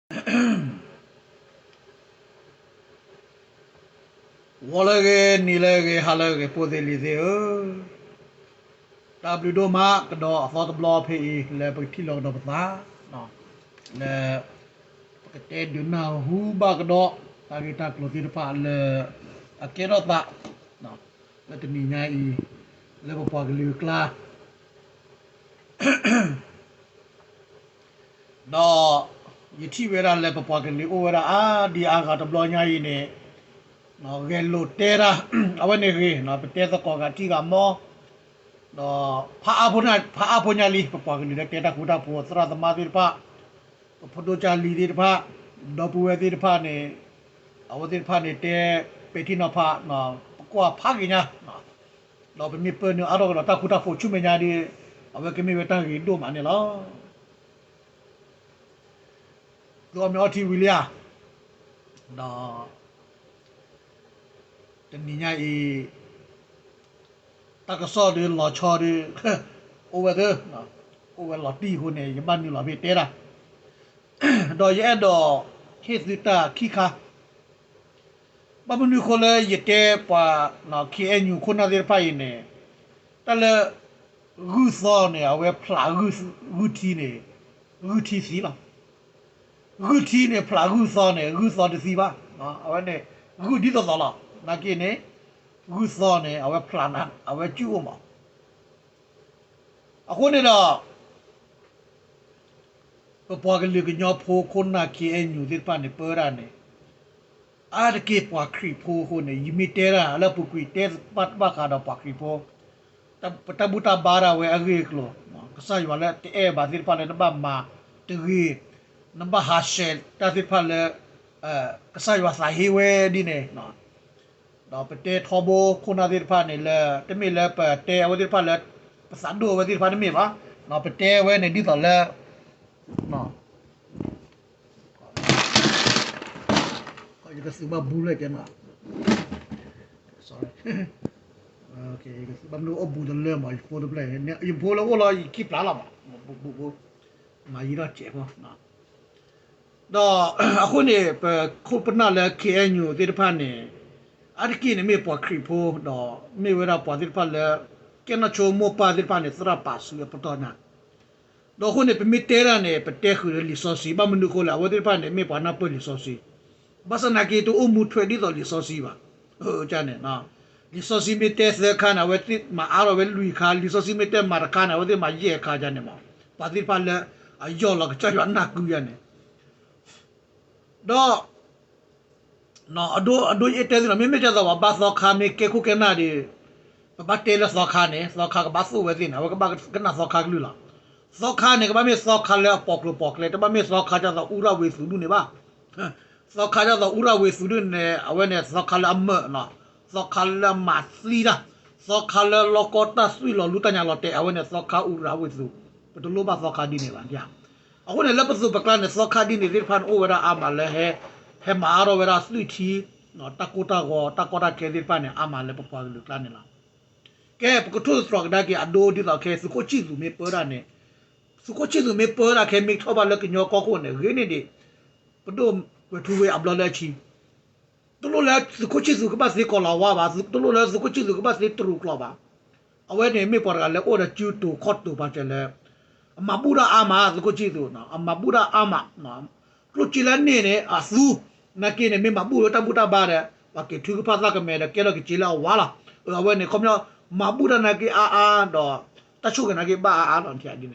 ဂီၤလၢအဂ့ၤ, နံၤလၢအဂ့ၤ, ဟါလၢအဂ့ၤ, ဖိသ့ၣ်လံၤသ့ၣ်ဧၢ, တၢ်ဘျုးဒိၣ်မးကဒီးအသီတဘျီဖဲအံၤ လၢပကထံၣ်လိာ်ကဒီးပသး, လၢပကတဲဒုးနၢ်ဟူဘၣ်ကဒီး တၢ်ဂ့ၢ်တၢ်ကျိၤသ့ၣ်တဖၣ်လၢ အကဲထီၣ်သး လၢတနံၤညါအံၤ လၢပပှၤကလုာ်အကျါ ဒီးယထံၣ်ဝဲဒၣ်လၢပပှၤကလုာ်အိၣ်ဝဲဒၣ်အါဒံအါဂၤတဘျီညါအံၤန့ၣ်, ဂဲၤလိာ်တဲဒၣ်, အဝဲန့ၣ်ဂ့ၤ, ပတဲသကိးဂၤထံဂၤမီ, ဒီးဖးအါဖိညါလံ ပပှၤကလုာ်လၢတဲတၢ်ဃူတၢ်ဖိး သရၣ်သမါသ့ၣ်တဖၣ်, ပဖိဒိၣ်ကၢ်လံၤသ့ၣ်တဖၣ်, ဒီပုၢ်ဝဲၢ်သ့ၣ်တဖၣ်န့ၣ်, အဝဲသ့ၣ်တဖၣ်န့ၣ်တဲ ပဲာ်ထံနီၤဖး, ပကွၢ်ဖးဂ့ၤညါ, ဒီးပမ့ၢ်ပၢနုာ်အါထီၣ်ကဒီးတၢ်ဃူတၢ်ဖိးဆူမဲာ်ညါဒီး, အဝဲကမ့ၢ်ဝဲတၢ်ဂ့ၤဒိၣ်မးန့ၣ်လီၤ. သုအီၣ်မ့ၤအီထံဝံၤလံဧါ, ဒီးတနံၤညါအံၤ တၢ်ကစီၣ်ဒီးလီၤဆီဒီး အိၣ်ဝဲသ့, အိၣ်ဝဲလီၤတံၢ်အဃိန့ၣ် ယဘၣ်နုာ်လီၤဖဲတဲတၢ်, ဒီးယအဲၣ်ဒိးဟ့ၣ်သုတၢ်ခံခါ, ဘၣ်မနုၤအဃိလၢယတဲပှၤ ခ့အဲၣ်ယူၣ် ခိၣ်နၢ်သ့ၣ်တဖၣ်အံၤန့ၣ်, တၢ်လၢ ဂုၢ်သီန့ၣ် အဝဲဖျးဂုၢ်ထံန့ၣ်, ဂုၢ်ထံသံလီၤ. ဂုၢ်ထံန့ၣ်ဖျးဂုၢ်သီန့ၣ် ဂုၢ်သီတသံဘၣ်. အဝဲန့ၣ် ဂုၢ်ဒ်သိးသိးလီၤ. နာ်က့န့ၣ် ဂုၢ်သီန့ၣ် အဝဲဖျးနၤ အဝဲစုၣ်အိၣ်မး. အဃိန့ၣ်ဒီး ပပှၤကလုာ်ကညီဖိခိၣ်နၢ် ခ့အဲၣ်ယူၣ် သ့ၣ်တဖၣ်န့ၣ် ပၢဝဲဒၣ်န့ၣ် အါတက့ၢ်ပှၤခရံာ်ဖိအဃိန့ၣ် ယမ့ၢ်တဲတၢ်လၢအပူၤကွံာ် တဲဘၣ်တဘၣ်ဃးဒီးပှၤခရံာ်ဖိ, ပတၢ်ဘူၣ်တၢ်ဘါဒၣ်ဝဲအဂ့ၢ်အကျိၤ, ကစၢ်ယွၤလၢတအဲၣ်ဘၣ်သ့ၣ်တဖၣ်လၢနဘၣ်မၤတဂ့ၤ, နဘၣ်ဟးဆှဲးတၢ်သ့ၣ်တဖၣ်လၢ ကစၢ်ယွၤသးဟ့ဝဲဒ်န့ၣ် ဒီးပတဲထီဘိခိၣ်နၢ်သ့ၣ်တဖၣ်န့ၣ်လၢ တမ့ၢ်လၢပတဲအဝဲသ့ၣ်တဖၣ်လၢ ပသးဒိၣ်အဝဲသ့ၣ်တဖၣ်တမ့ၢ်ဘၣ်, ပတဲဝဲန့ၣ်ဒ်သိးလၢ ယကသုးဘၣ်ဘူလၢကဲနီၤ, ယကသုးဘၣ်မနုၤအိၣ်ဘူးတလၢမး ယဖိတဖျၢၣ်, ယဖိလၢအိၣ်လီၤ ယခံပျးလီၤမး, မၤယံၤထီၣ်စဲးဖိ ဒီးအဃိန့ၣ် ပခိၣ်ပနၢ်လၢ ခ့အဲၣ်ယူၣ် သ့ၣ်တဖၣ်န့ၣ် အါတက့ၢ်န့ၣ်မ့ၢ်ပှၤခရံာ်ဖိ ဒီးမ့ၢ်ဝဲဒၣ်ပှၤသ့ၣ်တဖၣ်လၢ ကဲနီၢ်ဆိမိၢ်ပၢ်သ့ၣ်တဖၣ်န့ၣ် သရၣ်ပာ်စုအပတီၢ်ညါ, ဒီးအဃိန့ၣ် ပမ့ၢ်တဲဒၣ်န့ၣ် ပတဲဃုာ်ဒီးလံာ်စီဆှံ, ဘၣ်မနုၤအဃိလဲၣ် အဝဲသ့ၣ်တဖၣ်န့ၣ် မ့ၢ်ပှၤနၢ်ပၢၢ်လံာ်စီဆှံ, ဘၣ်ဆၣ်နာ်က့တအိၣ်မူထွဲဒ်သိးလံာ်စီဆှံဘၣ်, န့ၣ် လံာ်စီဆှံမ့ၢ်တဲသၢခါန့ၣ် အဝဲသ့ၣ်မၤအါထီၣ်ဝဲလွံၢ်ခါ, လံာ်စီဆှံမ့ၢ်တဲမၤတခါန့ၣ် အဝဲသ့ၣ်မၤယဲၢ်ခါန့ၣ်မး, ပှၤသ့ၣ်တဖၣ်လၢအယီၢ်လီၤကစၢ်ယွၤနၢ်ကုယါန့ၣ် ဒီး အဒိ အဒိယအဲၣ်တဲသုနီၤ, မ့မ့ၢ်ဒ်သိးပှၤဘါသီခါမ့ၢ်ကဲခိၣ်ကဲနၢ်ဒီး ပဘၣ်တဲလၢသီခါန့ၣ် သီခါကဘၣ်သိၣ်ဝဲသ့ၣ်န့ၣ် အဝဲကဘၣ်ကနၣ်သီခါကလုၢ်လီၤ. သီခါန့ၣ် ကဘၣ်မ့ၢ်သီခါလၢအပိာ်ကျိၤပိာ်ကျဲ, တဘၣ်မ့ၢ်သီခါဒ်သိးအူရၣ်ဝ့ၤသုးဒူၣ်န့ၣ်ဘၣ်. သီခါဒ်သိးအူရၣ်ဝ့ၤသုးဒူၣ်န့ၣ် အဝဲန့ၣ်သီခါလၢအမၢၢ်နီၤ, သီခါလၢအမၤသံတၢ်, သီခါလၢလီၢ်ကီတၢ်သွံၣ်လီၤလူတၢ်ညါလီၤတဲာ်, အဝဲန့ၣ်သီခါအူရၣ်ဝ့ၤသုး, ပတလိၣ်ဘၣ်သီခါဒ်န့ၣ်ဘၣ်. အဃိန့ၣ် လၢပသိးပကျါန့ၣ် သီခါဒ်န့ၣ်သ့ၣ်တဖၣ်န့ၣ် အိၣ်ဝဲဒၣ်အါမးလၢ ဟဲမၤအါထီၣ်ဝဲဒၣ်သွံၣ်ထံ, တၢ်ကိၢ်တၢ်ဂီၤ တၢ်ကီတၢ်ခဲသ့ၣ်တဖၣ်န့ၣ် အါမးလၢပပှၤကလုာ်ကျါန့ၣ်လီၤ. ကဲ ပကထိၣ်သတြီၤကဒါက့ၤအဒိဒ်သိးခဲ သုးခိၣ်ဆံၣ်သူးမ့ၢ်ပၢဒၣ်န့ၣ်, သုးခိၣ်ဆံၣ်သူးမ့ၢ်ပၢဒၣ်ခဲ မ့ၢ်ထီၣ်ဘၣ်လၢကညီကီၢ်ခိၣ်န့ၣ် ဂ့ၤန့ၢ်ဒံး ပဒိၣ်ဝဲၢ်ထူဝ့အဘျီလၢအဆံ တလိၣ်လၢသုးခိၣ်ဆံၣ်သူးကဘၣ်သ့ကိၤလၤဝါဘၣ်, တလိၣ်လၢသုးခိၣ်ဆံၣ်သူးကဘၣ်သ့တရူးကျိာ်ဘၣ်. အဝဲန့ၣ်မ့ၢ်ပှၤတဂၤလၢအိၣ်ဒီးစုတိၤခီၣ်တိၤပာ်စၢၤလၢ အမၤဘူၣ်တၢ်အါမး သုးခိၣ်ဆံၣ်သူး, အမၤဘူၣ်တၢ်အါမး, ကျိၣ်စ့လၢန့ၣ်န့ၣ် အသူ, နာ်က့န့ၣ် မ့ၢ်မၤဘူၣ်လၢတၢ်ဘူၣ်တၢ်ဘါဒီး ပှၤက့ၤထုကဖၣ်သၣ်ကမဲာ်ဒီးကဲထီၣ်က့ၤစ့လၢအဝါလီၤ. အဝဲန့ၣ် ခီပညီ မၤဘူၣ်တၢ်နာ်က့အါအါဒီး တၢ်ဆိၣ်ဂ့ၤနာ်က့ဘၣ်အါအါလီၤ ဒ်န့ၣ် ဒီး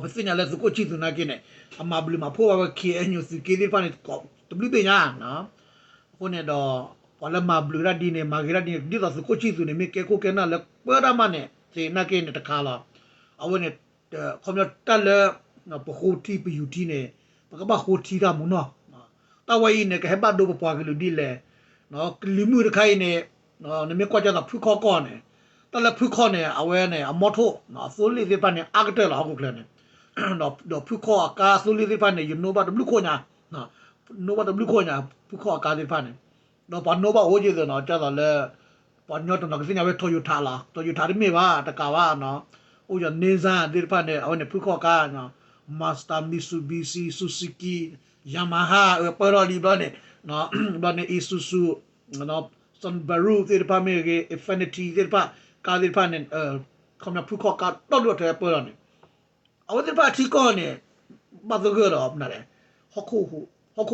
ပသ့ၣ်ညါလၢသုးခိၣ်ဆံၣ်သူးနာ်က့န့ၣ် အမၤဘျုးမၤဖှိၣ်ဘၣ်ဝဲ ခ့အဲၣ်ယူၣ် သုးက့သ့ၣ်တဖၣ်န့ၣ် တဘျုးဘ့ၣ်ညါ. အဃိန့ၣ်ဒီး ပှၤလၢမၤဘျုးတၢ်ဒ်န့ၣ် မၤဂ့ၤတၢ်ဒ်န့ၣ် ဒ်သိးသုးခိၣ်ဆံၣ်သူးန့ၣ် မ့ၢ်ကဲခိၣ်ကဲနၢ်လၢပၢတၢ်မးန့ၣ် သ့ၣ်နာ်က့န့ၣ်တခါလီၤ. အဝဲန့ၣ် ခီပညီတၢ်လၢ ပဃိထံပယူၤထံန့ၣ် ပကဘၣ်ဃိထံတၢ်မူနီၢ်. တၢ်ဝဲအံၤန့ၣ် ကဟဲဘၣ်ဒိပပှၤကလုာ်ဒ်လဲၣ်. ကလံၤမုၢ်တခါအံၤန့ၣ် နမ့ၢ်ကွၢ်ကသိးဖုခီၣ်ကီၢ်န့ၣ် တၢ်လၢဖုခီၣ်န့ၣ် အဝဲန့ၣ် အမီထိၣ် သိလ့ၣ်သ့ၣ်တဖၣ်န့ၣ် အါကတၢၢ်လီၤ ဟီၣ်ခိၣ်ချၢန့ၣ် ဒီးဖုခီၣ်အကါသိလ့ၣ်သ့ၣ်တဖၣ်န့ၣ် ယနိဘၣ်တဘျုးခိၣ်ညါ, နိဘၣ်တဘျုးခိၣ်ညါ ဖုခီၣ်အကါသ့ၣ်တဖၣ်န့ၣ် ဒီးပှၤနိဘၣ်အိၣ်က့ၤသ့ၣ်နီၤ ကသိးလၢ ပှၤကညီတနီၤကသ့ၣ်ညါဝဲ Toyota လီၤ, Toyota တမ့ၢ်ဘၣ် တကးဘၣ်နီၤ, အိၣ်ယၤ Nissan သ့ၣ်တဖၣ်န့ၣ် အဝဲန့ၣ်ဖုခီၣ်အကါ, Mazda, Mitsubishi, Suzuki, Yamaha ပၢထီၣ်လံဘျီန့ၣ်, ဘျီန့ၣ် Isuzu, Subaru သ့ၣ်တဖၣ်မ့ၢ်ဂ့ၤ Infiniti သ့ၣ်တဖၣ်, ကါသ့ၣ်တဖၣ်န့ၣ်, ခီဖျိဖုခီၣ်ကါဒီဒူၣ်အထၢပၢထီၣ်န့ၣ်, အဝဲသ့ၣ်တဖၣ်အထံကီၢ်န့ၣ် ဘၣ်သဂၢၢ်ဒီး ဟီၣ်ခိၣ်ဟူ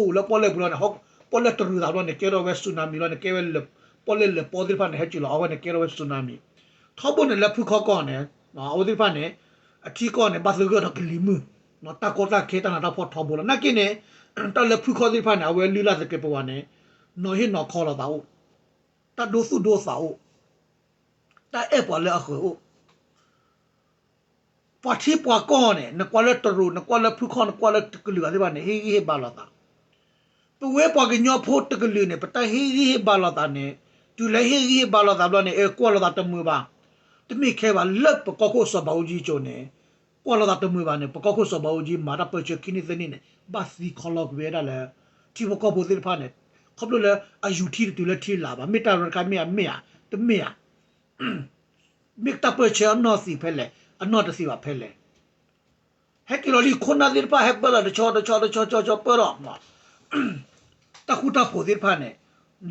းလၢပီၣ်လဲၣ်ပူၤလီၤန့ၣ်, ပီၣ်လဲၣ်တရူးသးဘျီန့ၣ် ကဲထီၣ်ဝဲ tsunami လီၤန့ၣ် ကဲဝဲ ပီၣ်လဲၣ်လၢပီသ့ၣ်တဖၣ်န့ၣ် ဟဲစၢၤလီၤ အဝဲန့ၣ်ကဲထီၣ်ဝဲ tsunami. ထီဘိန့ၣ်လၢဖုခီကီၢ်န့ၣ်, အဝဲသ့ၣ်တဖၣ်န့ၣ်, အထံကီၢ်န့ၣ် ဘၣ်သဂၢၢ်ဒီးကလံၤမုၢ်, တၢ်ကီတၢ်ခဲတၢ်နးတၢ်ဖှီၣ်ထီဘိလီၤ. နာ်က့န့ၣ်, တၢ်လၢဖုခီသ့ၣ်တဖၣ်န့ၣ် အဝဲလုၢ်လၢ်သကဲးပဝးန့ၣ်, နီၤဟ့ၣ်နီၤခီလိာ်သးအိၣ်, တၢ်ဒိသူၣ်ဒိသးအိၣ်, တၢ်အဲၣ်ပှၤလၢအဃၢၤအိၣ် ပှၤထံပှၤကီၢ်န့ၣ် နကွၢ်လၢတရူး နကွၢ်လၢဖုခီၣ် နကွၢ်လၢကလုာ်ဂၤသ့ၣ်တဖၣ်န့ၣ် ဟ့ၣ်ဂံၢ်ဟ့ၣ်ဘါလိာ်သး, ပဝဲပှၤကညီဖိတကလုာ်န့ၣ် ပတၢ်ဟ့ၣ်ဂံၢ်ဟ့ၣ်ဘါလိာ်သးန့ၣ်, တုၤလၢဟ့ၣ်ဂံၢ်ဟ့ၣ်ဘါလိာ်သးဘျီန့ၣ် အကွၢ်လိာ်သးတမုာ်ဘၣ်, တမ့ၢ်ခဲဘၣ်လၢပကီၢ်ခိၣ်စီၤဘးအူကၠံကၠိန့ၣ်, ကွၢ်လိာ်သးတမုာ်ဘၣ်န့ၣ် ပကီၢ်ခိၣ်စီၤဘးအူကၠံမၤတၢ်ပၢဆှၢခံနံၣ်သၢနံၣ်န့ၣ် ဘၣ်သံခီလီၤကွံာ်ဝဲဒၣ်လၢ ထံဖိကီၢ်ဖိသ့ၣ်တဖၣ်န့ၣ်, ခီဖျိလၢအယူၤထံတတုၤလၢထံလာ်ဘၣ်, မ့ၢ်တၢ်ရဲၣ်တခါမ့ၢ်ဧါ မ့ၢ်ဧါ, တမ့ၢ်ဧါ မ့ၢ်တၢ်ပၢဆှၢအနီၢ်သံးဖဲလဲၣ်, အနီၢ်တသံးဘၣ်ဖဲလဲၣ်, ဟဲက့ၤလီၤလံ ခိၣ်နၢ်သ့ၣ်တဖၣ်ဟဲပၢလီၤတဆီတဆီတဆီတဆီပၢဒီး, တၢ်ဃူတၢ်ဖိးသ့ၣ်တဖၣ်န့ၣ်,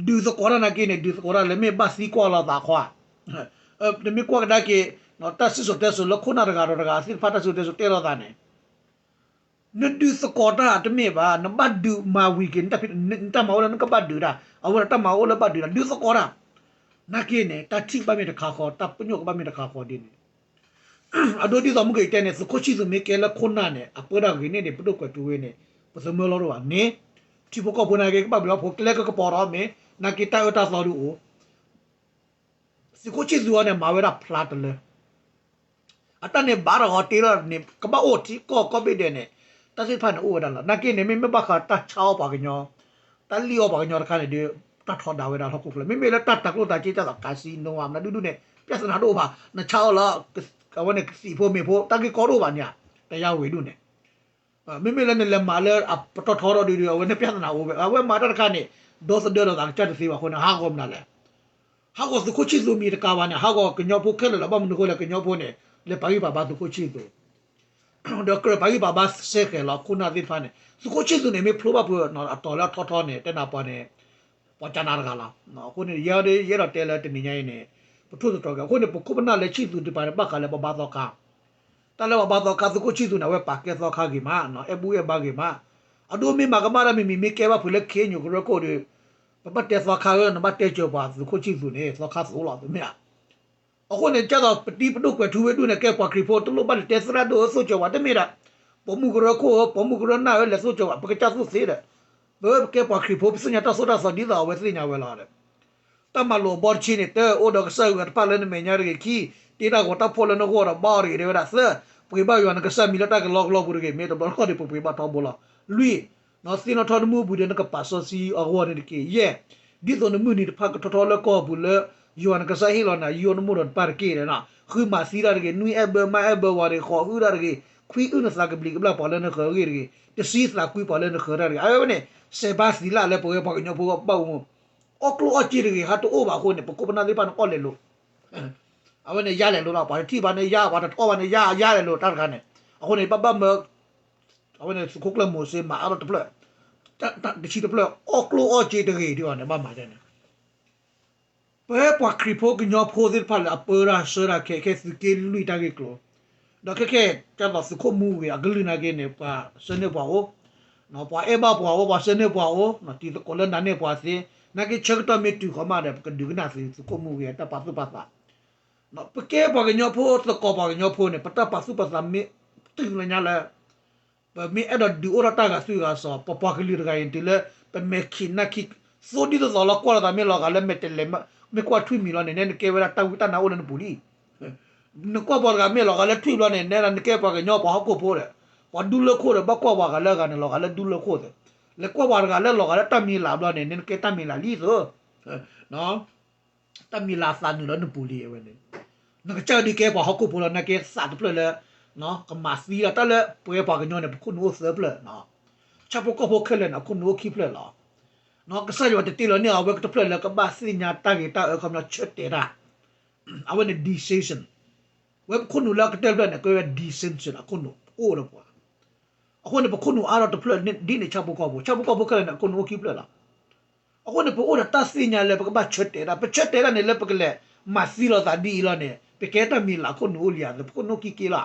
ဒုးသကိးတၢ်နာ်က့န့ၣ် ဒုးသကိးတၢ်လၢမ့ၢ်ဘၣ်သံကွၢ်လိာ်သးခီဧါ, နမ့ၢ်ကွၢ်ကဒါက့ၤ, တၢ်စံၣ်စိၤတဲစိၤလၢခိၣ်နၢ်တဂၤဒီးတဂၤသ့ၣ်တဖၣ်တၢ်စံၣ်စိၤတဲစိၤတဲလိာ်သးန့ၣ် နဒုးသကိးတၢ်တမ့ၢ်ဘၣ်, နဘၣ်ဒုးမၤဝံၤက့ၤ, နတၢ်မၤအိၣ်လၢနကဘၣ်ဒုးတၢ်, အဝဲဒၣ်တၢ်မၤအိၣ်လၢဘၣ်ဒုးတၢ်, ဒုးသကိးတၢ်, နာ်က့န့ၣ် တၢ်ထံၣ်ကဘၣ်မ့ၢ်တခါဃီ, တၢ်ပညိၣ်ကဘၣ်မ့ၢ်တခါဃီဒ်န့ၣ်, အဒိဒ်သိးမုၢ်က့ၤတဲန့ၣ် သုးခိၣ်ဆံၣ်သူးမ့ၢ်ကဲလၢခိၣ်နၢ်န့ၣ် အပၢတၢ်ဂ့ၤန့ၣ်န့ၣ် ပဒိၣ်ကွဲးထူဝ့န့ၣ်, ပသမၢလီၤတအိၣ်ဘၣ်န့ၣ်, ထံဖိကီၢ်ဖိနာ်က့ကဘၣ်ဘျုးအီဖိကျဲကကပီၤဒီးမ့ၢ်, နာ်က့တၢ်အၢတၢ်သီဒုအိၣ် သုးခိၣ်ဆံၣ်သူးအီၤန့ၣ် မၤဝဲဒၣ်ဖျါတလၢ, အတၢ်န့ၣ်ဘၣ်တဂီၤတ့လီၤန့ၣ် ကဘၣ်အိၣ်ထံကီၢ်ကိးဘ့ၣ်ဒဲးန့ၣ်, တၢ်သ့ၣ်တဖၣ်န့ၣ်အိၣ်ဝဲဒၣ်လီၤ. နာ်က့န့ၣ် မ့မ့ၢ်ဘၣ်ဃးတၢ်ဆါအီၣ်ပှၤကညီ, တၢ်လံၣ်အီၣ်ပှၤကညီတခါန့ၣ်ဒီး, တၢ်ထီဒါဝဲဒၣ်ဟီၣ်ခိၣ်ချၢ, မ့မ့ၢ်လၢတၢ်တၤကျိၣ်တၤစ့တၢ်သိး casino မနုၤဒုဒုန့ၣ် ပြဿနာတအိၣ်ဘၣ်, နဆါအီၣ်လၢ, အဝဲန့ၣ်ကသံၣ်ဖိမ့ၤဖိ တၢ်ဂ့ၢ်ကီတအိၣ်ဘၣ်န့ၣ်ဧါ, တယါဝံၤဒုန့ၣ် မ့မ့ၢ်လၢနလဲၤမၤလၢအပတီၢ်ထီထီၣ်ဒုဒီး အဝဲန့ၣ်ပြဿနာအိၣ်ဝဲ, အဝဲမၤတၢ်တခါန့ၣ်, ဒီသဒၢဒီးသးကစၢ်တသ့ဘၣ်အဃိန့ၣ် ဟးဂီၤမနုၤလဲၣ်, ဟးဂီၤသုးခိၣ်ဆံၣ်သူးမံၤတကးဘၣ်န့ၣ် ဟးဂီၤကညီဖိခဲလၢာ်လီၤ. ဘၣ်မနုၤအဃိလဲၣ် ကညီဖိန့ၣ်, လဲၤပာ်ဂံၢ်ပာ်ဘါသုးခိၣ်ဆံၣ်သူး, ဒီးကြၢးပာ်ဂံၢ်ပာ်ဘါစဲဃဲၤလီၤ ခိၣ်နၢ်သ့ၣ်တဖၣ်န့ၣ်, သုးခိၣ်ဆံၣ်သူးန့ၣ် မ့ၢ်ဖျိဘၣ်ဖုးအတီၤလၢအထီထီန့ၣ် တဲနၤပှၤန့ၣ် ပှၤကနၤတဂၤလီၤ. အဃိန့ၣ် ယဲဒၣ်တဲလၢတနံၤညါအံၤန့ၣ်, ပထိၣ်သတြီၤက့ၤ အဃိန့ၣ် ပခိၣ်ပနၢ်လၢဆံၣ်သူးတပၤန့ၣ် ဘၣ်ဃးလၢပှၤဘါသီခါ, တၢ်လၢပှၤဘါသီခါ သုးခိၣ်ဆံၣ်သူးန့ၣ် အဝဲပာ်ကဲသီခါဂ့ၤမး, အဲၣ်ဘူၣ်အဲၣ်ဘါဂ့ၤမး, အဒိမ့ၢ်မၤကမၣ်တၢ်မံၤမံၤ မ့ၢ်ကဲဘၣ်ဖုးလၢ ခ့ၣ်ညိၣ် ကရၢခိၣ်ဒီး, ပဘၣ်တဲသီခါဧၢ နဘၣ်တဲစၢၤပှၤသုးခိၣ်ဆံၣ်သူးန့ၣ် သီခါသိးလီၤ တမ့ၢ်ဧါ. အဃိန့ၣ် ကၢ်သိးပတံၤပဒိၣ်ကွဲးထူဝ့ဒုန့ၣ် ကဲပှၤခရံာ်ဖိ တလိၣ်ဘၣ်လဲၤတဲသရၣ်ဒိၣ်ဧၢ သိၣ်ကၠီၤဝဲ တမ့ၢ်ဒၣ်, ပိာ်မုၣ်ကရၢခိၣ်ဧၢ ပိာ်မုၣ်ကရၢနၢ်ဧၢ လဲၤသိၣ်ကၠီၤဝဲ ပကစၢ်သိၣ်သ့ဒီး, ပကဲပှၤခရံာ်ဖိ ပသ့ၣ်ညါတၢ်သိၣ်တၢ်သီဒ်သိးအဝဲသ့ၣ်ညါဝဲလီၤဒီး တၢ်မၤလိာ်အဘီတဆံန့ၣ် တၢ်အိၣ်ဒီးကစၢ်ယွၤတဖၣ်လၢနမဲာ်ညါတဂ့ၤ, ခံ, တ့တၢ်ဂီၤတၢ်ဖှီၣ်လၢနဂီၢ်ဒီးဘါအီၤတဂ့ၤ တဲဝဲဒၣ်, သၢ, ပှ့ၤဘၣ်ယွၤနကစၢ်မံၤလၢတၢ်ကလီကလီပူၤတဂ့ၤ, မ့ၢ်တဘျီတခီၣ်ဒီး ပပှ့ၤဘၣ်ထီဘိလီၤ. လွံၢ်, သ့ၣ်နီၣ်ထီၣ်နမုၢ်အပူၤဒီးနကပာ်စီဆှံအဂီၢ်န့ၣ်တက့ၢ်. ယဲၢ်, ဒ်သိးနမုၢ်နံၤတဖၣ်ကထီထီၣ်လၢကီၢ်ပူၤလၢ ယွၤနကစၢ်ဟ့ၣ်လီၤနၤ ယိယိနမိၢ်ဒီးနပၢ်တက့ၢ်ဒီး, ဃုမၤသံတၢ်တဂ့ၤ, နွံအဲၣ်ဘၢ မါအဲၣ်ဘၢဝၤတဂ့ၤ, ဃိးဟုတၢ်တဂ့ၤ, ခွံအုၣ်နသးကဘျံးကဘျၣ်ပှၤလၢနဃၢၤအဂ့ၢ်တဂ့ၤ, တဆံသးကွံပှၤလၢနဃၢၤတၢ်တဂ့ၤ. အဝဲန့ၣ် စဲးဘါသံလၢ်လၢပဝဲပှၤကညီဖိဘၣ်အိၣ်မူ အီၣ်ကျိၣ်အီၣ်စ့တဂ့ၤ ဟးတအိၣ်ဘၣ်အဃိန့ၣ် ပခိၣ်ပနၢ်သ့ၣ်တဖၣ်န့ၣ်အီၣ်လဲၤလိာ်, အဝဲန့ၣ်ယါလဲၤလိာ်လီၤ. ပှၤတထံၣ်ဘၣ်န့ၣ်ယါ ပှၤတအီၣ်ဘၣ်န့ၣ်ယါ ယါလဲၤလိာ်တၢ်တခါန့ၣ်, အဃိန့ၣ် ဘၣ်ဘၣ်မၢ, အဝဲန့ၣ်သုးခိၣ်ကျၢၢ်မိၤၡ့မၤအါထီၣ်တဖျၢၣ်, တဆံတဖျၢၣ် အီၣ်ကျိၣ်အီၣ်စ့တဂ့ၤဒ်အီၤန့ၣ် ဘၣ်မၤဒ်န့ၣ် ပဝဲပှၤခရံာ်ဖိကညီဖိသ့ၣ်တဖၣ်လၢအပၢတၢ်ဆှၢတၢ်ခဲခဲ သုးက့လွံၢ်တၢ်ဂ့ၢ်ကျိၤ, ဒီးခဲခဲ ကၢ်သိးသုးခိၣ်မူဂ့ၤအကလုၢ်နာ်က့န့ၣ် ပှၤဆှၢန့ၢ်ပှၤအိၣ်, ပှၤအဲၣ်ဘၣ်ပှၤအိၣ် ပှၤဆှၢန့ၢ်ပှၤအိၣ်, တံၤသကိးလၢနၤန့ၢ်ပှၤသ့, နာ်က့ဆၢကတီၢ်မ့ၢ်တုၤဃီမးဒီး ပကဒုးကနၣ်သုးခိၣ်မူဂ့ၤအတၢ်ပာ်သူၣ်ပာ်သး, ပကဲပှၤကညီဖိသကိးပှၤကညီဖိန့ၣ် ပတၢ်ပာ်သူၣ်ပာ်သးမ့ၢ်တုၤလၢညါလၢ ပမ့ၢ်အဲၣ်ဒိးဒုးအိၣ်ထီၣ်တၢ်ဂၤသွံၣ်ဂၤစီၤ ပပှၤကလုာ်တဂၤအံၤ တုၤလၢ ပမဲာ်ခံးနၢ်ခံး သိဒ်သိးသိးလီၤ ကွၢ်လိာ်သးမ့ၢ်လီၤဂာ်လၢမဲာ်တဲးလဲး မ့ၢ်ကွၢ်ထွံၣ်မံၤလီၤန့ၣ် နဲနကဲဝဲဒၣ်တၢ်ဝံတၢ်နါအိၣ်လၢနပူၤလံ. နကွၢ်ပှၤတဂၤမ့ၢ်လီၤဂာ်လၢထွံၣ်ဘျီန့ၣ် နဲဒၣ်နကဲပှၤကညီပှၤဟီၣ်ခိၣ်ဖိဒီး ပှၤဒူလၢခိၣ်ဒီး ဘၣ်ကွၢ်ပှၤဂၤလၢအဂၤန့ၣ် လီၤဂာ်လၢဒူလၢခိၣ်သ့, လဲၤကွၢ်ပှၤတဂၤလၢလီၤဂာ်လၢတၢ်မံၤလၢ်ဘျီန့ၣ် နဲနကဲတၢ်မံၤလၢ်လံသ့ တၢ်မံၤလၢ်အသးနုာ်လၢနပူၤလံအဝဲန့ၣ်, နကစၢ်ဒုးကဲပှၤဟီၣ်ခိၣ်ဖိလီၤ နာ်က့သးတဖျၢၣ်လၢ ကမၤသံဒၣ်တၢ်လၢပဝဲပှၤကညီန့ၣ် ပခိၣ်နူာ်အိၣ်သၢဖျၢၣ်, ဆၣ်ဖိကီၢ်ဖိခဲလၢာ်န့ၣ် အခိၣ်နူာ်အိၣ်ခံဖျၢၣ်လီၤ. ကစၢ်ယွၤတတ့လီၤန့ၢ်အဝဲကတဖျၢၣ်လၢကဘၣ်သ့ၣ်ညါတၢ်ဂ့ၤတၢ်အၢ ခီပညီဆၢတဲာ်တၢ်, အဝဲန့ၣ် decision, ဝဲပခိၣ်နူာ်လၢကတၢၢ်တဖျၢၣ်န့ၣ် ကဲဝဲ decision အခိၣ်နူာ်အိၣ်ဒီးပှၤ အဃိန့ၣ် ပခိၣ်နူာ်အါထီၣ်တဖျၢၣ်ဒ်န့ၣ် ဆၣ်ဖိကီၢ်ဖိ, ဆၣ်ဖိကီၢ်ဖိခဲလၢာ်န့ၣ် အခိၣ်နူာ်အိၣ်ခံဖျၢၣ်လီၤ. အဃိန့ၣ် ပအိၣ်ဒီးတၢ်သ့ၣ်ညါလၢပကဘၣ်ဆၢတဲာ်ဒၣ်, ပဆၢတဲာ်ဒၣ်န့ၣ် လၢပကလဲၤမၤသံလိာ်သးဒ်အံၤလီၤန့ၣ် ပကဲတၢ်မံၤလၢ်ခိၣ်နူာ်အိၣ်လံဧါ, ပခိၣ်နူာ်အိၣ်ခံက့လီၤ.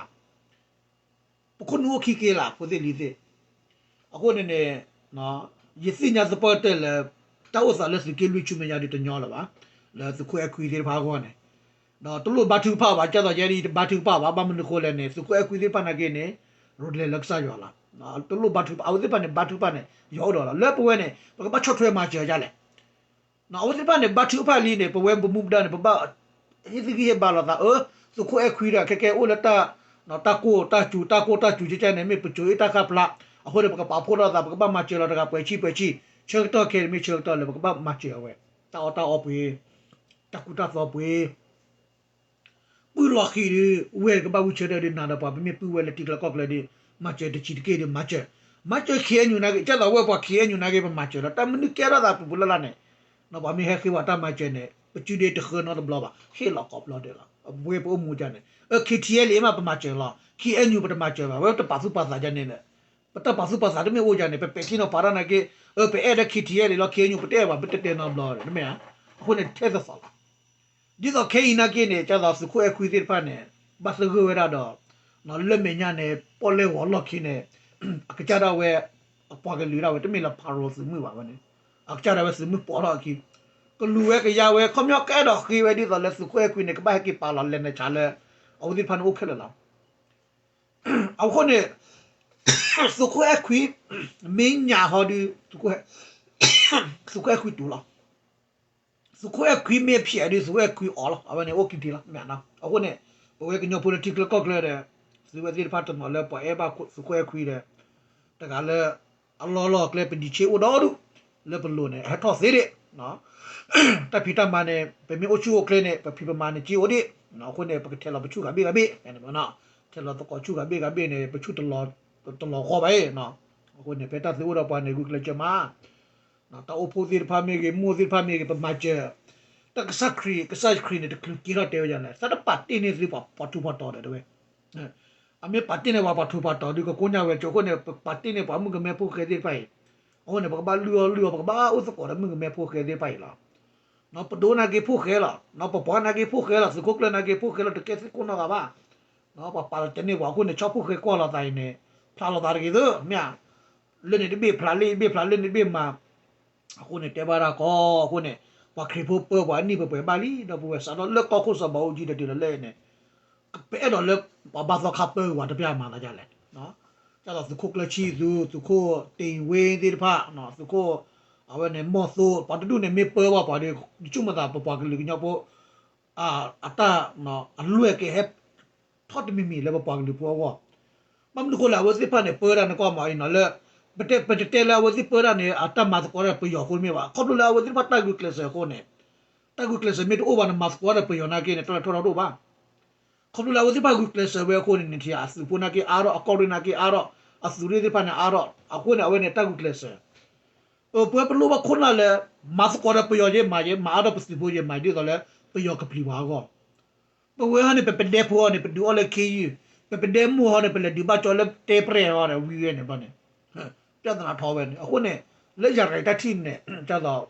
ပခိၣ်နူာ်အိၣ်ခံက့လီၤ ဖိသ့ၣ်လံၤသ့ၣ်. အဃိန့ၣ်န့ၣ် ယသ့ၣ်ညါသပှၢ်တၢၢ်လၢ တၢ်အိၣ်သးလၢသုးက့လွံၢ်ဆူမဲာ်ညါဒ်တညီလၢၤဘၣ်, လၢသုးခိၣ်အဲၣ်ခွံသ့ၣ်တဖၣ်အဂီၢ်န့ၣ်, ဒီးတလိၣ်ဘါထုကဖၣ်ဘၣ်, ကၢ်သိးယဲဒၣ်တဘါထုကဖၣ်ဘၣ်, ဘၣ်မနုၤဃိလဲၣ်န့ၣ် သုးခိၣ်အဲၣ်ခွံသ့ၣ်တဖၣ်နာ်က့န့ၣ် ရိၤတလဲၤလၢကစၢ်ယွၤလီၤ. တလိၣ်ဘါထုကဖၣ်, အဝဲသ့ၣ်တဖၣ်န့ၣ် ဘါထုကဖၣ်န့ၣ် ယွၤအိၣ်ဒီးလီၤ. လၢပဝဲန့ၣ် ပကဘၣ်ဆီၣ်ထွဲမၤစၢၤဒ်လဲၣ်. အဝဲသ့ၣ်တဖၣ်န့ၣ် ဘါထုကဖၣ်လံန့ၣ် ပဝဲပမူပဒါန့ၣ် ပဘၣ် ဟ့ၣ်သံဟ့ၣ်ဘါလိာ်သး, အၢ, သုးခိၣ်အဲၣ်ခွံဒီး ခဲကဲအိၣ်လၢ တၢ်ကိၢ်တၢ်စူၤ, တၢ်ကိၢ်တၢ်စူၤကဲကဲန့ၣ် မ့ၢ်ပစိၤအ့ၣ်တၢ်ဃၣ်ဖျါ, အဃိန့ၣ် ပကပာ်ဖှိၣ်ထီၣ်သး, ပကဘၣ်မၤစၢၤလီၤတဂၤပှဲၤဆံပှဲၤဆံ, ဆၢကတီၢ်ခဲအံၤမ့ၢ်ဆၢကတီၢ်လၢပကဘၣ်မၤစၢၤအဝဲ, တၢ်အီၣ်တၢ်အီပှ့ၤ, တၢ်ကူတၢ်သိးပှ့ၤ ပုၢ်လီၤဃံၤဒီး ဝဲၢ်ကဘၣ်ဝံဆၢထၢၣ်ဒီး နၤဒီးပှၤ ပမ့ၢ်ပုၢ်ဝဲၢ်လၢထံကျါကီၢ်ကျါဒီး မၤစၢၤတဆံးတက့ၢ်ဒီး မၤစၢၤ, မၤစၢၤ ခ့ၣ်အဲၣ်ယူၣ် နာ်က့, ကၢ်သိးဝဲပှၤ ခ့ၣ်အဲၣ်ယူၣ် နာ်က့ ပမၤစၢၤလီၤ. တၢ်မနုၤကဲထီၣ်သးပူၤပူၤလၢ်လၢ်န့ၣ်, ပှၤမ့ၢ်ဟဲဃ့ဝဲတၢ်မၤစၢၤန့ၣ် ပစုဒ့တဃၢနီတဘျီဘၣ်, ဟ့ၣ်လီၤကိးဘျီဒဲးလီၤ. ပဝဲပအိၣ်မူဒ်န့ၣ်, အၢ ခ့ၣ်ထံၣ်အဲၣ်လံ မ့ၢ်ပမၤစၢၤလီၤ, ခ့ၣ်အဲၣ်ယူၣ် ပတမၤစၢၤဘၣ်, ဝဲတပာ်သူၣ်ပာ်သးဒ်န့ၣ်, ပတၢ်ပာ်သူၣ်ပာ်သးတမ့ၢ်အိၣ်ဒ်န့ၣ် ပပဲာ်ထံနီၤဖးတၢ်နာ်က့, အၢ ပအဲၣ်ဒိး ခ့ၣ်ထံၣ်အဲၣ်လံလီၤ, ခ့ၣ်အဲၣ်ယူၣ် ပတအဲၣ်ဘၣ်, ပတတဲနီတဘျီ, တမ့ၢ်ဧါ. အဃိန့ၣ် ထဲသိးသိးလီၤ. ဒ်သိးခဲအံၤနာ်က့န့ၣ် ကၢ်သိးသုးခိၣ်အဲၣ်ခွံသ့ၣ်တဖၣ်န့ၣ် ဘၣ်သဂၢၢ်ဝဲဒၣ်ဒီး လၢမဲာ်ညါန့ၣ် ပီၣ်လဲၣ်ဂီၤလီၢ်ခံန့ၣ် အကစၢ်ဒၣ်ဝဲ အပှၤကလုာ်ဒၣ်ဝဲ တမ့ၢ်လၢ ဖၤရိၤ သုးမုၢ်ဘၣ်ဝဲန့ၣ်, အကစၢ်ဒၣ်ဝဲသုးမုၢ်ပိာ်ထီၣ်အခံ, ကလူၤဝဲကယါဝဲ ခီပညီကအဲၣ်ဒိးဃ့ဝဲဒ်သိးလၢသုးခိၣ်အဲၣ်ခွံန့ၣ် ကဘၣ်ဟဲက့ၤပာ်လီၤလဲၤနုာ်ဆါလၢ အဝဲသ့ၣ်တဖၣ်န့ၣ်အိၣ်ခဲလၢာ်လီၤ. အဃိန့ၣ် သုးခိၣ်အဲၣ်ခွံ မ့ၢ်ညၣ်ဟီဒုး သုးခိၣ်အဲၣ်ခွံတူၢ်လီၤ. သုးခိၣ်အဲၣ်ခွံမ့ၢ်ဖျဲးဒုး သုးခိၣ်အဲၣ်ခွံအီၣ်လီၤ. အဝဲန့ၣ်အိၣ်ကံၤထံလီၤ မ့ၢ်နီၤ. အဃိန့ၣ် ပဝဲကညီဖိလၢထံချၢကီၢ်ချၢဒီး သုဝဲသ့ၣ်တဖၣ်တနီၤလၢပှၤအဲၣ်ဘၣ်သုးခိၣ်အဲၣ်ခွံဒီး တဂၤလၢ အလီၢ်လီၢ်ကျဲ ပဒံးဆ့အိၣ်ဒီဒူၣ် လၢပလိၤန့ၣ် ဟဲထီၣ်သ့ဒံး တၢ်ဖံးတၢ်မၤန့ၣ် ပမ့ၢ်အိၣ်ဆူၣ်အိၣ်ချ့န့ၣ် ပဖံးပမၤန့ၣ်က့အိၣ်ဒံး. အဃိန့ၣ် ပကထဲးလီၤပဆူၣ်ဂၤဘ့ၣ်ဂၤဘ့ၣ်, ထဲးလီၤသကိးဆူၣ်ဂၤဘ့ၣ်ဂၤဘ့ၣ်န့ၣ် ပဆူၣ်တလီၤဂီၢ်ဘၣ်အံၤ. အဃိန့ၣ် ဖဲတၢ်သုအိၣ်ဒီးပှၤန့ၣ် ဂုာ်ကျဲးစၢးမၤ တၢ်အိၣ်ဖှိၣ်သ့ၣ်တဖၣ်မ့ၢ်ဂ့ၤ မိၢ်သ့ၣ်တဖၣ်မ့ၢ်ဂ့ၤ ပမၤစၢၤ, တၢ်ကစၢ်ခရံာ် ကစၢ်ခရံာ်န့ၣ် တချုးက့ထီၣ်တဲဝဲဒ်လဲၣ် သးတပာ်တ့ၢ်န့ၢ်သုပှၤထူးပှၤတီၤဒီးတဝဲ, အမ့ၢ်ပာ်တ့ၢ်န့ၢ်ပှၤပှၤထူးပှၤတီၤဒုး ကကိညါဝဲကၠိ အဃိန့ၣ် ပပာ်တ့ၢ်န့ၢ်ပှၤမုၣ်ကမဲဖိဃဲသ့ၣ်တဖၣ်အံၤ, အဃိန့ၣ် ပကဘၣ်လုၢ်အီၣ်လုၢ်အီပကဘၣ်အိၣ်သကိးဒီးမုၣ်ကမဲဖိဃဲသ့ၣ်တဖၣ်အံၤလီၤ. ပဒိၣ်နာ်က့ဖိဃဲလီၤ, ပပှၤနာ်က့ဖိဃဲလီၤ, သုးခိၣ်ကျၢၢ်နာ်က့ဖိဃဲလီၤ တကဲသုးခိၣ်နီတဂၤဘၣ်. ပှၤပာ်လီၤတဲာ်န့ၢ်ပှၤအဃိန့ၣ် ဆီဖိဃဲကွၢ်လိာ်သးအံၤန့ၣ် ဖျါလိာ်သးတဂ့ၤသ့ မ့ၢ်ဧါ. လၢန့ၣ်တဘ့ၣ်ဖျါ လၢဘ့ၣ်ဖျါ လၢန့ၣ်တဘ့ၣ်မၤ အဃိန့ၣ် တဲဘၣ်တၢ်ကီအဃိန့ၣ် ပှၤခရံာ်ဖိပၢပှၤအနံၣ်ပှဲၤပှဲၤဘၣ်လံ ဒီပုၢ်ဝဲၢ် စးထီၣ်လၢကီၢ်ခိၣ်စီၤဘးအူကၠံဒီးတုၤလီၤလၢန့ၣ် ပအဲၣ်ဒိးလၢ ပှၤဘၣ်သီခါပၢဝဲတပျၢ်မၤသးဒ်လဲၣ်. ဒ်သိးသုးခိၣ်ကျၢၢ်ဆံသူ သုးခိၣ်တ့ၢ်ဝ့သ့ၣ်တဖၣ် သုးခိၣ် အဝဲန့ၣ် မီၢ်သိ ပှၤတဒူၣ်န့ၣ် မ့ၢ်ပၢဘၣ်ပှၤဒီး ယဆိကမိၣ်သး ပပှၤကလုာ်ကညီဖိ အတၢ် အလွဲၢ်ကဟဲ ထီၣ်တမံၤမံၤလၢပပှၤကလုာ်ဖိအဂီၢ်. ဘၣ်မနုၤဃိလဲၣ် အဝဲသ့ၣ်တဖၣ်န့ၣ် ပၢတၢ်န့ၣ်ကွၢ်မးအံၤနီၤလၢ ပတတဲလၢအဝဲသ့ၣ်ပၢတၢ်န့ၣ် အတၢ်မၤသကိးတၢ်ပယီၤအဃိတမ့ၢ်ဘၣ်. ခီဖျိလၢအဝဲသ့ၣ်တဖၣ်တၢ်ဂုာ်ကျဲးစၢးအဃိန့ၣ် တၢ်ဂုာ်ကျဲးစၢးမ့ၢ်တအိၣ်ဘၣ်န့ၣ် မၤသကိးတၢ်ပယီၤနာ်က့န့ၣ် တၢ်လဲၤထီၣ်ထီၣ်တအိၣ်ဘၣ်. ခီဖျိလၢအဝဲသ့ၣ်တဖၣ်ဂုာ်ကျဲးစၢးဝဲအဃိန့ၣ် နထံၣ်အသုးဖိနာ်က့အါထီၣ် အကီၢ်ရ့ၣ်နာ်က့အါထီၣ် အသုးရ့ၣ်သ့ၣ်တဖၣ်န့ၣ်အါထီၣ် အဃိန့ၣ် အဝဲန့ၣ်တၢ်ဂုာ်ကျဲးစၢး ပဝဲပလိၣ်ဘၣ်ခိၣ်နၢ်လၢ မၤသကိးဒီးပယီၤယဲမၤယဲ မၤအါထီၣ်ပသုးဖိယဲမၤ ဒ်သိးလၢ ပယီၤကပျံၤပှၤအဂီၢ်. ပဝဲဟီန့ၣ် ပပဒဲဖိအီၤန့ၣ် ပဒုးအီၣ်လၢခ့ယုၢ်, ပပဒဲမိၢ်ဟီန့ၣ် ပလဲၤဒုးဘၣ်ကၠီလၢတဲပြဲၢ်အီၤဒီးဝံၤဝဲန့ၣ်ဘျီန့ၣ် ပြဿနာထီၣ်ဝဲန့ၣ်. အဃိန့ၣ် လၢယၤတဂၤတၢ်ထံၣ်န့ၣ် ဒ်သိး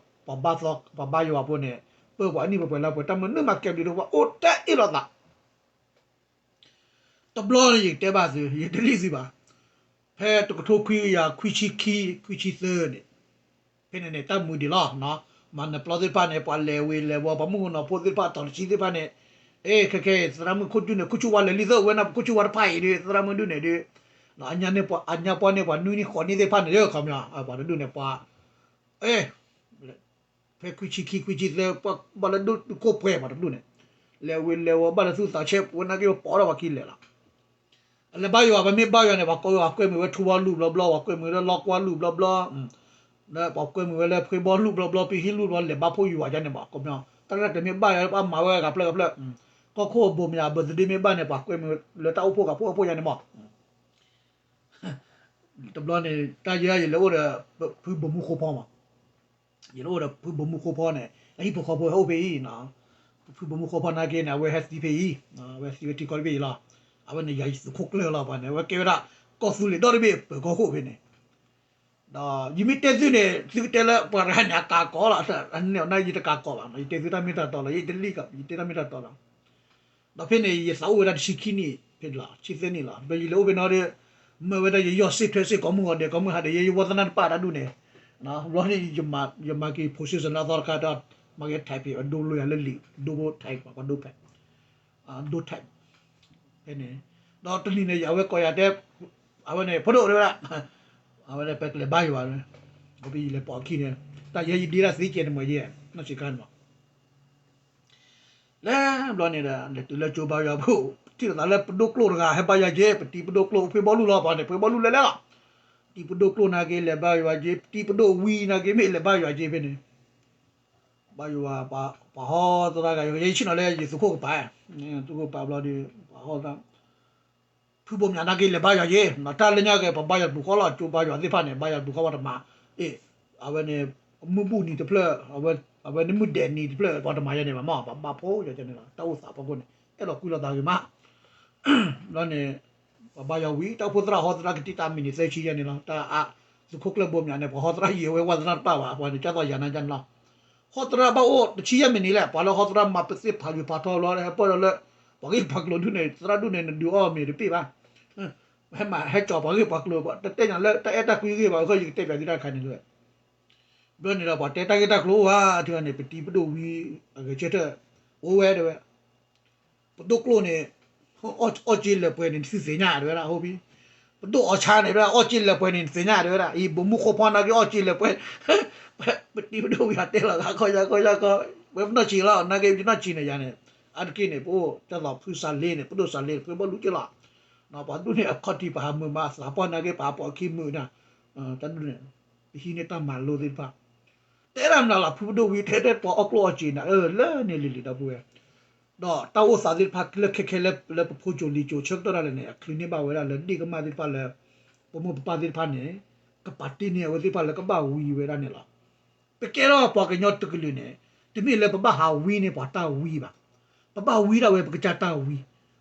ပှၤဘါသီ ပှၤဘါယွၤဖိန့ၣ် ပၢပှၤအနံၣ်ပှဲၤပှဲၤလါပှဲၤ တၢ်မနုၤမးကဲဘျုးဒိၣ်ပှၤအိၣ်တၢ်အ့ၣ်လိာ်သး တဘျီန့ၣ် ယကတဲဘၣ်သု ယတလံၣ်သုဘၣ်. ဖဲတကထိခွံကယၤခွံဆံခံ ခွံဆံသၢန့ၣ် ဖဲန့ၣ်န့ၣ် တၢ်မူဒံးလီၤ. မၤနၢၤပျီသ့ၣ်တဖၣ်န့ၣ် ပှၤလဲၤဝ့ၤလဲၤဝီၤ ပှၤမုၣ်ကနီၤဖိသ့ၣ်တဖၣ် တီၤတဆံသ့ၣ်တဖၣ်န့ၣ် အ့ ခဲခဲ သရၣ်မုၣ်ခိၣ်ကၠူၣ်န့ၣ် ခိၣ်ဆူၣ်ဝါလဲၤလံသၢဝဲန့ၣ် ပခိၣ်ဆူၣ်ဝါတဖၣ်အံၤဒီး သရၣ်မုၣ်ဒုၣ်န့ၣ်ဒီး အညါပှၢ်န့ၢ်ပှၤနွံနံၣ်ဃိးနံၣ်သ့ၣ်တဖၣ်န့ၣ် ခီပညီ ပှၤတဒူၣ်န့ၣ် ပှၤ အ့ ဖဲခွံဆံခံ ခွံဆံသၢ ဘၣ်လၢဒူၣ်ခိၣ်ပှဲၤပှၤတဒူၣ်န့ၣ် လဲၤဝ့ၤလဲၤဝီၤ ဘၣ်လၢသူၣ်သးဆဲး ပဝဲနာ်က့ပပိာ်ထီၣ်ပှၤခံလဲၣ်လီၤ. အလဲၤဘါယွၤ ပမ့ၢ်ဘါယွၤန့ၣ် ပှၤကိးဝဲ ပှၤကွဲမုာ်ဝဲထူဝါလူၢ်ဘျီဘျီ ပှၤကွဲမုာ်ဝဲလီကွၢ်လူၢ်ဘျီဘျီ ပှၤကွဲမုာ်ဝဲလၢဖှ့ဘီလူၢ်ဘျီဘျီ ပဟံၣ်လူၢ်ဘျီ လဲၤဘါဖှိၣ်ယွၤဒ်န့ၣ်ဘၣ် ခီပညီ တၢ်ရဲၣ်တၢ်ကျဲၤမ့ၢ်ဘၣ်ယွၤ ပှၤမၤဝဲဂၤဖျၢၣ်ဂၤဖျၢၣ် ကီၢ်ခိၣ်ဘိမယၤ ဘၢၣ်သဒ့မ့ၢ်ဘၣ်န့ၣ် ပှၤကွဲမုာ်လၢတၢ်အိၣ်ဖှိၣ်ဂၤဖှိၣ်အဖှိၣ်ယါန့ၣ်မး တဘျီန့ၣ် တၢ်ယဲယလဲၤအိၣ်ဒီး ဖုဘိမူဃိဖီမး ယလဲၤအိၣ်ဒီးဖုဘိမူဃိဖီန့ၣ် အဟံၣ်ဖိဃီဖိဟဲအိၣ်ဖဲအံၤ ဖုဘိမူဃိဖီနာ်က့န့ၣ် အဝဲဟဲသံဖဲအံၤ အဝဲသံဝဲထံကီၢ်တဘ့ၣ်အံၤလီၤ. အဝဲန့ၣ်ယၤယသုးခိၣ်ကျၢၢ်လီၤ ပှၤန့ၣ် အဝဲကဲဝဲဒၣ် ကီၢ်သူလ့ၤဒီတဘ့ၣ်ပၢၤကီၢ်ခိၣ်ဖဲန့ၣ်, ဒီးယမ့ၢ်တဲသုန့ၣ် သုကတဲလၢပှၤတဂၤန့ၣ် အကးကီးလီၤ, အန့ၣ်အီၤန့ၣ် ယတကးကီးဘၣ်, ယတဲသုတၢ်မ့ၢ်တၢ်တီလီၤ, ယတလံၣ်ကီး ယတဲတၢ်မ့ၢ်တၢ်တီလီၤ. ဒီးဖဲန့ၣ် ယသးအိၣ်ဝဲဒၣ်တဆံခံနံၣ်ဖဲလီၤ, ဆံသၢနံၣ်လီၤ, ဒီးယလဲၤအိၣ်ဖဲနီၤဒီး မၢဝဲဒၣ်ယယီၢ်စ့ၣ်ထွဲစ့ၣ် ကိးမုၢ်ဂီၤဒဲး ကိးမုၢ်ဟါဒဲး ယယဝီသနၢ်တပၣ်တၢ်ဒူၣ်န့ၣ်, ဘျီန့ၣ် ယမၤက့ၤ position လၢအသီတခါဒီး မၤက့ၤ type ဒိလိာ်ယၤလၢလံာ် ဒိ type ပှၤဒိ ဖဲ ဒိ type ဖဲန့ၣ်, ဒီးတနံၤန့ၣ် အဝဲကိးယၤတဲ အဝဲန့ၣ် ဖိဒိၣ်တဲဝဲဒၣ်, အဝဲဒၣ်ပကလဲၤဘါယွၤ, ပယလဲၤပိာ်အခံန့ၣ်, တၢ်ယဲယဒ့တၢ်သ့ကဲန့ၣ်မ့ၢ်ယဲ, နီၢ်ဆံးခါန့ၣ်မး လဲၤဘျီန့ၣ်ဒီး လဲၤတုၤလၢကၠိဘါယွၤပူၤ, ထံၣ်လိာ်သးလၢပဒိၣ်ကျိၣ်တဂၤ ဟဲဘါယွၤက့ၤ, ပတံၤပဒိၣ်ကျိၣ် ဖှ့ဘီလူလီၤပှၤန့ၣ် ဖှ့ဘီလူလဲၤလဲၤလီၤ, တံၤပဒိၣ်ကျိၣ်နာ်က့ လဲၤဘါယွၤက့ၤ, ပတံၤပဒိၣ်ဝံၤနာ်က့ မ့ၢ်လဲၤဘါယွၤက့ၤဖဲန့ၣ်, ဘါယွၤ ပှၤဟီသရၣ်ဂၤ ယဆ့ၣ်နီၤလၢယသုးခိၣ်ကပၤ, သုးခိၣ်ကပၤဘျီဒီး ပှၤဟီသရၣ် ဖုဘိၣ်မၠးနာ်က့ လဲၤဘါယွၤက့ၤ, တၢ်လၢညါက့ၤ ပှၤဘါယွၤတပူၤဃီလီၤ, ကၠိဘါယွၤသ့ၣ်တဖၣ်န့ၣ် ဘါယွၤတပူၤဃီ ပှၤတမၤ, အ့ၣ်, အဝဲန့ၣ် မုၢ်ဘူၣ်နံၤတဖျၢၣ်, အဝဲန့ၣ်မုၢ်ဒဲးနံၤတဖျၢၣ် ပှၤတမၤယဲန့ၣ်ဘၣ်မး, ပှၤဘၣ်ဖိယဲန့ၣ်လီၤ, တၢ်အိၣ်သးဖီခိၣ်န့ၣ် အဲၣ်လီၤကွံလီၤသးဂ့ၤမး ဘျီန့ၣ် ပှၤဘါယွၤဝံၤ တၢ်အိၣ်ဖှိၣ်သရၣ်ဟီသရၣ်ကတံၢ်တၢ်မံၤန့ၣ် သၢဆံယဲန့ၣ်လီၤ, တၢ်အ သုးခိၣ်ကျၢၢ်ဘိမၠးန့ၣ် ပှၤဟီသရၣ်ယံာ်ဝဲဝဲသရၣ်တပၣ်ဘၣ်, ပှၤန့ၣ်ကၢ်သိးယၤနၤယၤန့ၣ်လီၤ, ဟီသရၣ်ဘၣ်အိၣ်တဆံယဲၢ်မံးနံးလဲၣ်, ပှၤလၢဟီသရၣ်မၤပသ့ၣ်ဖးယိၤဖးထီဘျီ ဟဲပၢၢ်ဒီးလၢ ပှၤဂ့ၢ်ပှၤကျိၤဒူၣ်န့ၣ် သရၣ်ဒူၣ်န့ၣ် နဒုးအီၣ်မ့ၤတပ့ၢ်ဘၣ်, ဟဲမၤဟဲကၠီၤပှၤဂ့ၢ်ပှၤကျိၤ တတဲညါလၢတၢ်အဲၣ်တၢ်ကွံဂ့ၢ်ဘၣ်, အဃိယကတဲပၠးသုတၢ်တခါန့ၣ်လၢ ဘျီန့ၣ်ဒီး ပှၤတဲတၢ်ဂ့ၢ်တၢ်ကျိၤအိၣ်ဧါ, ထံန့ၣ် ပတံၤပဒိၣ်ဝံၤ အဂဲၤဆၢထၢၣ် အိၣ်ဝဲတဲဝဲ, ပဒိၣ်ကျိၣ်န့ၣ် အီၣ်စ့လၢပှဲၤန့ၣ် သုသ့ၣ်ညါတဲဝဲဒၣ်, အီၣ်ဘံ, ပဒိၣ်အီၣ်ဆါန့ၣ် အီၣ်စ့လၢပှဲၤန့ၣ် နသ့ၣ်ညါတဲဝဲဒၣ်, အံၤ ဘိးမုၢ်ဃိဖီနာ်က့ အီၣ်စ့လၢပှဲၤ, ပတံၤပဒိၣ်ဝံၤ အတဲလီၤဂၤခီယၤခီယၤခီ, ဝဲပနီၢ်ဆံးလီၤ, နာ်က့ပနီၢ်ဆံးန့ၣ်ယၤန့ၣ်, အါတက့ၢ်န့ၣ် ပအိၣ်တၢ်သိးဖုစးလ့န့ၣ် ပဒိၣ်စးလ့န့ၣ် ပှၤဘီလူက့ၤလီၤ, ပှၤဒူၣ်န့ၣ် အခီၣ်ထံး ပဟးမုာ်မး သးပှၢ်နာ်က့ ပဟးပိာ်အခံမုာ်န့ၣ်, တၢ်ဒူၣ်န့ၣ် ပဟံးန့ၢ်တၢ်မၤလိသ့ၣ်တဖၣ်, တဲဒၣ်မနုၤလီၤ ဖုပဒိၣ်ဝံၤ ထဲထဲပှၤအီၣ်ကျိၣ်အီၣ်စ့န့ၣ် အၢ လၢန့ၣ်လံၤလံၤဒီပုၢ်ဝဲၢ်, ဒီးတၢ်အိၣ်သးသ့ၣ်တဖၣ် လၢခဲခဲလၢ လၢပဖိကၠိလံၤကၠိဆၢကတီၢ်ဒၣ်လဲာ်န့ၣ် အချုးန့ၢ်ဘၣ်ဝဲဒၣ်လၢဒ့ၣ်ကမၢ်သ့ၣ်တဖၣ်လၢ ပမိၢ်ပပၢ်သ့ၣ်တဖၣ်န့ၣ် ကပာ်တ့ၢ်န့ၢ်အဝဲသ့ၣ်တဖၣ်လၢကဘၣ်ဝံၤဝဲဒၣ်န့ၣ်လီၤ. ပကဲထီၣ်ပှၤကညီတကလုာ်န့ၣ် တမ့ၢ်လၢပဘၣ်ဟးဝံန့ၢ်ပှၤတၢ်ဝံဘၣ်. ပဘၣ်ဝံဒၣ်ဝဲပကစၢ်တၢ်ဝံ,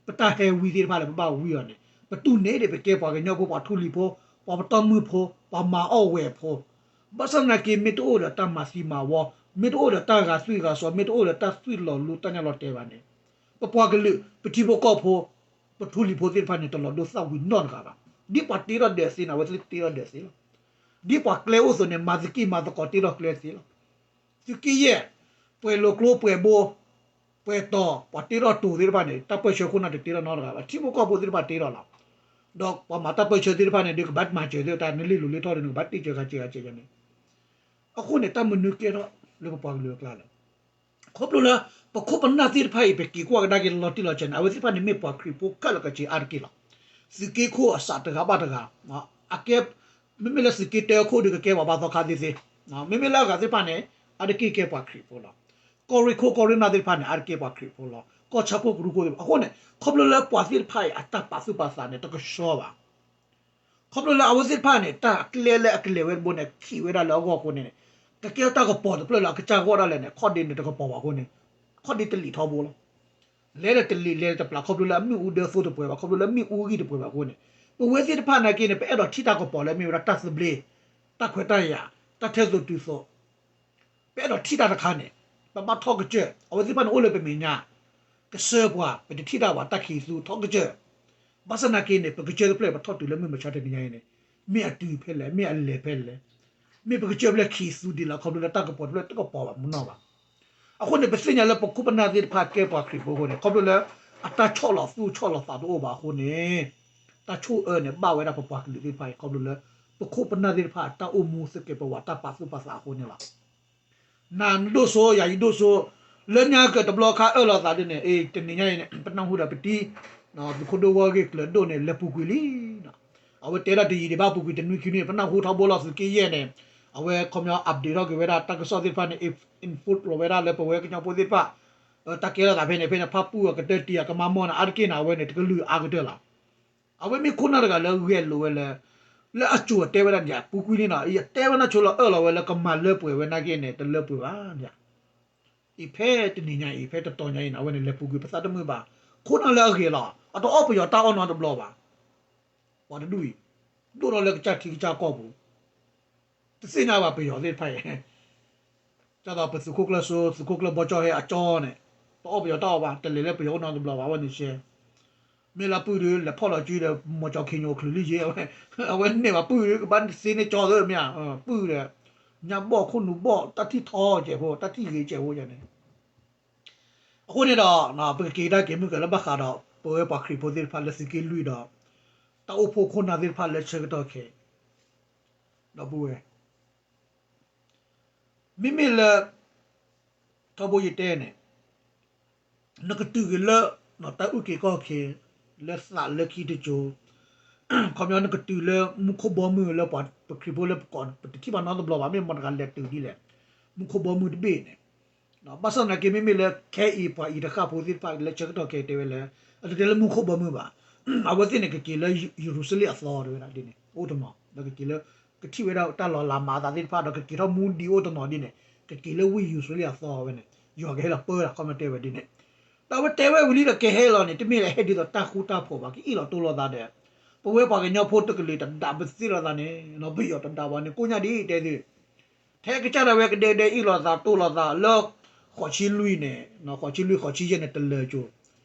ပတၢ်ဟဲဝံသ့ၣ်တဖၣ်လၢပဘၣ်ဝံအီၤန့ၣ် ပတူၢ်န့ၢ်ဒံး ပကဲပှၤကညီဖိ ပှၤထူလံၤဖိ ပှၤပတီၢ်မုၢ်ဖိ ပှၤမၤအီၣ်ဝဲၤဖိ, ဘၣ်ဆၣ်သနာ်က့ မ့ၢ်တအိၣ်ဒီးတၢ်မၤသံမၤဝီ, မ့ၢ်တအိၣ်ဒီးတၢ်ဂာ်သွံၣ်ဂာ်စီၤ, မ့ၢ်တအိၣ်ဒီးတၢ်သွံၣ်လီၤလိတၢ်ညၣ်လီၤတဲာ်ဘၣ်န့ၣ် ပပှၤကလုာ် ပထံဖိကီၢ်ဖိ ပထူလံၤဖိသ့ၣ်တဖၣ်န့ၣ် တလီၤဒိသၣ်ဝံၤနီတဂၤဘၣ်. ဒ်ပှၤတ့ထီၣ်ဒၢးသ့န့ၣ် အဝဲသ့ၣ်တ့ထီၣ်ဒၢးသ့လီၤ. ဒ်ပှၤကျဲအိၣ်သိးန့ၣ် မၤသက့ၢ်မၤသကိးတ့ထီၣ်ကျဲသ့လီၤ. သုးက့ယဲၢ်, ပှဲၤလိာ်ကျိ ပှဲၤဘိ, ပှဲၤတီၤ, ပှၤတ့ထီၣ်တိၤသ့ၣ်တဖၣ်န့ၣ် တၢ်ပၢၢ်ဆၢခိၣ်နၢ်တတ့ထီၣ်နီတဂၤဘၣ်. ထံဖိကီၢ်ဖိသ့ၣ်တဖၣ်တ့ထီၣ်လီၤ. ဒီးပှၤမၤတၢ်ပၢၢ်ဆၢသ့ၣ်တဖၣ်န့ၣ် ဒုးကဘၣ်မၤစၢၤသ့ၣ်တဖၣ် နလ့ၣ်လိၤလ့ၣ်ထီၣ်ဒီး နကဘၣ်တ့ၢ်စၢၤဂၤစၢၤဂၤစၢၤန့ၣ် အဃိန့ၣ် တၢ်မနုၤကဲထီၣ်လၢပပှၤကလုာ်အကျါလဲၣ်. ခီဖျိလၢ ပခိၣ်ပနၢ်သ့ၣ်တဖၣ်အံၤ ပက့ၤကွၢ်ကဒါက့ၤလီၤတံၢ်လီၤဆဲးန့ၣ် အဝဲသ့ၣ်တဖၣ်န့ၣ် မ့ၢ်ပှၤခရံာ်ဖိခဲလၢာ်ခဲဆ့အါတက့ၢ်လီၤ. သုးက့ခိၣ်အစးတဂၤဘၣ်တဂၤ, အကဲ မ့မ့ၢ်လၢသုးက့တၢခိၣ်ဒီး ကကဲပှၤဘါသီခါသ့သ့, မ့မ့ၢ်လၢအဂၤသ့ၣ်တဖၣ်န့ၣ် အါတက့ၢ်ကဲပှၤခရံာ်ဖိလီၤ. ကီၢ်ရ့ၣ်ခိၣ်ကီၢ်ရ့ၣ်နၢ်သ့ၣ်တဖၣ်န့ၣ် အါတက့ၢ်ပှၤခရံာ်ဖိလီၤ. ကီၢ်ဆၣ်ခိၣ်ကရူၢ်ခိၣ်သ့ၣ်တဖၣ်, အဃိန့ၣ် ခီဖျိလၢပှၤသ့ၣ်တဖၣ်အံၤ အတၢ်ပာ်သူၣ်ပာ်သးန့ၣ် တကဆှီဘၣ်. ခီဖျိလၢအဝဲသ့ၣ်တဖၣ်န့ၣ် တၢ်ကျဲလၢအကလဲၤဝဲတဘိန့ၣ် ခံးဝဲဒၣ်လၢအဂီၢ်အဃိန့ၣ်, ကကဲထီၣ်တၢ်ကပီၤတဖျၢၣ်လၢအကစၢ်ဂီၢ်ဒၣ်လဲာ်န့ၣ် ခီၣ်ဒ့န့ၣ်တကပီၤဘၣ်အဃိန့ၣ်, ခီၣ်ဒ့တလံာ်ထီဘိလီၤ. လဲၤဒီးတလံာ် လဲၤဒီးတပျၢ် ခီဖျိလၢအမ့ၣ်အူဒၢသိတပှဲၤဘၣ်, ခီဖျိလၢအမ့ၣ်အူဂံၢ်တပှဲၤဘၣ်အဃိန့ၣ်, ပဝဲသ့ၣ်တဖၣ်နာ်က့န့ၣ် ပအဲၣ်ဒိးထံၣ်တၢ်ကပီၤလၢအမ့ၢ်ဝဲဒၣ်တၢ်သဘျ့, တၢ်ခွဲးတၢ်ယာ်, တၢ်ထဲသိးတုၤသိး ပအဲၣ်ဒိးထံၣ်တၢ်တခါန့ၣ် ပဘၣ်ထီၣ်ကစၢၢ်, အဝဲသ့ၣ်တဖၣ်န့ၣ်အိၣ်လၢပမဲာ်ညါ, ကစၢၢ်ပှၤ ပတထံၣ်တၢ်ဘၣ် တၢ်ခံးသူထီၣ်ကစၢၢ်, ဘၣ်ဆၣ်သနာ်က့န့ၣ် ပကစၢၢ်တဖျၢၣ် ပထီၣ်တုၤလၢမုၢ်မဆါတနံၤညါအံၤန့ၣ်, မ့ၢ်အတုၤဖဲလဲၣ် မ့ၢ်အလဲၤဖဲလဲၣ်, မ့ၢ်ပကစၢၢ်ဖျၢၣ်ခံးသူဒံးလီၤ ခီဖျိလၢတၢ်ကပီၤတဖျၢၣ်တကပီၤဘၣ်မနီၤဘၣ်. အဃိန့ၣ် ပသ့ၣ်ညါလၢပခိၣ်ပနၢ်သ့ၣ်တဖၣ်ကဲပှၤခရံာ်ဖိအဃိန့ၣ် ခီဖျိလၢ အတၢ်ဆီၣ်လီၤသူၣ်ဆီၣ်လီၤသးတအိၣ်ဘၣ်အဃိန့ၣ်, တၢ်ဆိၣ်အၢန့ၣ် ဘၣ်ဝဲဒၣ်ပပှၤကလုာ်သ့ၣ်တဖၣ်အံၤ ခီဖျိလၢ ပခိၣ်ပနၢ်သ့ၣ်တဖၣ် တၢ်အိၣ်မူသကဲးပဝးတၢ်ပာ်သူၣ်ပာ်သးအဃိန့ၣ်လီၤ. နၤနဒိၣ်စိ ယၤယဒိၣ်စိ, လၢညါကတဘျီခါအၢၣ်လီၤသးဒ်န့ၣ် အ့ တနံၤညါအံၤန့ၣ် ပနၢ်ဟူဒီးပတံၤ သုးခိၣ်ဒိၣ်ဝီဂ့ၢ်ကျၢၤဒိၣ်န့ၣ် လဲၤပူၤကွံာ်လံ. အဝဲတဲဒၣ်တယံာ်ဒံးဘၣ်ပူၤကွံာ်တနွံခံနွံ ပနၢ်ဟူထီဘိလီၤ သုးက့ယဲၢ်န့ၣ်, အဝဲခီပညီ update ထီၣ်က့ၤဝဲဒၣ်တၢ်ကစီၣ်သ့ၣ်တဖၣ်န့ၣ် info လီၤဝဲဒၣ်လၢပဝဲကညီဖိသ့ၣ်တဖၣ် တၢ်ကဲထီၣ်သးဖဲန့ၣ် ဖဲန့ၣ် ဖၣ်ပူၣ်အကတၢၢ်တံၤအကမါမီၢ်န့ၣ် အါတက့ၢ်န့ၣ် အဝဲန့ၣ် တကလုာ်အါကတၢၢ်လီၤ. အဝဲမ့ၢ်ခိၣ်နၢ်တဂၤလၢဂဲၤလိာ်ဝဲလၢ လၢအစိၤအတဲဝဲဒၣ်န့ၣ် ပူၤကွံာ်န့ၣ်နီၤ ယတဲဝဲနၢ်ဆိလီၤအၢၣ်လီၤဝဲလၢကမၤလၢပှဲၤဝဲနာ်က့န့ၣ် တလၢပှဲၤဘၣ်န့ၣ်. အံၤဖဲတနံၤညါအံၤ ဖဲတတီၤညါအံၤန့ၣ် အဝဲန့ၣ်လဲၤပူၤကွံာ်ပသးတမုာ်ဘၣ်. ခိၣ်နၢ်လၢအဂဲၤလီၤ အတအီၣ်ပယီၤတၢ်အီၣ်နီတဘျီဘၣ်. ပှၤတဒူၣ်အံၤ ဒိၣ်ထီၣ်လၢကစၢ်ထံကစၢ်ကီၢ်ပူၤ, တသ့ၣ်ညါဘၣ်ပယီၤသ့ၣ်တဖၣ်အံၤ, ဒ်သိးပသုးခိၣ်ကျၢၢ်စိ သုးခိၣ်ကျၢၢ်ဘီကၠီၣ်ဟဲအကၠီန့ၣ်, တအီၣ်ပယီၤတၢ်အီၣ်ဘၣ်, တလဲၤလၢပယီၤအိၣ်နီတဘျီဘၣ်, အဝဲန့ၣ်ရှဲ မ့ၢ်လၢပုၢ်ဒီး လဲၤဖီၣ်လီၤစုဒီး မီၤကၠီၤခ့ညိၣ်ချုးလံယ့ၣ်, အဝဲန့ၣ်ဘၣ်ပုၢ်ဒီး ကဘၣ်သ့န့ၢ်ကၠီသ့မ့ၢ်ဧါ, ပုၢ်ဒီး ညၣ်ဘီၣ်ခိၣ်နူာ်ဘီၣ် တၢ်ထံၣ်ထီကဲးဖိ တၢ်ထံၣ်ဂ့ၤကဲးဖိယၤန့ၣ်, အဃိန့ၣ်ဒီး ပကက့ၤကဒါက့ၤမုၢ်ကလၢဘၣ်ဃးဒီး ပဝဲပှၤခရံာ်ဖိသ့ၣ်တဖၣ်လၢသုးက့လွံၢ်ဒီး တၢ်အိၣ်ဖှိၣ်ခိၣ်နၢ်သ့ၣ်တဖၣ်လၢဆၢကတီၢ်ခဲအံၤ, ဒီပုၢ်ဝဲၢ် မ့မ့ၢ်လၢ ထီဘိယတဲန့ၣ် နကတုၤက့ၤလၢ တၢ်အုၣ်က့ၤခီၣ်က့ၤ လၢသးလၢခံတစိၤ, ခီပညီနကတုၤလၢမူခိၣ်ဘီမုၢ်လၢပှၤပခရံာ်ဖိလၢပကိး ပတထံၣ်ဘၣ်နီတဘျီဘၣ်, မ့ၢ်မတၤတဂၤလဲၤတုၤဒ်လဲၣ်, မူခိၣ်ဘီမုၢ်တဘ့ၣ်န့ၣ်, ဘၣ်ဆၣ်သနာ်က့ မ့မ့ၢ်လၢခဲအံၤပှၤအံၤတဃၣ်ဖိသ့ၣ်တဖၣ်လၢဆၢကတီၢ်ခဲအံၤတဲဝဲလၢ အတတဲလၢမူခိၣ်ဘီမုၢ်ဘၣ်, အဝဲသ့ၣ်န့ၣ်ကက့ၤလၢယရူၤၡလ့ၣ်အသီတဲဝဲဒၣ်ဒ်န့ၣ် အိၣ်တနီၤ ဒီးကက့ၤလၢ ကထံၣ်ဝဲဒၣ်တၢ်လီၤလးမၤအသးသ့ၣ်တဖၣ် ဒီးကက့ၤထီၣ်မူဒံးအိၣ်တနီၤဒ်န့ၣ် ကက့ၤလၢဝ့ၢ်ယရူၤၡလ့ၣ်အသီဝဲန့ၣ် ယွၤကဟဲလီၤပၢတၢ်ခီမ့ၢ်တဲဝဲဒ်န့ၣ်, ဒီးအဝဲတဲဝဲဝံၤလံဒီးကဟဲလီၤန့ၣ် တမ့ၢ်လၢဟဲဒ်သိးတၢ်ဃူတၢ်ဖိးဘၣ် ကအ့ၣ်လိာ်တိၢ်လိာ်သးဒီး ပဝဲပှၤကညီဖိတကလုာ်တဒၣ်ပသ့ၣ်လိာ်သးန့ၣ် ပယီၤတဒၣ်ဘၣ်န့ၣ် ကိးညါဒ်တဲသု ထဲကစၢ်ဒၣ်ဝဲကဒဲကဒဲအ့ၣ်လိာ်သးတိၢ်လိာ်သးလၢ ဃိးဆံလွံၢ်န့ၣ် ဃိးဆံလွံၢ် ဃိးဆံယဲၢ်န့ၣ် တလၢၤ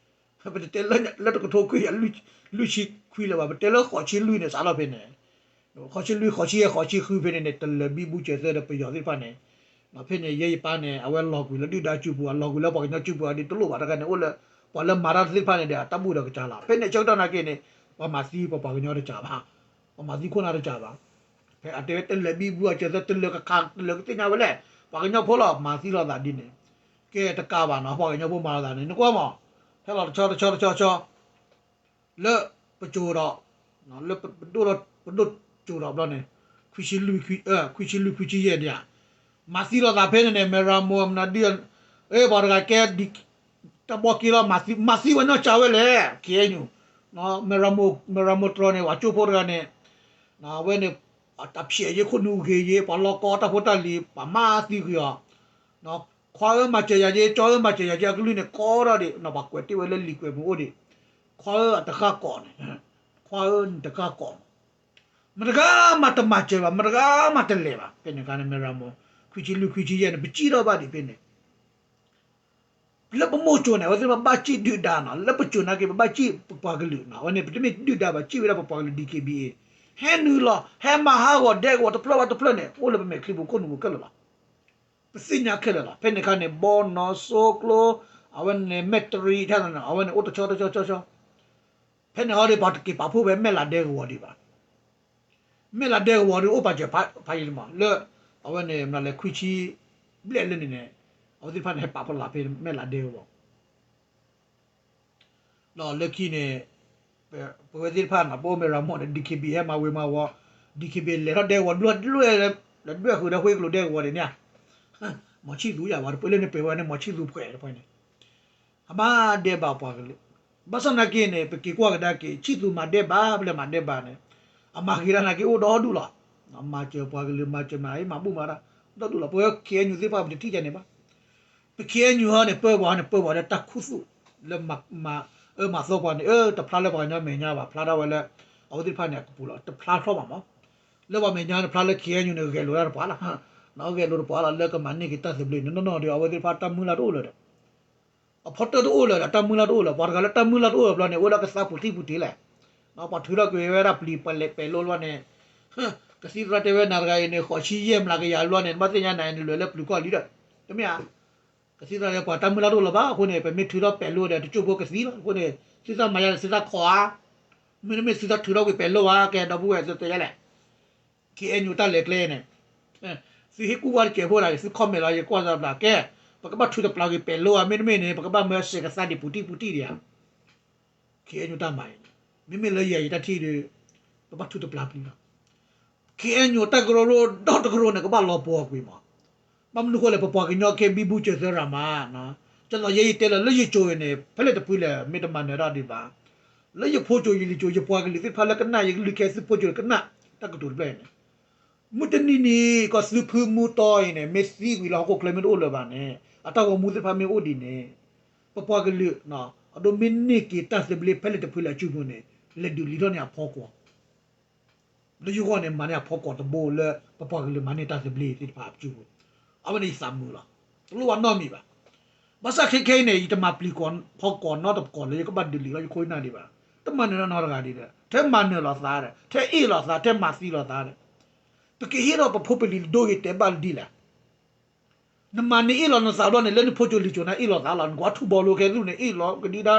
ကၠိ ပတတဲလၢတကထိခွံကယၤလွံၢ်ဆံခွံလၢၤဘၣ်, ပတဲလၢဃိးဆံလွံၢ်န့ၣ် စးထီၣ်ဖဲန့ၣ် ဃိးဆံလွံၢ် ဃိးဆံယဲၢ် ဃိးဆံဃုဖဲန့ၣ်န့ၣ် တလၢၤဘံဘူစၢၤသၢဒီးပယီၤသ့ၣ်တဖၣ်န့ၣ်, ဖဲန့ၣ် ယဲယပၢ်န့ၣ် အဝဲလီၤကွံာ်လၢဒုၣ်ဒါစုပူၤ အလီၤကွံာ်လၢပှၤကညီစုပူၤ အဒ်တလိၣ်ဘၣ်တခါန့ၣ် အိၣ်လၢ ပှၤလၢမၤတၢ်သ့ၣ်တဖၣ်န့ၣ်ဒီး အတၢ်ဘူၣ်ဒီးကစၢ်လီၤ. ဖဲန့ၣ်ဆၢကတီၢ်နာ်က့န့ၣ် ပှၤမၤသံပပှၤကညီတကးဘၣ်, ပှၤမၤသံခိၣ်နၢ်တကးဘၣ်. ဖဲအတဲဝဲတလၢၤဘံဘူအစၢၤသၢ တလၢၤကခး တလၢၤကသ့ၣ်ညါဝဲလဲၣ်, ပှၤကညီဖိလီၤ မၤသံလိာ်သးဒ်န့ၣ်, ကဲတကးဘၣ်နီၤ ပှၤကညီဖိမၤလိာ်သးန့ၣ် နကွၢ်မး, ဟဲလီၤတဆီတဆီတဆီတဆီ လၢပစိၤဒီး လၢပဒိၣ်လီၤ ပဒိၣ်စိၤဒီးဘျီန့ၣ် ခွံဆံလွံၢ် ခွံဆံယဲၢ်ဒံးဧါ, မၤသံလိာ်သးဖဲန့ၣ်န့ၣ် မဲၢ်ရမိၢ်မနုၤဒ် အ့ ပှၤတဂၤကဲ တၢ်ဘီက့လီၤ မၤသံပှၤညီကၢ်ဝဲလဲၣ် ခ့အ့ၣ်ယူၣ်, မဲၢ်ရမိၢ်တြီန့ၣ် ပှၤကၠိဖိတဂၤန့ၣ် အဝဲန့ၣ် တၢ်ဖျဲးယ့ ခိၣ်နူာ်ဂ့ၤယ့ ပှၤလီၢ်ကီတၢ်ဖိတၢ်လံၤ ပှၤမၤသံကွံာ်အီၤ, ခွါဧၢမၤစၢၤယၤယ့ ကၠီဧၢမၤစၢၤယၤယ့ အကလုၢ်န့ၣ် ကီထီၣ်ဒံး ပှၤကွဲးတ့ၢ်ဝဲလၢလံာ်ကွဲးမုၢ်အိၣ်ဒံး, ခွါဧၢအတဃၣ်ကိးန့ၣ်, ခွါဧၢနတဃၣ်ကိးန့ၣ်, မတဂၤမးတမၤစၢၤဘၣ် မတဂၤမးတလဲၤဘၣ် ဖဲန့ၣ်အခါန့ၣ် မဲၢ်ရမိၢ် ခွံဆံလွံၢ်ခွံဆံယဲၢ်န့ၣ် ပစံၣ်ထီၣ်ဘၣ်ဒံးဖဲန့ၣ် လၢပမိၢ်စိၤန့ၣ် အဝဲသ့ၣ်ပဘၣ်စံၣ်ဒုၣ်ဒါနီၤ လၢပစိၤနာ်က့ ပဘၣ်စံၣ်ပပှၤကလုာ်နီၤ အဝဲန့ၣ် ပတမ့ၢ်ဒုၣ်ဒါဘၣ် စံၣ်ဝဲဒၣ်ပပှၤကလုာ် ဒီး ကဘ့ၣ်အ့ ဟဲနုာ်လီၤ ဟဲမၤဟးဂီၤဒဲကဝီၤတဖျၢၣ်ဘၣ်တဖျၢၣ်န့ၣ် အိၣ်လၢပမဲာ်ချံပူၤခိၣ်နူာ်ပူၤခဲလၢာ်လီၤ. ပသ့ၣ်ညါခဲလၢာ်လီၤ. ဖဲန့ၣ်အခါန့ၣ် ဘီနီၢ်စိကျိ အဝဲန့ၣ် မဲၢ်တရံး ထဲန့ၣ် အဝဲန့ၣ် အိၣ်တဆီတဆီဆီဆီ ဖဲန့ၣ်ဟီဒီး ပှၤတက့ၤပာ်ဖှိၣ်ဝဲမဲၢ်လးဒဲကဝီၤဒံးဘၣ်. မဲၢ်လးဒဲကဝီၤဒီး အိၣ်ပာ်စၢၤဖးယံာ်လံမး လၢ အဝဲန့ၣ် မနုၤလဲၣ် ခွံဆံဘျဲၣ်လၢန့ၣ်န့ၣ် အဝဲသ့ၣ်တဖၣ်န့ၣ် ဟဲပာ်ဖှိၣ်လၢဖဲမဲၢ်လးဒဲကဝီၤ ဒီးလၢခံန့ၣ် ပဝဲသ့ၣ်တဖၣ်န့ၣ် ပအိၣ်မဲၢ်ရမိၢ်န့ၣ် ဒီး ကဘ့ၣ် ဟဲမၤဝ့ၤမၤဝီၤ ဒီး ကဘ့ၣ် လဲၤထီၣ်ဒဲကဝီၤဒွဲၣ်ဒွဲၣ် လဲၤဒွဲၣ်ဃုာ်ဒီးဃ့ကလိာ်ဒဲကဝီၤဒံးန့ၣ်ဧါ မီၤဆံၣ်သူယၤဝဲ တပှဲၤလၢန့ၣ် ပှဲၤဝဲန့ၣ် မီၤဆံၣ်သူပှဲၤတပှဲၤန့ၣ် အမၤဒဲးဘးပှၤကလုာ်, ဘၣ်ဆၣ်သနာ်က့န့ၣ် ပက့ၤကွၢ်ကဒါက့ၤ ဆံၣ်သူမၤဒဲးဘး ပလဲၤမၤဒဲးဘးန့ၣ် အမၤဃ့တၢ်သနာ်က့ အိၣ်ဒီဒူၣ်လီၤ. မၤစၢၤပှၤကလုာ် မၤစၢၤမၤအံၤ မၤဘူၣ်မၤတၢ် ဒီဒူၣ်လီၤ. ပဝဲ ခ့အ့ၣ်ယူၣ် သ့ၣ်တဖၣ် ပတထံၣ်ယၤန့ၣ်ဘၣ်. ပ ခ့အ့ၣ်ယူၣ် ဟီန့ၣ် ပၢပှၤဟီန့ၣ် ပၢပှၤဒီးတၢ်ခူသူၣ် လၢ မၤအၢမၤသီပှၤန့ၣ် အၢ တဖျါလၢပှၤကညီမဲာ်ညါဘၣ် ဖျါထီၣ်ဝဲလၢ အဝဲသ့ၣ်တဖၣ်န့ၣ် အကပူၤလီၤ တဖျါထီၣ်ဘၣ်မး လၢပှၤမဲာ်ညါန့ၣ် ဖျါလၢ ခ့အ့ၣ်ယူၣ် န့ၣ် ဂဲၤလိာ်တၢ်တပှၤလီၤ. ဂဲၤလိာ်တပှၤလီၤ လၢကမၤန့ၢ်က့ၤတၢ်သဘျ့န့ၣ် နီၢ်နီၢ်ဒီး အဝဲသ့ၣ်တဖၣ်တၢ်မုၢ်လၢ်တအိၣ်လၢၤဒီး အဖီတၢၢ်တအိၣ်လၢၤဒီး တၢ်မုၢ်လၢ်တအိၣ်လၢၤ ပှၤတဂၤလၢတၢ်မုၢ်လၢ်တအိၣ်လၢၤဘျီန့ၣ် အိၣ်လၢကသါပူၤထံၣ်ပူၤတ့ၢ်လဲၣ်. ပှၤထုးထီၣ်ကွံာ်ဝဲဒၣ်ပျံၤပဲာ်လိလီၤန့ၣ် ကသံၣ်သရၣ်တဲဝဲနၤတဂၤအံၤန့ၣ် ဃိးဆံယဲၢ်မျးကယၤလီၤန့ၣ် နဘၣ်သ့ၣ်ညါနၤအံၤန့ၣ် လဲၤလၢပျုၤကီၢ်လံဒီး တမ့ၢ်ဧါ. ကသံၣ်သရၣ်တဲပှၤတၢ်မုၢ်လၢ်တအိၣ်လၢၤဘၣ် အဃိန့ၣ် ပမ့ၢ်ထုးထီၣ်ပဲာ်လိဒီး တကၠိၢ်ဖိကသံလီၤ အဃိန့ၣ် သုသးမၤယါန့ၣ် သုသးခိးဧါ မ့တမ့ၢ်သုသးထုးထီၣ်ကွံာ်ပဲာ်လိဧါ ကဲဒီပုၢ်ဝဲၢ်သုတဲယါလဲၣ် ခ့အ့ၣ်ယူၣ် တၢ်လဲၤကျဲန့ၣ် သုဟ့ၣ်ကူၣ်ဝဲတစဲးဖိဒၣ် သု comment လီၤ ယကွၢ်သးဘျးကဲ ပကဘၣ်ထုးတပျၢ်ကွံာ်ပဲာ်လိဧါ မ့တမ့ၢ်န့ၣ် ပကဘၣ်မၢစဲးကသါဒံးပူၤတံၢ်ပူၤတံၢ်ဒံးဧါ ခ့အ့ၣ်ယူၣ် တၢ်မၤအံၤန့ၣ် မ့မ့ၢ်လၢယၤယတၢ်ထံၣ်ဒီး ပဘၣ်ထုးတပျၢ်ပျံၤလီၤ ခ့အ့ၣ်ယူၣ် တၢ်ကရၢကရိဒီတကရၢန့ၣ် ကဘၣ်လီၤပှီၢ်ကွံာ်မး ဘၣ်မနုၤဃိလဲၣ် ပပှၤကညီကဲဘံဘူစၢၤသၢရၤမး ကသိးယဲယတဲလီၤလၢယစိၤအံၤန့ၣ် ဖဲလဲၣ်တဖုလဲၣ် မ့ၢ်တမၤနၢၤတၢ်ဒံးဘၣ် လၢယဖိစိၤယလံၤစိၤ ယပှၤကလုာ်သ့ၣ်တဖၣ်လၢကနၣ်ယကလုၢ်ခဲ သုးဖိစိၤကနၣ် တၢ်ကတိၤတဖျၢၣ်အံၤန့ၣ် မုၢ်တနံၤနံၤ ကီၢ်သုဖုမူတီအံၤန့ၣ် မ့ၢ်သံကွံာ်လၢဟီၣ်ခိၣ်ချၢမ့ၢ်တအိၣ်လၢၤဘၣ်န့ၣ် အတၢ်ဂီၤမူသ့ၣ်တဖၣ်မ့ၢ်အိၣ်ဒံးန့ၣ် ပပှၤကလုာ် အဒိမ့ၢ်န့ၢ်က့ၤတၢ်သဘျ့ဖဲလဲၣ်တဖုလဲၣ်အစုပူၤန့ၣ် လဲၤဒုးလံထီၣ်န့ၢ်အဖီကွီၤ လၢယဂီၢ်န့ၣ် မၤန့ၢ်အဖီကိးတဘိလၢ ပပှၤကလုာ်မၤန့ၢ်တၢ်သဘျ့သ့ၣ်တဖၣ်အပူၤပူၤ, အဝဲန့ၣ်ယသးမုာ်လီၤ. တလိၣ်ဘၣ်နီတမံၤဘၣ်. ဘၣ်ဆၣ်ခဲခဲအံၤန့ၣ် ယတမၤပျံၤကိးဖီကိးနီတပကိးလၢယကဘၣ်ဒုးလံာ်လီၤ ယခိၣ်ယနၢ်ဒံးဘၣ်. တမၤနၢၤနီတဂၤဒံးဒီး ထဲမၤနၢၤလိာ်သးဒီး ထဲအ့ၣ်လိာ်သး ထဲမၤသံလိာ်သးဒီး ပကဟ့ၣ်ထီၣ်ပဖိပလံၤဒိဂ့ၤတဲာ်ဘၣ်လၢဒ်လဲၣ်. နမၤနအ့ၣ်လီၤနသးဘျီန့ၣ် လၢနဖိကၠိလံၤကၠိန့ၣ်အ့ၣ်လိာ်သးလီၤ. နကွၢ်ထူဘီလိခဲသုန့ၣ် အ့ၣ်လိာ်ကဒံဒါ,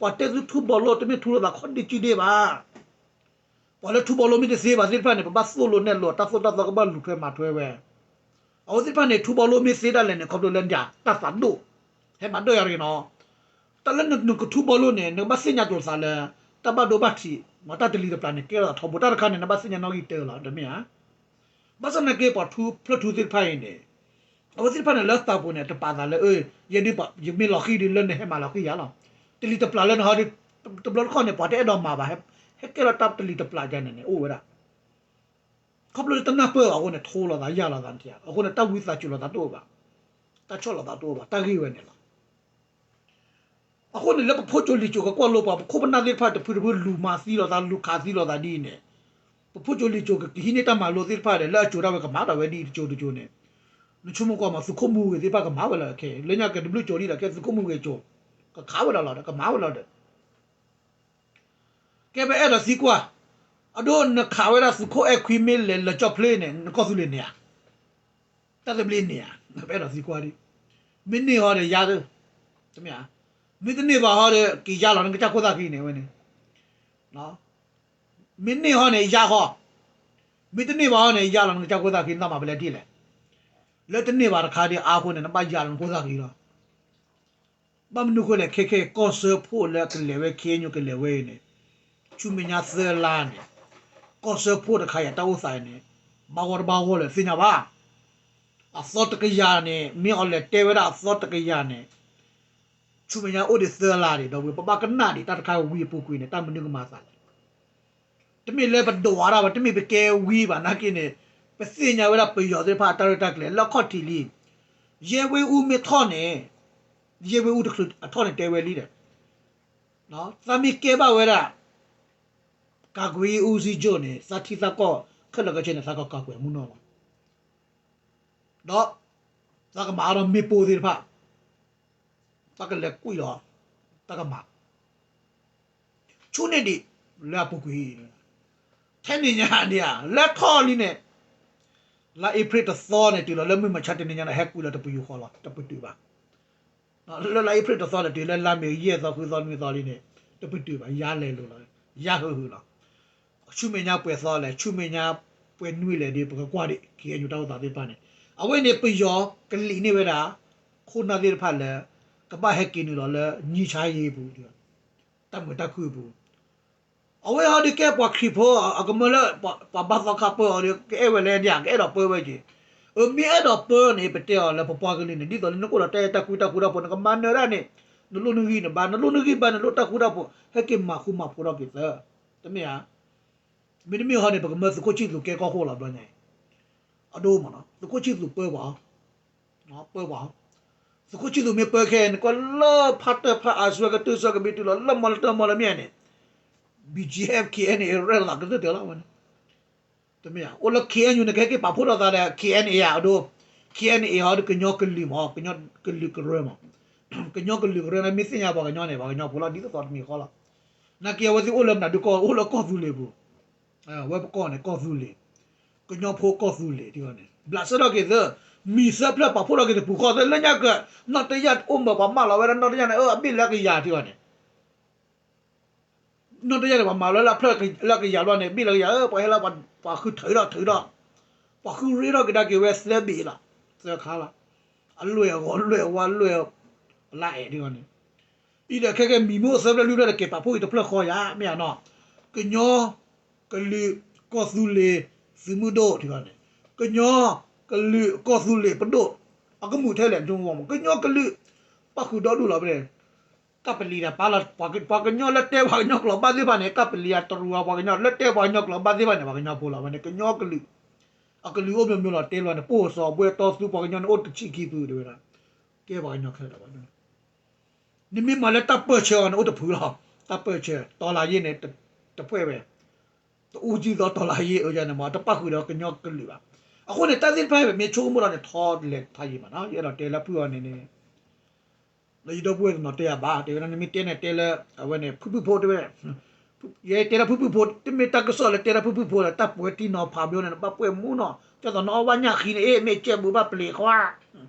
ပှၤတဲသုထူဘီလိ တမ့ၢ်ထူလိာ်သးခီၣ်ဒ့ကံဒ့ဘၣ်. ပှၤလၢထူဘီလိမ့ၢ်တသ့ဘၣ်သ့ၣ်တဖၣ်န့ၣ် ပဘၣ်သိၣ်လိနဲၣ်လိ တၢ်သိၣ်တၢ်သီကဘၣ်လူၤထွဲမၤထွဲဝဲ. အဝဲသ့ၣ်တဖၣ်န့ၣ် ထူဘီလိမ့ၢ်သ့ဒၣ်လဲာ်န့ၣ် ခီဖျိလၢဒၣ်တၢ်သးဒိၣ်, ဟဲမၤဒိၣ်ယၤတဂ့ၤနီၤ. တၢ်လၢနကထူဘီလိန့ၣ် နကဘၣ်သ့ၣ်ညါကျိၤသးလၢ တၢ်ဘၣ်ဒိဘၣ်ထံး တၢ်တလံၤတပျၢ်န့ၣ် ကဲထီၣ်သးထီဘိ တၢ်တခါန့ၣ် နဘၣ်သ့ၣ်ညါနီၣ်ဂံၢ်တၢလီၤ တမ့ၢ်ဧါ. ဘၣ်ဆၣ်နာ်က့ ပှၤထူဖျၢၣ်ထူသ့ၣ်တဖၣ်အံၤန့ၣ် အဝဲသ့ၣ်တဖၣ်န့ၣ် လၢသးပူၤန့ၣ် တပာ်သးလၢ ယဲဒ်ယမ့ၢ်လီၤဃံၤဒီးလၢနဟဲမၤလီၤဃံၤယၤလီၤ. တလံၤတပျၢ်လၢနဟီဒီး တဘျီတခီၣ်န့ၣ် ပှၤတအဲၣ်ဒိးမၤဘၣ်, ဟဲကဲထီၣ်တၢ်တလံၤတပျၢ်ယၤန့ၣ်န့ၣ် အိၣ်ဝဲဒၣ်. ခီဖျိလၢတနၢ်ပၢၢ်အဃိန့ၣ် ထိလိာ်သးယၢ်လိာ်သးနထံၣ်ဧါ. အဃိန့ၣ် တၢ်ဝံသးစူၤလိာ်သးတအိၣ်ဘၣ်, တၢ်ဆီၣ်လီၤသးတအိၣ်ဘၣ်, တၢ်ဂ့ၢ်ဝဲန့ၣ်လီၤ. အဃိန့ၣ် လၢပဖိကၠိလံၤကၠိကကွၢ်လိပှၤ ပခိၣ်ပနၢ်သ့ၣ်တဖၣ်တဖုတဖုလူၤမၤသံလိာ်သး လူၤခးသံလိာ်သးဒ်အံၤန့ၣ်, ပဖိကၠိလံၤကၠိကဟံးန့ၢ်တၢ်မၤလိသ့ၣ်တဖၣ်ဒီး လၢအကၠိဒၣ်ဝဲကမၤဒီးဝဲဒ်အံၤတကၠိတကၠိန့ၣ်, နဆိကမိၣ်ကွၢ်မး သုးခိၣ်မူဂ့ၤသ့ၣ်တဖၣ်ကမၤဝဲလီၤခဲအံၤ လၢညါကတဘျုးကၠိဒ်ဒီး ကဲသုးခိၣ်မူဂ့ၤကၠိ, ကခးဝဲဒၣ်လီၤဒီး ကမၤဝဲလီၤဒီး ကဲပအဲၣ်ဒိးသံကွၢ်, အဒိနခးဝဲဒၣ်သုးခိၣ်အဲၣ်ခွံမ့ၢ်လဲၤလၢကၠီၣ်ဖျ့န့ၣ် နကီၢ်သူလ့ၤန့ၢ်ဧါ, တၢ်သဘျ့န့ၢ်ဧါ, ပအဲၣ်ဒိးသံကွၢ်ဒ်, မ့ၢ်န့ၢ်ဟီဒီးယါသၢ, တမ့ၢ်ဧါ, မ့ၢ်တန့ၢ်ဘၣ်ဟီဒီး က့ၤယါလီၤနကစၢ်ခိၣ်သၣ်ခံန့ၣ်ဝဲန့ၣ်, မ့ၢ်န့ၢ်ဟီန့ၣ် ယါဃီ, မ့ၢ်တန့ၢ်ဘၣ်ဟီန့ၣ် ယါလီၤနကစၢ်ခိၣ်သၣ်ခံ နတၢ်မၤပလဲဒ်လဲၣ်, လၢတန့ၢ်ဘၣ်တခါဒီးအါဃိန့ၣ် နဘၣ်ယါလီၤနခိၣ်သၣ်ခံလီၤ. ဘၣ်မနုၤဃိလဲၣ် ခဲခဲကီၢ်စၢဖှိၣ်လၢကလဲၤဝဲ ခ့အညိကလဲၤဝဲအံၤန့ၣ်, ဆူမဲာ်ညါသၢလါန့ၣ်, ကီၢ်စၢဖှိၣ်တခါအံၤတၢ်အိၣ်သးအံၤန့ၣ်, ဘၣ်ဂီၢ်တဘၣ်ဂီၢ်လၢသ့ၣ်ညါဘၣ်. အသီတကယၤန့ၣ် မ့ၢ်အီၤလဲၤတဲဝဲဒၣ်အသီတကယၤန့ၣ်, ဆူမဲာ်ညါအိၣ်ဒံးသၢလါဒံး ဒီပုၢ်ဝဲၢ် ပဘၣ်ကနၣ်ဒံးတၢ်တခါဝံအပူၤကွံာ်န့ၣ် တၢ်မနုၤကမၤသးလဲၣ်. တမ့ၢ်လၢပဒိးဝဲဒၣ်ဘၣ်, တမ့ၢ်ပကဲဝံဘၣ်နာ်က့န့ၣ်, ပသ့ၣ်ညါဝဲဒၣ်ပယီၤသ့ၣ်တဖၣ်အတၢ်ရဲၣ်တၢ်ကျဲၤလၢအခီၣ်ထံးလံ. ရဲဝင်းဦးမ့ၢ်ထီၣ်န့ၣ်, ရဲဝင်းဦးတချုးအထီၣ်န့ၣ်တဲဝဲလံဒီး, သးမ့ၢ်ကဲဘၣ်ဝဲဒၣ် ကာကွယ်ရေးဦးစီးချုပ်န့ၣ် သးထံသးကီၢ်ခဲလၢာ်ခဲဆ့န့ၣ် သးက ကာကွယ် မူနီၢ်လီၤ. ဒီး သးကမၤအါထီၣ်မ့ၣ်ပိၢ်သ့ၣ်တဖၣ်, သးကလဲၤကွံာ်လီၤ, တၢ်ကမၤ ဆူန့ၣ်ဒံး လၢအပူၤကွံာ်, ထဲန့ၣ်ညါဒံးဧါ လဲၤထီၣ်လံန့ၣ်, လါအ့ဖြ့ၣ်တသီန့ၣ် တုၤလီၤလၢမုၢ်မဆါတနံၤညါန့ၣ် ဟဲကွံာ်လီၤတပယူာ်ဃီလီၤ, တပတုာ်ဘၣ်. လၢလါအ့ဖြ့ၣ်တသီန့ၣ် တုၤလၢလါမ့ၤယဲၢ်သီဃုသီနွံသီလံန့ၣ် တပတုာ်ဘၣ်, ယါလဲၤလိာ်လီၤ, ယါဟုာ်ဟုာ်လီၤ. ဆူမဲာ်ညါပှဲၤသီလဲၣ်, ဆူမဲာ်ညါပှဲၤနွံလဲၣ်ဒီး ပကကွၢ်ဒံး ခ့အညိတၢ်အိၣ်သးသ့ၣ်တဖၣ်န့ၣ်, အဝဲန့ၣ်ပယီၤကလံးန့ၢ်ဝဲဒၣ် ခိၣ်နၢ်သ့ၣ်တဖၣ်လၢ ကဘၣ်ဟဲက့ၤနုာ်လီၤလၢ ငြိမ်းချမ်းရေးပူၤ, တၢ်မုာ်တၢ်ခုၣ်အပူၤ အဝဲဟီဒုးကဲပှၤခရံာ်ဖိ အကမၢလၢ ပှၤဘၣ်သီခါပၢအီၤဒီး ကအဲၣ်ဝဲလဲၣ်ဒံးဧါ, ကအဲၣ်ဒိးပၢဝဲက့ၤ. အမ့ၢ်အဲၣ်ဒိးပၢန့ၣ် ပတဲအီၤလၢပပှၤကလုာ်န့ၣ် ဒ်သိးလၢနအိၣ်ဒီးတၢ်အဲၣ်တၢ်ကွံတၢ်ဃူတၢ်ဖိး နကမၤနၢၤဒၣ်န့ၣ် နလိၣ်နဂံၢ်နဘါ, နလိၣ်နဂံၢ်ဘါန့ၣ် နလိၣ်တၢ်ဃူတၢ်ဖိး ဟဲက့ၤမၤဃူမၤဖိးထီၣ်က့ၤသၢ, တမ့ၢ်ဧါ. မ့တမ့ၢ်ဟီန့ၣ် ပကမၢသုးခိၣ်ဆံၣ်သူးကဲကီၢ်ခိၣ်လီၤဘျီညါအံၤ, အဒိမ့ၢ်နီၤ သုးခိၣ်ဆံၣ်သူးပၢပှၤ ပၢပှၤ, သုးခိၣ်ဆံၣ်သူးမ့ၢ်ပၢခဲအံၤ နကွၢ်လၢဖးတၢၢ်ဖးအါဆူကတုၢ်ဆၢကဘီတုၤလီၤ လၢမီၢ်လၢတၢ်မီၢ်လၢမ့ၢ်န့ၣ် BGF KNA ရဲၣ်လီၤသးကတၢၢ်တၢၢ်လီၤဝဲန့ၣ်, တမ့ၢ်ဧါ. အိၣ်လၢ K N U န့ၣ် ကဟဲက့ၤပာ်ဖှိၣ်ထီၣ်သးဒီး K N A ဧါ အဒိ, K N A ဟီဒီး ကညီကလုာ်မး ကညီကလုာ်ကရၢမး, ကညီကလုာ်ကရၢန့ၣ် မ့ၢ်သ့ၣ်ညါပှၤကညီန့ၣ် ပှၤကညီဖိလီၤ ဒ်သိးသိးတမံၤဃီလီၤ. နာ်က့အဝဲသ့ၣ်အိၣ်လၢမနုၤဒုးကီၢ် အိၣ်လၢကီၢ်သူလ့ၤပူၤ, ဝဲပကီၢ်န့ၣ် ကီၢ်သူလ့ၤ, ကညီဖိကီၢ်သူလ့ၤန့ၣ် ဘျးစဲထီၣ်က့ၤသၢ, မံၤသၢဖျၢၣ်ပာ်ဖှိၣ်ထီၣ်က့ၤတပူၤဃီသၢ လၢညါက နီၣ်တယၢ်အိၣ်မၢ်ပှၤမၢလီၤဝဲဒၣ်နီၣ်တယၢ်န့ၣ် အဘ့ၣ်လၢကယၤထံဂီၢ်န့ၣ် နီၣ်တယၢ်န့ၣ် ပှၤမၤလီၤလၢဖျၢၣ်လၢကယၤဘျီန့ၣ် ဘ့ၣ်လၢကယၤ ပှၤဟဲလၢပှၤဃုထၢထီၣ်ထၢထီၣ်, ပှၤဃုရ့ထီၣ်ကဒါက့ၤဝဲသၢဘ့ၣ်လီၤ, သၢခါလီၤ, အလွဲၢ်အဂီၤလွဲၢ်အဝါလွဲၢ်, လါအဲၣ်ဒ်ဂီၢ်န့ၣ်, အံၤဒီးခဲကဲမံၤမ့ၢ်အိၣ်သၢဖျၢၣ်လွံၢ်ဖျၢၣ်ဒီးက့ၤပာ်ဖှိၣ်က့ၤတဖျၢၣ်ဃီယၤ မ့ၢ်ဧါနီၤ, ကညီ, ကလုာ်, ကီၢ်သူလ့ၤ, သုးမုၢ်ဒိၣ်ဒ်ဂီၢ်န့ၣ်, ကညီ, ကလုာ်, ကီၢ်သူလ့ၤပဒိၣ်, အကမူၣ်ထဲလဲၣ် ကညီကလုာ်, ပၣ်ဃုာ်ဒီဒူၣ်လီၤဖဲန့ၣ် ကပလံၤတၢ်ပာ်လီၤ, ပှၤကညီလၢတဲပှၤကညီကျိာ်ဘၣ်သ့ၣ်တဖၣ်န့ၣ် ကပလံၤအတရူးအပှၤကညီ လၢတဲပှၤကညီကျိာ်ဘၣ်သ့ၣ်တဖၣ်န့ၣ် ပှၤကညီဖိလီၤဝဲန့ၣ် ကညီကလုာ်, အကလုာ်အိၣ်မျိုးမျိုးလီၤ တဲလီၤန့ၣ် ပအိၣ်စီၤဘှဲတီသူပှၤကညီန့ၣ် အိၣ်တဆံခံဖုတဲဝဲဒၣ်, ကဲပှၤကညီခဲလၢာ်လီၤဘၣ်, နမ့ၢ်မၤလၢတၢ်ပၢၢ်ဆၢအီၤန့ၣ် အိၣ်တဖုလီၤ, တၢ်ပၢၢ်ဆၢ တီလၤယ့ၣ်န့ၣ် တဖှဲၣ်ဝဲ တအူကံသီတီၤလၢယ့ၢ်အၢယၤန့ၣ်မး တပၣ်ဃုာ်ဒီးကညီကလုာ်ဘၣ်. အဃိန့ၣ် တၢ်သ့ၣ်တဖၣ်အံၤ ပမ့ၢ်ဆိကမိၣ်ဒီးန့ၣ် ထီလဲၤဖးယံၤမးနီၤ ယအဲၣ်ဒိးတဲလၢဖုၣ်အီၤန့ၣ်န့ၣ် လၢယဒီပုၢ်ဝဲၢ်တနီၤတဲယၤဘၣ် တဲဝဲဒၣ် နမ့ၢ်တဲန့ၣ်တဲလၢ အဝဲန့ၣ် ဖုၣ်ဖုၣ်ဖိတဲဝဲ ယတဲလၢဖုၣ်ဖုၣ်ဖိ တမ့ၢ်တၢ်ကစီၣ်လၢတဲလၢဖုၣ်ဖုၣ်ဖိဒီး တၢ်ပှဲၤထံနီၤဖးဘျီန့ၣ် နဘၣ်ပှဲၤမူနီၤ ကၠီသးနီအီၣ်ဘၣ်ညၣ်ဃံန့ၣ် အ့ၣ် မ့ၢ်ကဲဘူးဘၣ်ပျံၤခွါ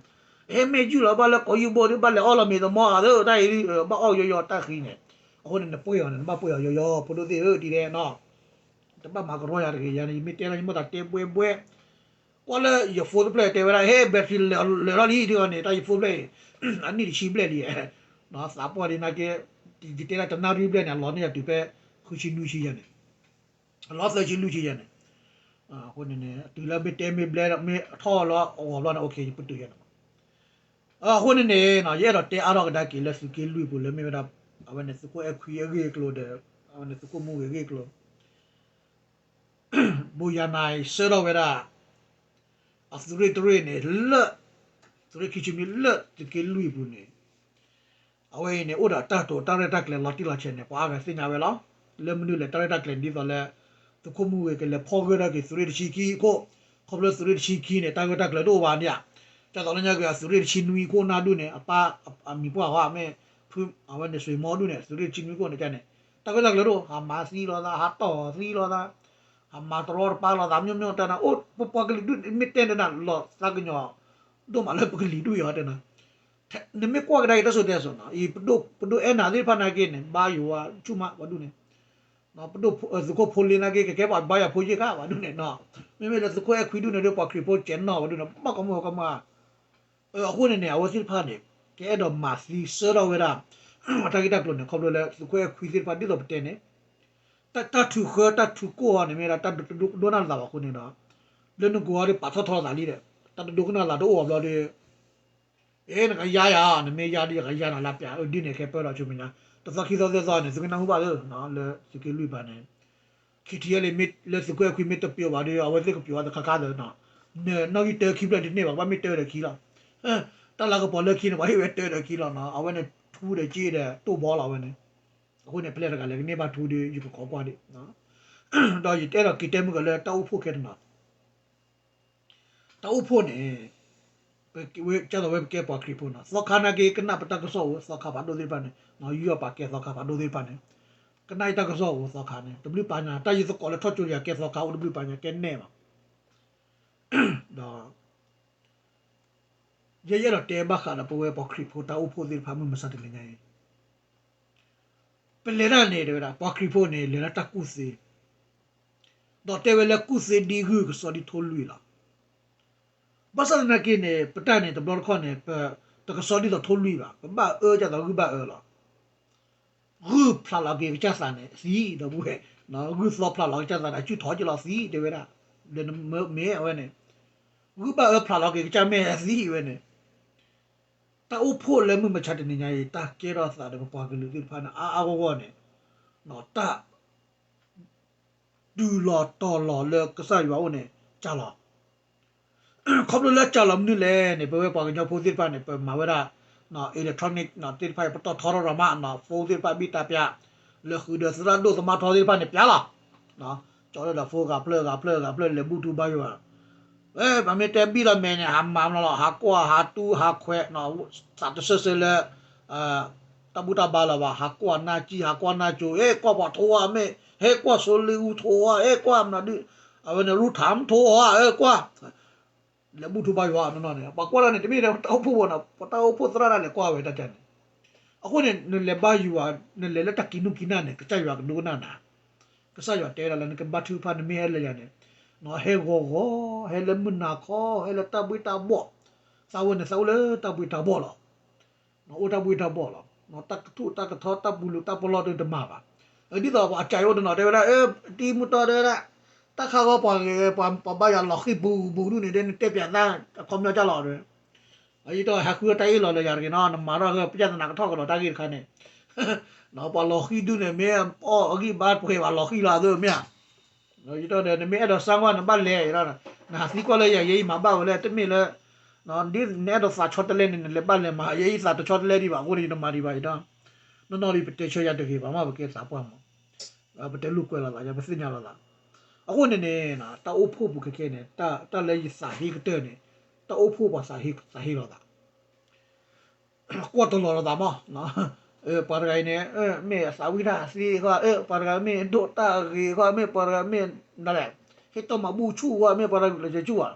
ဟဲမ့ၢ်ယုၢ်လီၤဘၣ်လၢကိးယူၢ်ဘိဒီး ဘၣ်လဲၤအီၣ်လီၤမ့ၤသမီအသး တၢ်အံၤ ဘၣ်အီၣ်ယီယီတၢ်ဃံန့ၣ် အဃိန့ၣ် နပှဲၤအီၤန့ၣ် နဘၣ်ပှဲၤအီၤယီယီ ဖိဒိၣ်သ့ၣ်ဧၢ ဒ်လဲၣ်နီၤ တဘၣ်မၤကရီယၤတဂ့ၤ ယၤန့ၣ် ယမ့ၢ်တဲလၢယမိၢ်သးတဲဘှဲဘှဲ ကွၢ်လၢယ phone တဖျၢၣ်တဲဝဲဒၣ် ဟဲ battery လၢာ်လီၤလံ ဒ်အံၤန့ၣ် တၢ်ယ phone တဖျၢၣ်အံၤ အနံၣ်တဆံဘျဲၣ်လံ သးပှၢ်ဒ်နာ်က့ ယတဲဒၣ်တနၣ်ရံၣ်ဘျဲၣ်န့ၣ် အလီၤန့ၢ်ယၤတုၤဖဲ ဃုဆံနွံဆံယၤန့ၣ် အလီၤသၢဆံလွံၢ်ဆံယၤန့ၣ် အဃိန့ၣ်န့ၣ် တုၤလၢမ့ၢ်တဲမ့ၢ်ဘျဲ မ့ၢ်ထီၣ်လီၤအဂီၤဘျီန့ၣ် okay ယပတုာ်ယၤန့ၣ် အဃိန့ၣ်န့ၣ် ယအဲၣ်ဒိးတဲအါထီၣ်ကဒါက့ၤလၢသုးက့လွံၢ်ပူၤလၢမ့ၢ်ဝဲဒၣ် အဝဲန့ၣ်သုးခိၣ်အဲၣ်ခွံအဂ့ၢ်အကျိၤဒီး အဝဲန့ၣ်သုးခိၣ်မူဂ့ၤအဂ့ၢ်အကျိၤ ဘိယၤနၤအံၤဆှၢထီၣ်ဝဲဒၣ် အသုးရ့ၣ်တရ့ၣ်န့ၣ် လၢ သုးရ့ၣ်ခံဆံမံလၢသုးက့လွံၢ်ပူၤန့ၣ် အဝဲအံၤန့ၣ် အိၣ်ဒီးတၢ်တိာ်တၢ်ရဲၣ်တၢ်ကျဲၤလီၤတံၢ်လီၤဆဲးန့ၣ် ပှၤအါဂၤသ့ၣ်ညါဝဲလီၤ. လၢမနုၤလဲၣ် တၢ်ရဲၣ်တၢ်ကျဲၤဒ်သိးလၢ သုးခိၣ်မူဂ့ၤကလဲၤဖီၣ်ဂၢၢ်ထီၣ်က့ၤသုးရ့ၣ်တဆံခံအခိၣ် ခီဖျိသုးရ့ၣ်တဆံခံန့ၣ် တၢ်ဂၢၢ်တၢ်ကျၢၤတအိၣ်ဘၣ်န့ၣ်ဧါ. ကၢ်သိးလၢညါက့ၤအသုးရ့ၣ်တဆံနွံအခိၣ်နၢ်ဒူၣ်န့ၣ် အပၢ်အမံၤပှၢ်ဃီမ့ၢ် အဝဲန့ၣ်စွ့ၤမီဒူၣ်န့ၣ် သုးရ့ၣ်တဆံနွံအခိၣ်န့ၣ်န့ၣ် တၢ်ဂၢၢ်တၢ်ကျၢၤတအိၣ် ဟးမၤသံလိာ်သး ဟးတီၢ်သံလိာ်သး ဟးမၤတရီတပါလိာ်သး မ့ၢ်မ့ၢ်တဲနၤ အိၣ်ပပှၤကလုာ်ဒူၣ် မ့ၢ်တဲနၤလီၤသးကညီၤ ဒိၣ်မးလၢပကလုာ်ဒူၣ်အံၤတဲနၤ နမ့ၢ်ကွၢ်ကဒါက့ၤတၢ်စိၤတဲစိၤနီၤ အံၤ ပဒိၣ်အဲၣ်နၤသ့ၣ်တဖၣ်နာ်က့န့ၣ် ဘါယွၤဆူၣ်မးပှၤဒူၣ်န့ၣ် ပဒိၣ်သုးခိၣ်ဖိလ့နာ်က့ ကကဲပှၤဘါယွၤဖိယ့ၢ်ခါပှၤဒူၣ်န့ၣ်နီၤ မ့မ့ၢ်လၢသုးခိၣ်အဲၣ်ခွံဒူၣ်န့ၣ်ဒီး ပှၤခရံာ်ဖိကဲနီၣ်ပှၤဒူၣ်န့ၣ် ဘၣ်ကီမုၢ်ကီမုၢ်ဧါ အဃိန့ၣ်န့ၣ် အဝဲသ့ၣ်တဖၣ်န့ၣ် ကအဲၣ်ဒိးမၤသံဆှၢထီၣ်ဝဲဒၣ် အတၢ်ဂ့ၢ်တၢ်ကျိၤန့ၣ် ခီဖျိလၢသုးခိၣ်အဲၣ်ခွံသ့ၣ်တဖၣ်ဒ်သိးပတဲန့ၣ် တၢ်ထုးဃၢတၢ်ထုးကိၢ်အီၤန့ၣ်မ့ၢ်ဒၣ်တၢ်တဒိကနၣ်လိာ်သးဘၣ်အဃိန့ၣ်ဒီး လၢနဂီၢ်ဒီးပာ်ထီၣ်ထီလိာ်သးလံဒီး တၢ်တဒိကနၣ်လိာ်သးတအိၣ်အဘျီဒီး အ့ နကယါယၤ နမ့ၢ်ယါဒီးယကယါနၤလၢပျၢၤ အဒ်န့ၣ်ခဲပၢလီၤဆူမဲာ်ညါ တသီခံသီသၢသီန့ၣ် သုကနၢ်ဟူဘၣ်သ့ လၢသုးက့လွံၢ်ပၤန့ၣ် ခံထံၣ်လံ လၢသုးခိၣ်အဲၣ်ခွံမ့ၢ်တပျိာ်ဘၣ်ဒီး အဝဲသ့ၣ်ကပျိာ်ဝဲတခါခါသ့နီၤ နနီၣ်ဂံၢ်တၢခံဖျၢၣ်တန့ၢ်ဘၣ် ကဘၣ်မ့ၢ်တၢဒီးခံလီၤ တၢ်လၤကပီၤလၢခံန့ၣ် ပှၤဟ့ၣ်ဝဲတၢဒီးခံလီၤနီၤ အဝဲန့ၣ်ထူဒီးက့ဒီးတိၢ်ဘီလီၤအဝဲန့ၣ် အဃိန့ၣ် ဖဲလဲၣ်တဂၤလဲၣ်ကန့ၢ်ဘၣ်ထူဒီး ယကခိးကွၢ်ဒံး ဒီးယတဲဒီးက့ၤတဲမုၢ်ကလၢတၢ်အိၣ်ဖှိၣ်ခဲတနီၤ တၢ်အိၣ်ဖှိၣ်န့ၣ် ကၢ်သိးဝဲပကဲပှၤခရံာ်ဖိနီၤ သီခါနာ်က့ ကနၣ်ပတၢ်ကစီၣ်ဧိၤ သီခါဖးဒိၣ်သ့ၣ်တဖၣ်န့ၣ် ယူးယီၣ်ပာ်ကဲသီခါဖးဒိၣ်သ့ၣ်တဖၣ်န့ၣ် ကနၣ်အံၤတၢ်ကစီၣ်ဧိၤသီခါန့ၣ် တဘျုးပာ်ညါ တၢ်ယသကိးလၢထီၣ်ကၠိလံယၤကဲသီခါအိၣ်တဘျုးပာ်ညါကဲနဲၣ်ဘၣ် ဒီး ယဲယအဲၣ်ဒိးတဲဘၣ်ဃးဒီးပဝဲပှၤခရံာ်ဖိတၢ်အိၣ်ဖှိၣ်သ့ၣ်တဖၣ်မုၢ်မဆါတနံၤညါအံၤ ပလဲၤတၢ်န့ၣ် တဲဝဲဒၣ် ပှၤခရံာ်ဖိန့ၣ် လဲၤလၢတၢ်ကူၣ်သ့, ဒီးတဲဝဲလၢကူၣ်သ့ဒ်ဂုၢ်ကစီၣ်ဒ်ထိၣ်လွံၢ်လီၤ. ဘၣ်ဆၣ်သနာ်က့န့ၣ် ပတၢ်န့ၣ်တဘျီတခီၣ်န့ၣ် ပတကစီၣ်ဒ်သိးထိၣ်လွံၢ်ဘၣ်, ပဘၣ်အၢကသိးဂုၢ်ဘၣ်အၢလီၤ. ဂုၢ်ဖျးလီၤက့ၤကစၢ်သးန့ၣ်သံ, ဒီပုၢ်ဝဲၢ်, ဂုၢ်သီဖျးလီၤကစၢ်သးန့ၣ် အစုၣ်ထီၣ်က့ၤလီၤသံ တဲဝဲဒၣ်, ဒီးမ့ၢ်အဝဲန့ၣ် ဂုၢ်ဘၣ်အၢဖျးလီၤက့ၤကစၢ်မဲာ်သံဝဲန့ၣ် တၢ်အိၣ်ဖှိၣ်လၢမုၢ်မဆါတနံၤညါအံၤ တၢ်ကဲထီၣ်သးဒီးပပှၤကလုာ်သ့ၣ်တဖၣ်န့ၣ် အါအါဂီၢ်ဂီၢ်န့ၣ် တၢ် တုၤလီၤတီၤလီၤလၢကစၢ်ယွၤအအိၣ်န့ၣ် စှၤလီၤ. ခီဖျိလၢစှၤလီၤမနုၤလဲၣ်န့ၣ် ပဝဲပှၤကညီဖိသ့ၣ်တဖၣ်န့ၣ် ပမၤဝဲဒၣ် electronic သ့ၣ်တဖၣ် ပတီၢ်ထီထီၣ်ဒီးမး phone သ့ၣ်တဖၣ်ဘံၣ်တၢ်ပျး လၢဃုာ်ဒီးသရၣ်ဒိၣ်သမါထီသ့ၣ်တဖၣ်န့ၣ် ပျးလီၤ. ကၠီလၢဒီး phone ဂၤဖျၢၣ်ဂၤဖျၢၣ်ဂၤဖျၢၣ်လဲၤဘူၣ်ထူဘါယွၤ ပမ့ၢ်တဲဘံၣ်လီၤမဲာ်န့ၣ် ဟးမၤမနီၤလီၤ ဟးကွၢ်ဟးတူၢ်ဟးခွဲး သးတဆၢဆၢလၢ တၢ်ဘူၣ်တၢ်ဘါလၢၤဘၣ် ဟးကွၢ်နၢ်ကံၢ် ဟးကွၢ်နၢ်ကၠိ ဟဲကွၢ်ပှၤထိဝါမ့ၢ် ဟဲကွၢ်စိလ့အူထိဝါ ဟဲကွၢ်မနုၤဒုး အဝဲန့ၣ် ရူထၣ်ထိဝါ ဟဲကွၢ် လဲၤဘူၣ်ထူဘါယွၤနီၢ်နီၢ်န့ၣ် ပှၤကွၢ်တၢ်န့ၣ် တမ့ၢ်တၢ်အိၣ်ဖှိၣ်ဘၣ်နီၤ ပတၢ်အိၣ်ဖှိၣ်သရၣ်တၢ်လဲၤကွၢ်ဝဲတၢ်ကါန့ၣ် အဃိန့ၣ် နလဲၤဘါယွၤ နလဲၤလၢတၢ်ကံၢ်နူၢ်ကံၢ်နၢ်န့ၣ် ကစၢ်ယွၤကဒိကနၣ်နၤ ကစၢ်ယွၤတဲဒၣ်လၢနကဘါထုကဖၣ် နမ့ၢ်ဟဲလၢယၤန့ၣ် ဟဲဂီၤဂီၤ ဟဲလၢမုၢ်နၤခီ ဟဲလၢတၢ်ဘှ့ၣ်တၢ်ဘှီၣ် သးဝဲန့ၣ် သးအိၣ်လၢတၢ်ဘှ့ၣ်တၢ်ဘှီၣ်လီၤ. အိၣ်တၢ်ဘှ့ၣ်တၢ်ဘှီၣ်လီၤ. တၢ်ကထူၣ်တၢ်ကထီ တၢ်ပူၤလူၤတၢ်ပလီၢ်တမၤဘၣ်. ဒ်သိးပှၤအကၢ်အိၣ်တနီၤတဲဝဲဒၣ် တံၤမုၢ်တီတဲဝဲဒၣ် တၢ်ခါဂီၤပှၤဂ့ၤ ပှၤဘါယွၤလီၤဃံၤပူၤပူၤဒူၣ်န့ၣ် တဲနတဲပၠးသး အခီပညီကၢ်လီၤတဲဝဲ ယတီၢ်ဟးဃုတၢ်အ့ၣ်လီၤလၢယၤတဂ့ၤနီၤ နမၤထီၣ် ပျၢ်သနာ်ကထီၣ်ကဒီးတၢ်ဂ့ၢ်တခါန့ၣ် ပှၤလီၤဃံၤဒူၣ်န့ၣ် မ့ၢ်အီၣ်အဂံၢ်ဘါပှဲၤဘၣ်လီၤဃံၤလီၤသ့မ့ၢ်ဧါ ယတီၢ်ဒီး နမ့ၢ်အဲၣ်ဒိးစၢ်ကွၢ်နဘၣ်လဲၤ နဟးသံကွၢ်လၢယၤ ယဲအံၤမၤဘၣ်ဝဲလၢ တမ့ၢ်လၢ ဒ်နအဲၣ်ဒိးသးဆီတလဲန့ၣ် နလဲၤဘၣ်လဲၤမၤ ယဲအံၤသးတဆီတလဲဒံးဘၣ် အဃိန့ၣ် ယတမၤဒံးဘၣ်ယတီၢ် နီၢ်နီၢ်ဒံး ပတဲဆၢယၤတဂ့ၤဘၣ်မး ပကဲသးပှၢ်မး ပတဲလိာ်ကွဲလိာ်သး ယပသ့ၣ်ညါလိာ်သး အဃိန့ၣ်န့ၣ် တၢ်အိၣ်ဖှိၣ်ပူၤခဲခဲန့ၣ် တၢ်လၢယသးဟ့ကတၢၢ်န့ၣ် တၢ်အိၣ်ဖှိၣ်ပှၤသးဟ့လိာ်သး ကွၢ်တလီၤလိာ်သးမး, ပှၤတဂၤအံၤန့ၣ် မ့ၢ်အသးဝံၣ်တၢ်သ့ဃီ, ပှၤတဂၤမ့ၢ်ဒိၣ်တၢ်ဂ့ၤဃီ, မ့ၢ်ပှၤတဂၤမ့ၢ်ဒ်လဲၣ်, ဟ့ၣ်တၢ်မၤဘူၣ်ဆူၣ်ဃီ, မ့ၢ်ပှၤတဂၤလၢယကၠူၣ်ဧါ,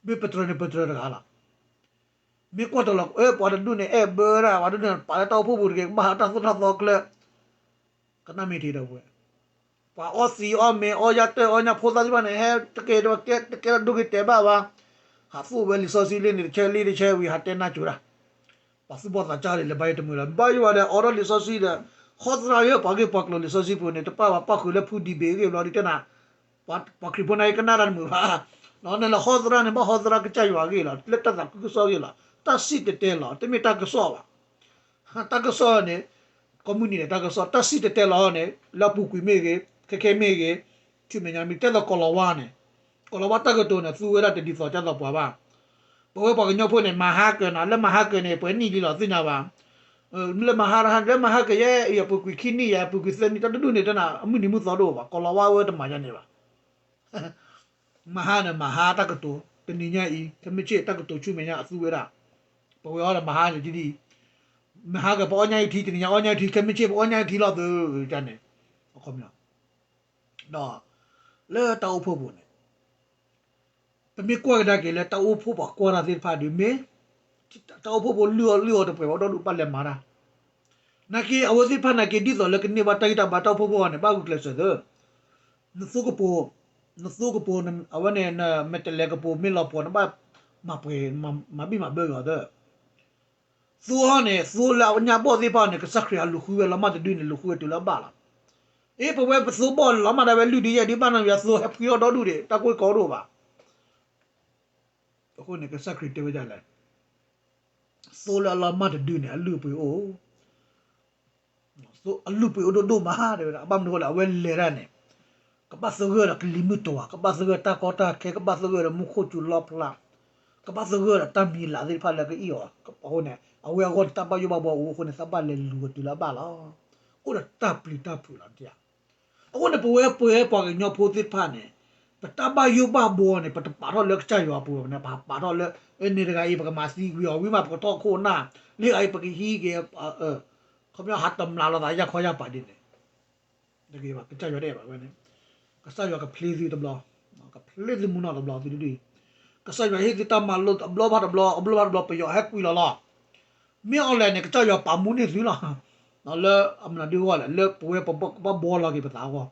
မ့ၢ်ပတြၢၤန့ၣ် ပတြၢၤတဂၤလီၤ. မ့ၢ်ကွၢ်တလီၤ ပှၤတဒူၣ်န့ၣ် အဲၣ်ဘၢဒၣ်, ပှၤတဒူၣ်န့ၣ် ပာ်လၢတၢ်အိၣ်ဖှိၣ်ပူၤတဂ့ၤ, ကဘၣ်ဟးတၢ်သိၣ်တၢ်သီကျၢၤ ကနၣ်မ့ၢ်တ့ၢ်ဒီးဝဲ, ပှၤအီသံးအီမ့ၤ အီယၢ်တၢၢ်အီညၣ်ဖိသၣ်သ့ၣ်တဖၣ်န့ၣ် ဟဲတကဲတကဲတဒိဂ့ၤတဲာ်ဘၣ်ဘၣ်, ဟးသိၣ်ဝဲလံာ်စီဆှံလံန့ၣ် တဆၢလံတဆၢဝံၤ ဟးတဲနၢ်ကၠိတၢ်, ပှၤသူၣ်ဘီၣ်သးစၢ်ဒ်လဲၣ် ဘၣ်ယတမုာ်လီၤ, ဘၣ်ယိၣ်ဝဲဒီး အိးထီၣ်လံာ်စီဆှံဒီး ဟီသရၣ်ယဲၢ်ပှၤဂ့ၢ်ပှၤကျိၤလံာ်စီဆှံပူၤန့ၣ် တပာ်ဘၣ်ပၣ်ဃုာ်လၢဖုဒံဘ့ၣ်အဂ့ၢ်ဘျီဒ်တဲနၤ, ပှၤခရံာ်ဖိနာ်က့ကနၣ်တၢ်တမုာ်ဘၣ်, နလဲၤဟီသရၣ်န့ၣ် ဘၣ်ဟီသရၣ်ကစၢ်ယွၤအဂ့ၢ်လီၤ, လၢတၢ်သးခုကစီၣ်အဂ့ၢ်လီၤ, တၢ်စံၣ်တဲၤတဲလီၤ, တမ့ၢ်တၢ်ကစီၣ်ဘၣ် တၢ်ကစီၣ်န့ၣ် ကိးမုၢ်နံၤန့ၣ် တၢ်ကစီၣ် တၢ်စံၣ်တဲၤတဲလီၤန့ၣ် လၢအပူၤကွံာ်မ့ၢ်ဂ့ၤ, ခဲခဲမ့ၢ်ဂ့ၤ, ဆူမဲာ်ညါမ့ၢ်တဲသိးကီၤလၤဝါန့ၣ်, ကီၤလၤဝါတၢ်ကတိၤန့ၣ် သူဝဲဒၣ်တဒ်သိးကသိးပှၤဘၣ်. ပဝဲပှၤကညီဖိန့ၣ် မၤဟါကၢၤနၤ, လၢမၤဟါကၢၤန့ၣ် ပှဲၤနံၣ်လံလီၤသ့ၣ်ညါဘၣ်. လၢမၤဟါ, လၢမၤဟါကၢၤယဲအံၤ အပူၤကွံာ်ခံနံၣ်ယဲ အပူၤကွံာ်သၢနံၣ် တၢ်တဒူၣ်န့ၣ် တနၤအမုၢ်နံၤမုၢ်သီတအိၣ်ဘၣ်, ကီၤလၤဝါဝဲတမၤယါန့ၣ်ဘၣ်. မၤဟါန့ၣ် မၤဟါတၢ်ကတိၤ တနံၤညါအံၤ ခဲမုၢ်ဆ့ၣ် တၢ်ကတိၤဆူမဲာ်ညါအသူဝဲဒၣ်. ပဝဲအီၤဒီးမၤဟါန့ၣ်ဒ်အံၤ, မၤဟါကၢၤ ပအီၣ်ညၣ်အံၤထံ တနံၤညါအီၣ်ညၣ်အံၤထံ ခဲမုၢ်ဆ့ၣ် ပအီၣ်ညၣ်အံၤထံလီၤသုးန့ၣ်, အခီပညီ ဒီး လၢတၢ်အိၣ်ဖှိၣ်ပူၤန့ၣ် ပမ့ၢ်ကွၢ်ကဒါက့ၤလၢတၢ်အိၣ်ဖှိၣ်ပှၤကွၢ်တၢ်သ့ၣ်တဖၣ်ဒီးမ့ၢ် တၢ်အိၣ်ဖှိၣ်ဖိလုၢ်အီၣ်လုၢ်အီတပှဲၤဘၣ် ဒီဒူၣ်ဘၣ်လဲၤမၤတၢ်. နာ်က့ အဝဲသ့ၣ်တဖၣ်နာ်က့ ဒ်သိးလၢကန့ၢ်ဘၣ်တၢ်ဂံၢ်တၢ်ဘါတၢ်အိၣ်ဖှိၣ်ဖိအီၤန့ၣ် ဘၣ်ဂုာ်ကျဲးစၢးသု, နသိကပိၤ, နသိကပိၤ အဝဲန့ၣ် နမဲာ်တဲးလဲးကပိၤမ့ၢ်လီၤပှီၤ နဘၣ်မၤပှဲၤ မၤဘံၣ်မၤဘၢက့ၤအီၤသု. သိအီၤန့ၣ် သိလၢအညၣ်ဘီၣ်သ့ၣ်တဖၣ်န့ၣ် ကစၢ်ခရံာ်အလူၤဃုဝဲလီၤမၢ်တဒုန့ၣ် လူၤဃုဝဲတုၤလၢအဘၣ်လီၤ. အ့ ပဝဲပသိဘီၣ်လီၤမၢ်ဒၣ်ဝဲ လုၢ်ဒုးယဲၢ်ဒုးဘၣ်နီၤ ယသိဟဲဖှံထီၣ်ဒီဒူၣ်ဒံး တၢ်ကိၢ်ကီတအိၣ်ဘၣ်. အဃိန့ၣ် ကစၢ်ခရံာ်တဲဝဲဒ်လဲၣ်, သိလၢအလီၤမၢ်တဒုန့ၣ် အလုၢ်အပှ့ၤအိၣ် အလုၢ်အပှ့ၤအိၣ်ဒိၣ်ဒိၣ်မး တဲဝဲဒၣ်. ဘၣ်မနုၤအဃိလဲၣ် အဝဲလဲၤတၢ်န့ၣ် ကဘၣ်သဂၢၢ်ဒီးကလံၤမုၢ်တီၤဧါ, ကဘၣ်သဂၢၢ်တၢ်ကီတၢ်ခဲ, ကဘၣ်သဂၢၢ်ဒီးမူခိၣ်စူၤလီဖျး, ကဘၣ်သဂၢၢ်ဒီးတၢ်မံၤလၤသ့ၣ်တဖၣ်လၢကအံၣ်အီၤ. အဃိန့ၣ် အဝဲအဂီၢ်န့ၣ် တၢ်ဘၣ်ယိၣ်ဘၣ်ဘှီအိၣ်အဃိန့ၣ် သးဘၣ်လဲၤလူၤဝဲတုၤလၢအဘၣ်လီၤ. အိၣ်ဒီးတၢ်ပျံၤတၢ်ဖုးလီၤ တဲဧါ. အဃိန့ၣ် ပဝဲ ပဝဲပှၤကညီဖိသ့ၣ်တဖၣ်န့ၣ် ပတၢ်ဘၣ်ယိၣ်ဘၣ်ဘှီန့ၣ် ပတပာ်ထီၣ်လၢကစၢ်ယွၤအပူၤဘၣ်န့ၣ် ပပာ်ထီၣ်လၢ န့ၣ်တဂၤအံၤ ပကမၤသံကွံာ်အီၤဝံၤမး ပကထီၣ်ခိၣ်နၢ်, လၢဂၤအံၤ ပကဟံးက့ၤ ခီပညီဟးတမျးလိာ်သးယၢ်ခီယၢ်ပၤဒ်န့ၣ် တဂ့ၤဘၣ်. ကစၢ်ယွၤတအဲၣ်ဘၣ်ဝဲန့ၣ်, ကစၢ်ယွၤကဖျ့သုတဘျီ, ကဖျ့သုမုၢ်နီၢ်တဘျီသုဒုဒု, ကစၢ်ယွၤဟ့ၣ်သုတၢ်မၤလိအဘျီဘၣ်တဘျီ အဘျီဘၣ်တဘျီ ပယီၤဟဲကွံာ်လီၤလီၤ. မ့ၢ်အီၤလဲၣ်န့ၣ် ကစၢ်ယွၤပာ်မူန့ၢ်သုလီၤ. လၢအမနုၤဒ်အဂီၢ်လဲၣ် လၢပဝဲပဘၣ်ဘှီလီၤက့ၤပသးအဂီၢ်,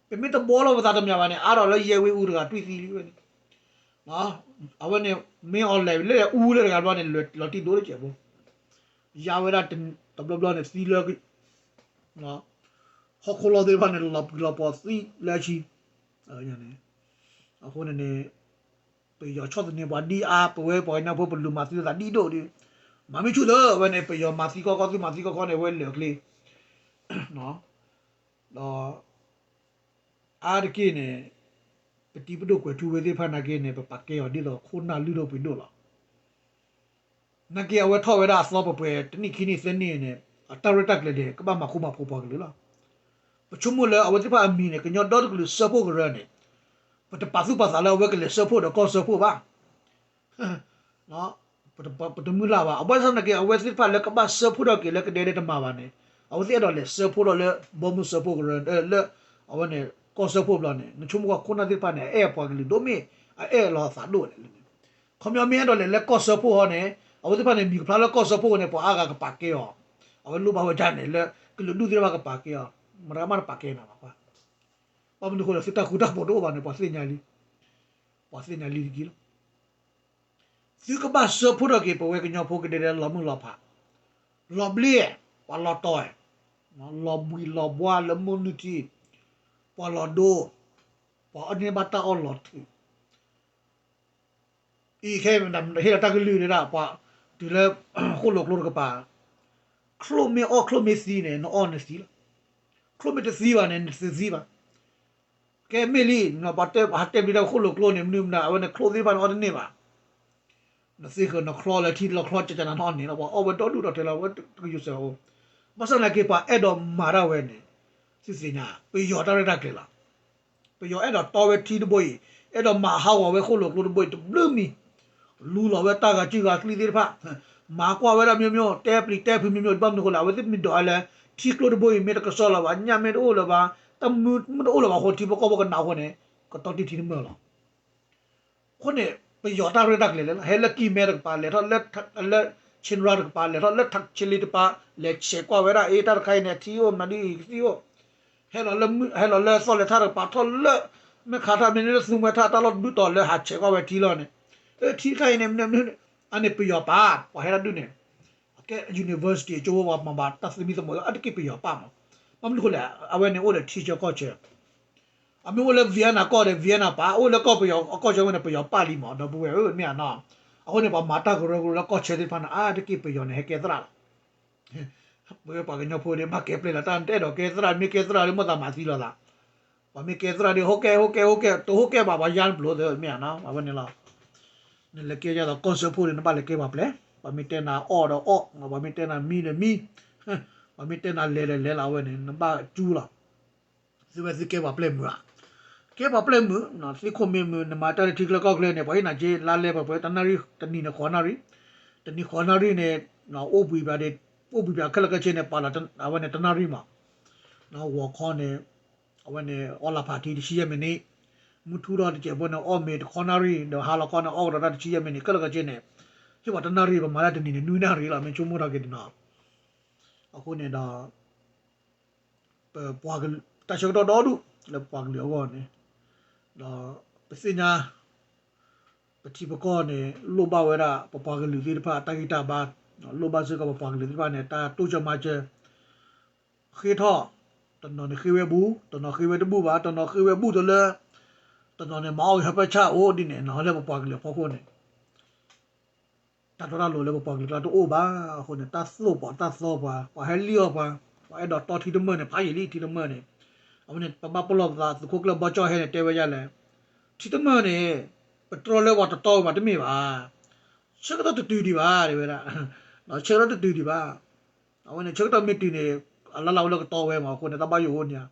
ပမ့ၢ်တဘှီလီၤပသးတမံၤဘၣ်န့ၣ် အါထီၣ်လၢယဲၢ်ဝ့ၣ်အူတဂၤတွံၢ်သံလံဝဲန့ၣ် အဝဲန့ၣ် မ့ၢ်အီၤလဲၣ်လၢအူလၢတဂၤဘျီန့ၣ် လီၤတံၢ်ဒိၣ်တစဲးဖိ, ယါဝဲဒၣ်တဘျီဘျီန့ၣ် သံလၢ ဟီၣ်ခိၣ်လီၢ်သ့ၣ်တဖၣ်န့ၣ် လီၤပှံၤလီၤပှီၤသံလၢအဆံ, အဃိန့ၣ်န့ၣ် ပယီၤဆီၣ်သနံးပှၤဒ်အါ ပဝဲပှၤကညီဖိပလူၤမၤသံလိာ်သးဒ်ဒိၣ်ဒ်, မၤမ့ၢ်ဆူၣ်သၢဝဲန့ၣ် ပယီၤမၤသံကီကီ သုမၤသံကီကီန့ၣ် ဝဲလၢာ်ချ့, ဒီး အါတက့ၢ်န့ၣ် ပတံၤပဒိၣ်ကွဲၤထူဝ့သ့ၣ်တဖၣ်နာ်က့န့ၣ် ပပာ်ကဲအီၤဒ်သိးခိၣ်နၢ်လုၢ်ဒိၣ်ပှ့ၤဒိၣ်လီၤ. နာ်က့အဝဲထီၣ်ဝဲဒၣ်အသီပှဲၤပှဲၤ တနံၣ်ခံနံၣ်သၢနံၣ်န့ၣ် အတၢ်ရဲၣ်တၢ်ကျဲၤန့ၣ် ကဘၣ်မၤဃူမၤဖိးပှၤကလုာ်လီၤ. ပဆိကမိၣ်လၢအဝဲသ့ၣ်တဖၣ်အမံၤန့ၣ် ကညီဒီတကလုာ်စၢဖှိၣ်ကရၢန့ၣ် ပတပာ်သူၣ်ပာ်သးလၢအဝဲကလဲၤစၢဖှိၣ်ဒီးကီၢ်စၢဖှိၣ်ဘၣ်. ပတမုၢ်လၢ်ဘၣ်. အဘၣ်ဆၣ်သနာ်က့ အဝဲသ့ၣ်တဖၣ်လၢကဘၣ်စၢဖှိၣ်ထီၣ်က့ၤလၢကဒဲဒဲတမၤဘၣ်န့ၣ် အဝဲသ့ၣ်အဲၣ်ဒိးလဲၤစၢဖှိၣ်ထီၣ်လၢ ဘီမုၢ်စၢဖှိၣ်ကရၢ လၢ အဝဲန့ၣ် ကီၢ်စၢဖှိၣ်ဘျီန့ၣ် နဆိကမိၣ်ကွၢ်ခိၣ်နၢ်သ့ၣ်တဖၣ်န့ၣ် အအဲၣ်ပှၤကလုာ်ဒိၣ်မ့ၢ် အအဲၣ်လီၤအသးဒိၣ်လဲၣ်န့ၣ် ခီပညီမ့ၢ်အဲၣ်ဒိးလဲၤလၢကီၢ်စၢဖှိၣ်ဟီန့ၣ် အဝဲသ့ၣ်တဖၣ်န့ၣ် မံၤကဖျါလၢကီၢ်စၢဖှိၣ်ဝဲန့ၣ် ပှၤအါဂၤကပာ်ကဲအီၤ, အဝဲလိၣ်ဘၣ်ဝဲဒၣ်န့ၣ် လၢကလုာ်ဒူၣ်သ့ၣ်တဖၣ်ကပာ်ကဲအီၤ, မတၤမးတပာ်ကဲနၤဘၣ်. ဘၣ်မနုၤအဃိလဲၣ် သုတၢ်ဃူတၢ်ဖိးတအိၣ်ဘၣ်န့ၣ် ပှၤသ့ၣ်ညါလံ, ပှၤသ့ၣ်ညါလံတက့ၢ်လီၤ. သုကဘၣ်စၢဖှိၣ်ထီၣ်က့ၤ ပဝဲကညီဖိကဒဲဒဲလီၤမုၢ်လီၤဖး, လီၤဘျ့, ပှၤလီၤတီၤ, လီၤဘှံးလီၤဘှါလၢမိၢ်နုၢ်ထံ, ပှၤလီၤဒိ, ပှၤအီၣ်န့ၢ်ဘၣ်တၢ်အီၣ်လီၤထုး အံၤခဲအံၤ ဟ့ၣ်လီၤတၢ်ကလုၢ်ဒၣ် ပှၤတုၤလၢ ဃိၣ်လိာ်ကျိတကပၤ, ချိၣ်မ့ၢ်အီၣ်ချိၣ်မ့ၢ်သံန့ၣ် နအီၣ်နသံလီၤ. ချိၣ်မ့ၢ်တသံဘၣ်န့ၣ် နတသံဘၣ်. ကဲမ့ၢ်လံ ပှၤတဲပှၤဟးတဲပျံၤတၢ်ဃိၣ်လိာ်ကျိန့ၣ် မနုၤမနုၤ အဝဲန့ၣ်ချိၣ်သ့ၣ်တဖၣ်န့ၣ်အီၣ်တန့ၢ်ဘၣ်. နသ့ဃၢၤနချီလၢထံလီၤချီကကနၤနအီၣ်န့ၢ်လီၤ. ပှၤအီၣ်ဝဲဒီဒူၣ်ဒီထၢလီၤ ဝဲတကယူၤစၢၤအိၣ်. ဘၣ်ဆၣ်သနာ်က့ ပှၤအဲၣ်ဒိးမၤတၢ်ဝဲန့ၣ် သုသ့ၣ်ညါ ပယီၤတၢ်ရဲၣ်တၢ်ကျဲၤလီၤ. ပယီၤအဲၣ်ဒိးတီဝဲထံတဘိအံၤ, အဲၣ်ဒိးမၤဟးဂီၤဝဲဃိၣ်လိာ်ကျိတဘိအံၤ တဘျုးမံၤ, လူလီၤဝဲတၢ်ဂၤစုဂၤကျံသ့ၣ်တဖၣ်, မၤကွၢ်ဝဲဒၣ်မ့ၢ်မ့ၢ် တဲပျံၤတဲဖုးမ့ၢ်မ့ၢ် ဘၣ်မနုၤအဃိလဲၣ် အဝဲသ့ၣ်မ့ၢ်ဒိးဝဲလၢ ထံကျိတဘိအံၤ မ့ၢ်တကစီၣ်လၢၤဘၣ် ညၣ်မ့ၢ်တအိၣ်လၢၤဘၣ်, တၢ်မုၢ်မ့ၢ်တအိၣ်လၢၤဘၣ်အဃိ ထံဖိကီၢ်ဖိကနးအဃိန့ၣ် ကတီတံၢ်ထံတမၢၢ်လီၤ. အဃိန့ၣ် ပယီၤတၢ်ရဲၣ်တၢ်ကျဲၤလဲၣ် ဟဲလၢကံၢ်မဲတကပၤ လဲၤထီၣ်လၢ လၢ ခၠ့ၣ်နရၣ်တကပၤ လဲၤထီၣ်လၢ ထးခၠ့ၣ်လ့တကပၤ လဲၤဆဲးကွၢ်ဝဲဒၣ် အ့ တၢ်တခါအံၤန့ၣ် အထံအိၣ်မနုၤဒ်အံၤကသံအိၣ်, ဟဲလီၤလၢ ဟဲလီၤလၢသီၣ်လဲၤထၣ်တကပၤ ထီၣ်လၢ မ့ၢ်ခးထၣ်မ့ၢ်လၢသူမှဲထၣ်တၢ်လီၢ်တဒူၣ်တီၤလၢဟးဆဲးကွၢ်ဝဲထံလီၤန့ၣ်, အထံတခါအံၤန့ၣ် မနုၤမနုၤ အန့ၣ်ပယီၤပာ် ပှၤဟဲတၢ်ဒုးန့ၣ် အကဲ university အကၠိဖိ ပှၤမၤဘၣ်တၢ်သမံသမိး အါတက့ၢ်ပယီၤပာ်မး, ဘၣ်မနုၤအဃိလဲၣ် အဝဲန့ၣ်အိၣ်ဒီးထံဆၢကီၢ်ဆၢ အမ့ၢ်အိၣ်လၢ Vienna ကီၢ်ဒီး Vienna ပာ် အိၣ်လၢကီၢ်ပယီၤအကီၢ်ဆၢဝဲန့ၣ် ပယီၤပာ်လံမး ဒီပုၢ်ဝဲၢ်ဧၢ မ့ၢ်ဧါနီၤ, အဃိန့ၣ် ပှၤမၤတၢ်ကရၢကရိလၢကီၢ်ဆၢသ့ၣ်တဖၣ်န့ၣ် အါတက့ၢ်ပယီၤန့ၣ် ဟဲကဲသရၣ်လီၤ. ပဝဲပှၤကညီဖိဒီး ဘၣ်ကဲပျဲလီၤတၢ် တအဲၣ်ဒိးကဲသရၣ် မ့ၢ်ကဲသရၣ်ဒီး မိၢ်သးမၤသံလိာ်သး, ပှၤမ့ၢ်ကဲသရၣ်ဒီး ဟိကဲ ဟိကဲ ဟိကဲ တဟိကဲဘၣ် ပှၤယါနပျိသ့ၣ် မ့ၢ်ဧါနီၤ အဝဲန့ၣ်လီၤ. နလဲၤကဲယါဒီးကီၢ်စၢဖှိၣ်န့ၣ် နဘၣ်လဲၤကဲပှၤပျဲၢ်, ပှၤမ့ၢ်တဲနၤအီၣ်ဒီးအီၣ်, ပှၤမ့ၢ်တဲနၤမံဒီးမံ, ပှၤမ့ၢ်တဲနၤလဲၤဒီးလဲၤလီၤ အဝဲန့ၣ် နဘၣ်ကၠူလီၤ. သုဝဲသုကဲပှၤပျဲၢ်မုာ်ဧါ, ကဲပှၤပျဲၢ်မုာ်, သုးခိၣ်မ့ၢ်မုာ် နမၤတၢ်လၢထံချၢကီၢ်ချၢန့ၣ် ပှၤဟ့ၣ်နၤက့ လါလဲပှဲၤပှဲၤ တနၣ်ရံၣ် တနံၤန့ၣ်ဃိးနၣ်ရံၣ်, တနံၤဃိးနၣ်ရံၣ်န့ၣ် အိၣ်ဘှံးဘၣ်ဒီး အိၣ်ဘှံးဘၣ်ခဲလၢာ်ခဲဆ့န့ၣ် ပာ်လီၤအဝဲန့ၣ်တနၣ်ရံၣ်မး, ဝီၤခီန့ၣ် အဝဲန့ၣ် အီလၢ်ဖးထံတဆံယဲၢ်မံးနံး, မုၢ်ထူၣ်ထီၣ်တစဲးဖိန့ၣ် အီၣ်မ့ၤတခီနၣ်ရံၣ် ဒီးဟါလီၤခီန့ၣ် အီၣ်ကဒီးတၢ်တဆံယဲၢ်မံးနံး ခဲလၢာ်ခဲဆ့န့ၣ်, ဟ့ၣ်ပှၤတနၣ်ရံၣ် ပမၤတၢ်တနံၤန့ၣ် နွံနၣ်ရံၣ်လီၤ မ့ၢ်ဆိကမိၣ်ထီၣ်က့ၤတနီၤ, အဃိန့ၣ်ဒီး ပပှၤကလုာ် တၢ်ဆၢကတီၢ်ဒီဒူၣ်လၢပပှၤကလုာ်အဂီၢ်န့ၣ်, ဒီးပသ့ၣ်ညါ ပထံပကီၢ်န့ၣ် လိၣ်ဘၣ်ဝဲဒၣ် ပပှၤကလုာ်သ့ၣ်တဖၣ် တၢ်ဂံၢ်တၢ်ဘါ, လိၣ်ဘၣ်စ့ၢ်ကီးပပှၤကလုာ်သ့ၣ်တဖၣ်န့ၣ် တၢ်တိစၢၤမၤစၢၤ ဃ့ထီၣ်, တနီၤန့ၣ်ဃ့ဝဲဘူး, တနီၤဃ့ဝဲတဘူးဘၣ်, တနီၤဃ့ဝဲဘူးတလၢ, တနီၤန့ၣ် မၤအီၣ်ဂ့ၤဟၢဖၢဆၣ်အိၣ်ဒ်န့ၣ်နီၤ လၢပပှၤကလုာ်အဖီခိၣ်န့ၣ် တၢ်တီတၢ်လိၤလၢပပှၤကလုာ်ကျါတအိၣ်ဘၣ်အဃိန့ၣ် တၢ်သိၣ်ပှၤတၢ်သီပှၤ ပှၤဟဲလံၣ်အီၣ်ပှၤ, ပှၤအဲၣ်ဒိးတီထံတမၢၢ်န့ၣ် ဖးယံာ်လံထံတမၢၢ်န့ၣ်, အဝဲန့ၣ် ပဘၣ်ပလီၢ်ပသး သုးခိၣ်ကျၢၢ်ဘီကၠီၣ်ဟဲန့ၣ် တဲဝဲဒ်လဲၣ်, ထံတမၢၢ်န့ၣ် ပတြီလၢပှၤတတီဝဲဘၣ်တမ့ၢ်ဘၣ်, ဆၢကတီၢ်တတုၤဒံးဘၣ် တဲဝဲဒၣ်, ဆၢကတီၢ်တတုၤဒံးဘၣ်, အဝဲန့ၣ် ဆၢကတီၢ်မ့ၢ်တုၤန့ၣ် အလၢ်လၢ်အိၣ်လၢကတီဝဲမးအဃိန့ၣ် တၢ်ဘၣ်ယိၣ်အိၣ်န့ၣ်ဧါ,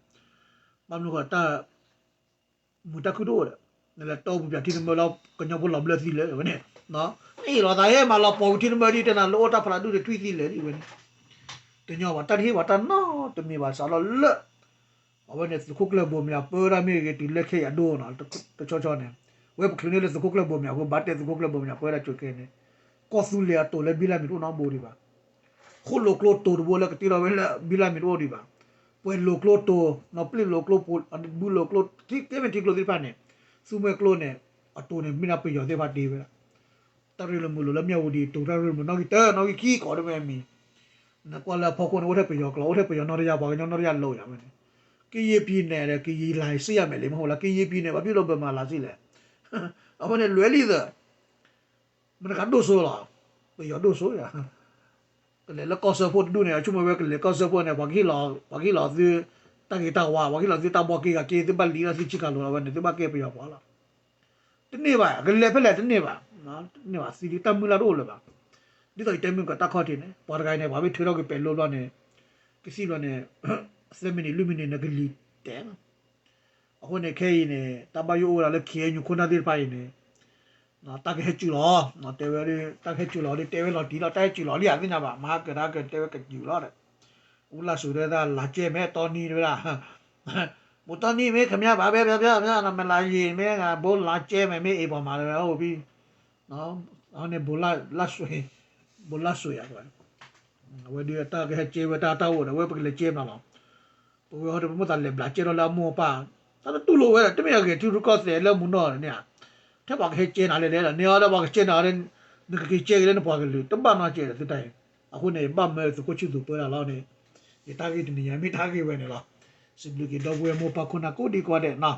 ဘၣ်မနုၤဃိတၢ် မုာ်တၢ်ခုၣ်တအိၣ်ဒီး နလဲၤတီပူၤပၠးထံတမၢၢ်လီၤ ကညီဖိလီၤဘျၢသံလၢာ်ဝဲန့ၣ်, အ့ၣ်လိာ်သးဟဲမးလီၤပှီၤဝံၤထံတမၢၢ်ဒ်တဲနၤလၢအိၣ်တၢ်ဖးလးဒူၣ်ဒီးထွံၣ်သံလၢာ်ဒ်ဝဲန့ၣ်, တညီဘၣ် တၢ်တဟ့ၣ်ပှၤတၢ်နီတမံၤဘၣ် စးထီၣ်လၢ အဝဲန့ၣ် သုးခိၣ်ကျၢၢ်ဘိမၠးပၢဝဲဒၣ်မ့ၢ်ဂ့ၤ တုၤလၢခဲအံၤအဒိနီၤ, တဆီဆီန့ၣ် ဝဲပချုးန့ၢ်လၢသုးခိၣ်ကျၢၢ်ဘိမၠးအဃိ ဘၣ်တဲသုးခိၣ်ကျၢၢ်ဘိမၠးပၢဝဲဒၣ်ကၠိကဲန့ၣ်, ကီၢ်သူလ့ၤအတိၤလၢဘံလၢ်မံၤတအိၣ်နီတဘိဒံးဘၣ် ဃိၣ်လိာ်ကျိတိၤတဘိလၢကတ့ထီၣ်ဝဲလၢဘံလၢ်မံၤတအိၣ်ဒံးဘၣ်, ပှဲၤလိာ်ကျိတိၤ, နီၢ်ပျံၢ်လိာ်ကျိ, ဘုလိာ်ကျိ, ထံကဲမ့ၢ်ထံကျိသ့ၣ်တဖၣ်န့ၣ်, သူမှဲကျိန့ၣ်, အတိၤန့ၣ် မ့ၢ်ဒၣ်ပယီၤသ့ၣ်တဖၣ်တ့ဝဲဒၣ်, တၢ်ရ့လိာ်မုာ်လိာ်လၢမၠၣ်ဝတံၤတိၤ တၢ်ရ့လိာ်မုာ်နီၣ်ဂံၢ်တၢ နီၣ်ဂံၢ်ခံကိးဒ်မ့ၢ်မံၤ, နကွၢ်လၢအဖီခိၣ်န့ၣ် အိၣ်ထဲပယီၤကျိ အိၣ်ထဲပယီၤနီၢ်တယၢ် ပှၤကညီနီၢ်တယၢ်လိာ်ယၤဝဲန့ၣ်, ကယံာ်ပံၤနဲၣ်ဒီး ကယံာ်လၤစ့ယၤမဲာ်လံမ့ၢ်အိၣ်လၢ ကယံာ်ပံၤနဲၣ် ဘၣ်ဖံးလိာ်ဘၢမၤလၤစ့လဲၣ်, အဝဲန့ၣ်လွဲၢ်လံသၢ မတၤတဂၤဒိၣ်စိလီၤ, ပယီၤဒိၣ်စိယၤ, ကလဲၤလၢကီၢ်စၢဖှိၣ်တဒူၣ်န့ၣ် အဆိကမိၣ်ဝဲကလဲၤကီၢ်စၢဖှိၣ်န့ၣ် ပှၤကဟ့ၣ်လီၤ, ပှၤကဟ့ၣ်လီၤသု တၢ်ဂ့ၤတၢ်ဝါ ပှၤကဟ့ၣ်လီၤသုတၢ်ဘီက့ဂၤက့ သုဘၣ်လံလီၤသုဆံးခါလိၤလီၤဝဲန့ၣ် သုဘၣ်ကဲပယီၤပှၤလီၤ, တန့ၢ်ဘၣ် ကလဲၤဖဲလဲၣ်တန့ၢ်ဘၣ်, တန့ၢ်ဘၣ် သံလံတၢ်မုၢ်လၢ်တအိၣ်လၢၤဘၣ်, ဒ်သိးယတဲမုၢ်ကတၢ်ခီၣ်ထံးန့ၣ် ပှၤတဂၤအံၤန့ၣ် ပှၤမ့ၢ်ထုးထီၣ်က့ၤပဲၤလိဘျီန့ၣ်, ကသံၣ်ဘျီန့ၣ်, သၢမံးနံးလွံၢ်မံးနံးန့ၣ် ကလံၤတဲာ်လီၤ အဃိန့ၣ် ခဲအံၤန့ၣ် တၢ်ဘၣ်ယိၣ်အိၣ်ဝဲဒၣ်လၢ ခ့ၣ်အဲၣ်ယူၣ် ခိၣ်နၢ်သ့ၣ်တဖၣ်အံၤန့ၣ်, တၢ်ကဟဲစူၤလီၤ, တဲဝဲဒၣ် တၢ်ကဟဲစူၤလီၤဒီး တဲဝဲလီၤတံၢ်လီၤ တၢ်ဟဲစူၤလီၤလံဧါ သ့ၣ်ညါဘၣ် မဟါကၢၤတဟါကၢၤ တဲဝဲကစူၤလီၤဒီး, အူလၢ်စူၤတဲဝဲဒၣ် လၤကဲမဲာ်တီနံၤတဲဝဲဒၣ်, ဘူးတီနံၤမ့ၢ် ခင်ဗျာ ဘာပဲပြောပြော မင်းလာရင် မင်းက ဘိုးလာကျဲမယ် မင်းအိမ်ပေါ်မှာ တဲဝဲ ဟုတ်ပြီ, အန့ၣ် ဘိုးလၢ်စူၤ, ဘိုးလၢ်စူၤယၤ အဝဲဒၣ်တၢ်ကဟဲကဲဝဲတၢ်တၢ်အိၣ်ဒီး အဝဲပကလဲၤကဲမးလီၤ, ပဝဲဟီဒီး ပမိၢ်သးလဲၤဘျးကဲထီၣ်လၢအမိၢ်အပၢ်, တၢ်တတူၢ်လိာ်ဝဲဒီး တမ့ၢ်အဂ့ၤ ထံရူၢ်ကီၢ်သဲးလၢမူနီၢ်န့ၣ်ဧါ, ထဲပှၤကဟဲကဲနၤလဲၣ်လဲၣ်ဒီး န့ၢ်အီၤဒီးပှၤကကဲနၤဒီး နကက့ၤကဲက့ၤလၢနပှၤကလုာ် တဘၣ်နီတစဲးဒီးသုတၢ်အံၤ, အဃိန့ၣ် ဘၣ်မၢသုးခိၣ်ဆူၣ်သူးပၢတၢ်လီၤန့ၣ်, ယတၢ်ဂ့ၢ်တနံၤညါမ့ၢ်တၢ်ဂ့ၢ်ဝဲန့ၣ်လီၤ, စံးဘျုးက့ၤဒီပုၢ်ဝဲၢ်မိၢ်ပၢ်ခိၣ်နၢ်ကိးဒံကိးဂၤဒဲးနီၤ,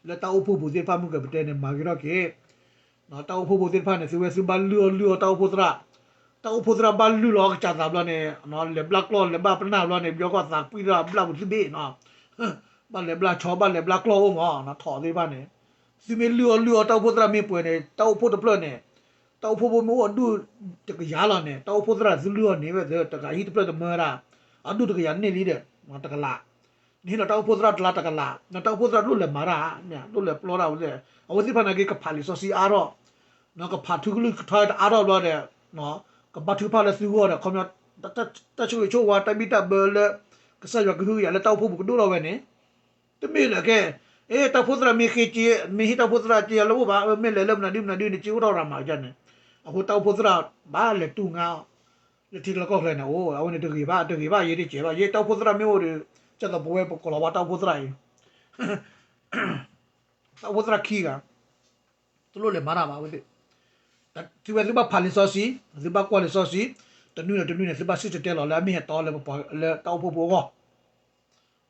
လၢတၢ်အိၣ်ဖှိၣ်ပူၤသ့ၣ်တဖၣ်မုၢ်ကပတဲန့ၣ် မၤဂ့ၤထီၣ်က့ၤ တၢ်အိၣ်ဖှိၣ်ဖိသ့ၣ်တဖၣ်န့ၣ် သုဝဲသုဘၣ်လုၢ်အီၣ်လုၢ်အီတၢ်အိၣ်ဖှိၣ်သရၣ်, တၢ်အိၣ်ဖှိၣ်သရၣ်ဘၣ်လုၢ်လီၤအကစၢ်သးဘျီန့ၣ်, လဲၤဘျါကျီၢ် လဲၤဘၣ်ပနၢ်ဘျီန့ၣ် ဘျီကီၢ်သးကွံတၢ်ဘျါပူၤသုဘ့ၣ်နီၤ, ဘၣ်လဲၤဘျါဆီ ဘၣ်လဲၤဘျါကျီၢ်အိၣ်မး ထီၣ်သ့ၣ်တဖၣ်န့ၣ်, သုမ့ၢ်လုၢ်အီၣ်လုၢ်အီတၢ်အိၣ်ဖှိၣ်သရၣ်မ့ၢ်ပှဲၤန့ၣ် တၢ်အိၣ်ဖှိၣ်တဖျၢၣ်န့ၣ်, တၢ်အိၣ်ဖှိၣ်ဖိမ့ၢ်အိၣ်အဒူၣ်တကယၤလီၤန့ၣ် တၢ်အိၣ်ဖှိၣ်သရၣ်သုလုၢ်အီၣ်န့ၢ်ဝဲသ့ တဂၤဟံၣ်တဖျၢၣ်တမၢဒၣ်, အဒူၣ်တကယၤန့ၢ်လံဒီး, တကလး နဟ့ၣ်လီၤတၢ်အိၣ်ဖှိၣ်သရၣ်တလါတကလး, တၢ်အိၣ်ဖှိၣ်သရၣ်တလိၣ်လဲၤမၤတၢ်, တလိၣ်လဲၤပျီတၢ်ဝဲ, အဝဲသ့ၣ်တဖၣ်န့ၣ်က့ၤ ကဖးလံာ်စီဆှံအါထီၣ်, ကဖးထူကလုၢ်ကထါတအါထီၣ်ဘျီဒီး, ကဘါထုကဖၣ်လၢသုဂီၢ်ဒီး ခီပညီ, တၢ်ဆိၣ်ဂ့ၤဆိၣ်ဝါ တၢ်ဘံၣ်တၢ်ဘၢလၢ ကစၢ်ယွၤကဟုကယာ်လၢတၢ်အိၣ်ဖှိၣ်ပူၤကဒိၣ်ထီၣ်ဝဲန့ၣ်, တမ့ၢ်လၢကဲ, အဲ တၢ်အိၣ်ဖှိၣ်သရၣ်မ့ၢ်ဃ့က့, မ့ၢ်ဟ့ၣ်တၢ်အိၣ်ဖှိၣ်သရၣ်က့လၢအိၣ်ဘၣ်, မ့ၢ်လဲၤလၢမနုၤဒုမနုၤဒုန့ၣ် က့အိၣ်ထီၣ်ရၤမးန့ၣ်, အဃိတၢ်အိၣ်ဖှိၣ်သရၣ်ဘၣ်လဲၤတူၢ်ငါ လၢထံကျါကီၢ်ချၢန့ၣ်, အိ အဝဲန့ၣ်တဂ့ၤဘၣ်, တဂ့ၤဘၣ်, ယတကဲဘၣ်, ယတၢ်အိၣ်ဖှိၣ်သရၣ်မ့ၢ်အိၣ်ဒီး, ကဲသိးပဝဲပကလီၤဝါတၢ်အိၣ်ဖှိၣ်သရၣ်အံၤ, တၢ်အိၣ်ဖှိၣ်သရၣ်ခံဂၤ, တလိၣ်လဲၤမၤတၢ်ဘၣ်ဝဲသ့ၣ်, သုဝဲသုဘၣ်ဖးလံာ်စီဆှံ, သုဘၣ်ကွၢ်လံာ်စီဆှံ, တနွံဒီးတနွံန့ၣ် သုဘၣ်စံၣ်တဲၤတဲလီၤလၢအမ့ၢ်ဟဲတီလၢပှၤလၢတၢ်အိၣ်ဖှိၣ်ဖိအဂီၢ်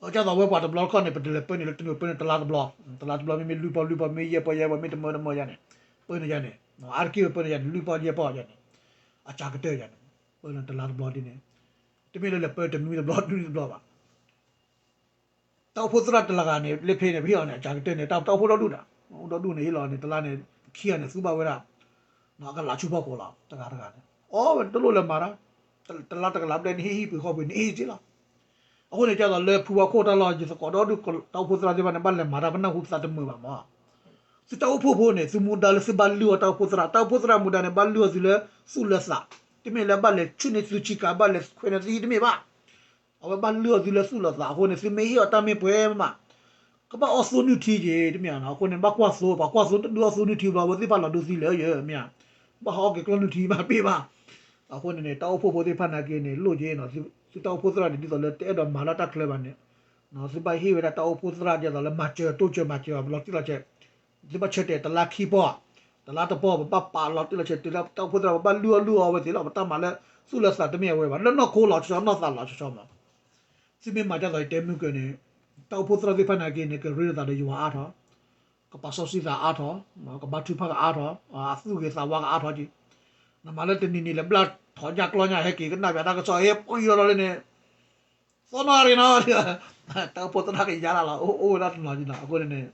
အကဲသိးဝဲပှၤတဘျီတခီၣ်န့ၣ် ပတလဲၤပၢန့ၣ်လၢတနွံပၢန့ၣ်တလါတဘျီ, တလါတဘျီမ့မ့ၢ်လွံၢ်ပီလွံၢ်ပီ မ့ၢ်ယဲၢ်ပီယဲၢ်ပီ မ့ၢ်တမၢတမၢယၤန့ၣ်, ပၢန့ၣ်ယၤန့ၣ်, အါတက့ၢ်ပၢန့ၣ်ယၤန့ၣ် လွံၢ်ပီယဲၢ်ပီယၤန့ၣ်, အစှၤကတၢၢ်ယၤန့ၣ်, ပၢန့ၣ်တလါတဘျီဒ်န့ၣ်, တမ့ၢ်လၢလဲၤပၢတနွံတဘျီတနွံတဘျီဘၣ် တၢ်အိၣ်ဖှိၣ်သရၣ်တလဂၤန့ၣ် လၢဖဲန့ၣ် ပဟ့ၣ်အီၤန့ၣ် အစှၤကတၢၢ်န့ၣ် တၢ်အိၣ်ဖှိၣ်ဒီဒူၣ်ဒီး, အိၣ်ဒီဒူၣ်န့ၣ် ဟ့ၣ်လီၤန့ၣ် တလါန့ၣ် ခံဂၤန့ၣ် သူဘၣ်ဝဲဒၣ်, အကလးဆူဖီခိၣ်လီၤ တဂၤတဂၤန့ၣ်, အီဝဲတလိၣ်လဲၤမၤတၢ်, တလါတကလးဘျဲၣ်န့ၣ် ဟ့ၣ်ဟံၣ်ပှ့ၤဃီပှ့ၤန့ၣ် ဟ့ၣ်က့လီၤ. အဃိန့ၣ် ကဲသိးလၢဖုဝါခိၣ်တၢ်လီၢ် ယသကိးဒီဒူၣ် တၢ်အိၣ်ဖှိၣ်သရၣ်သ့ၣ်တဖၣ်န့ၣ် ဘၣ်လဲၤမၤတၢ် ပနၢ်ဟူသးတမုာ်ဘၣ်မး သုတၢ်အိၣ်ဖှိၣ်ဖိန့ၣ် သုမူဒါလၢသုဘၣ်လုၢ်အီၣ်တၢ်အိၣ်ဖှိၣ်သရၣ်, တၢ်အိၣ်ဖှိၣ်သရၣ်မူဒါန့ၣ် ဘၣ်လုၢ်အီၣ်သုလၢသူၣ်လၢသး, တမ့ၢ်လၢဘၣ်လဲၤဆူၣ်န့ၢ်သုဆံးကၤ ဘၣ်လဲၤခွဲးန့ၢ်သုဟံၣ်တမ့ၢ်ဘၣ်. အဝဲဘၣ်လုၢ်အီၣ်သုလၢသူၣ်လၢသးအဃိန့ၣ် သုမ့ၢ်ဟ့ၣ်အီၤတၢ်မ့ၢ်ပှဲၤမး ကဘၣ်အီၣ်သိနုၢ်ထံက့ၤ တမ့ၢ်ဧါ. အဃိန့ၣ် ဘၣ်ကွၢ်သိ, ပှၤကွၢ်သိတဒုးအီၣ်သိနုၢ်ထံဘျီ အဝဲသ့ၣ်တဖၣ်လီၤဒိသံလၢယမ့ၢ်ဧါ, ဘၣ်ဟးအီၣ်က့ၤကျီၢ်နုၢ်ထံမးတမ့ၢ်ဘၣ်. အဃိန့ၣ်န့ၣ် တၢ်အိၣ်ဖှိၣ်ဖိသ့ၣ်တဖၣ်နာ်က့န့ၣ် လိၣ်က့ၤ သုတၢ်အိၣ်ဖှိၣ်သရၣ်န့ၣ် ဒ်သိးလၢတအဲၣ်ဒိးမၤလၢတၢ်ချၢဘၣ်န့ၣ်, သုဘၣ်ဟ့ၣ်ဝဲဒၣ်တၢ်အိၣ်ဖှိၣ်သရၣ်ဒ်သိးလၢမၤစၢၤတိၢ်စၢၤမၤစၢၤအီၤ လီၤတံၢ်လီၤဆဲး, သုဘၣ်ဆၢတဲာ်တလါခံပီၢ်, တလါတပီၢ် ပဘၣ်ပာ်လီၤတံၢ်လီၤဆဲးတုၤလၢတၢ်အိၣ်ဖှိၣ်သရၣ် ပဘၣ်လုၢ်အီၣ်လုၢ်အီဝဲသ့ၣ်လီၤ. ပတၢ်မၤလၢသူၣ်လၢသးတမ့ၢ်အဝဲဘၣ် လၢနီၢ်ခိလီၤဆီဆီ နီၢ်သးလီၤဆီဆီမး သုမ့ၢ်မၤဒ်သိးယတဲမုၢ်ကၢန့ၣ်, တၢ်အိၣ်ဖှိၣ်သရၣ်သ့ၣ်တဖၣ်နာ်က့န့ၣ် ကရ့လိာ်သးဒီးယွၤအါထီၣ်, ကပာ်စီဆှံသးအါထီၣ်, ကဘါထုကဖၣ်ကအါထီၣ်, အသူၣ်ဂ့ၤသးဝါကအါထီၣ်က့ၤ, နမၤလၢတနံၤနံၤလဲၤဘျၣ်ထီၣ်ညၣ်ကျီညၣ်ဟဲက့ၤ ကနၣ်ပၠးတၢ်ကစီၣ် ဟဲပှံၤလီၤလီၤလၢန့ၣ်, သီနီၣ်ရ့နီၣ်, တၢ်အိၣ်ဖှိၣ်သရၣ်ကယါလၢ်လီၤ အိၣ်အိၣ်ဝဲဒၣ်တနီၤက့နီၤ အဃိန့ၣ်န့ၣ်,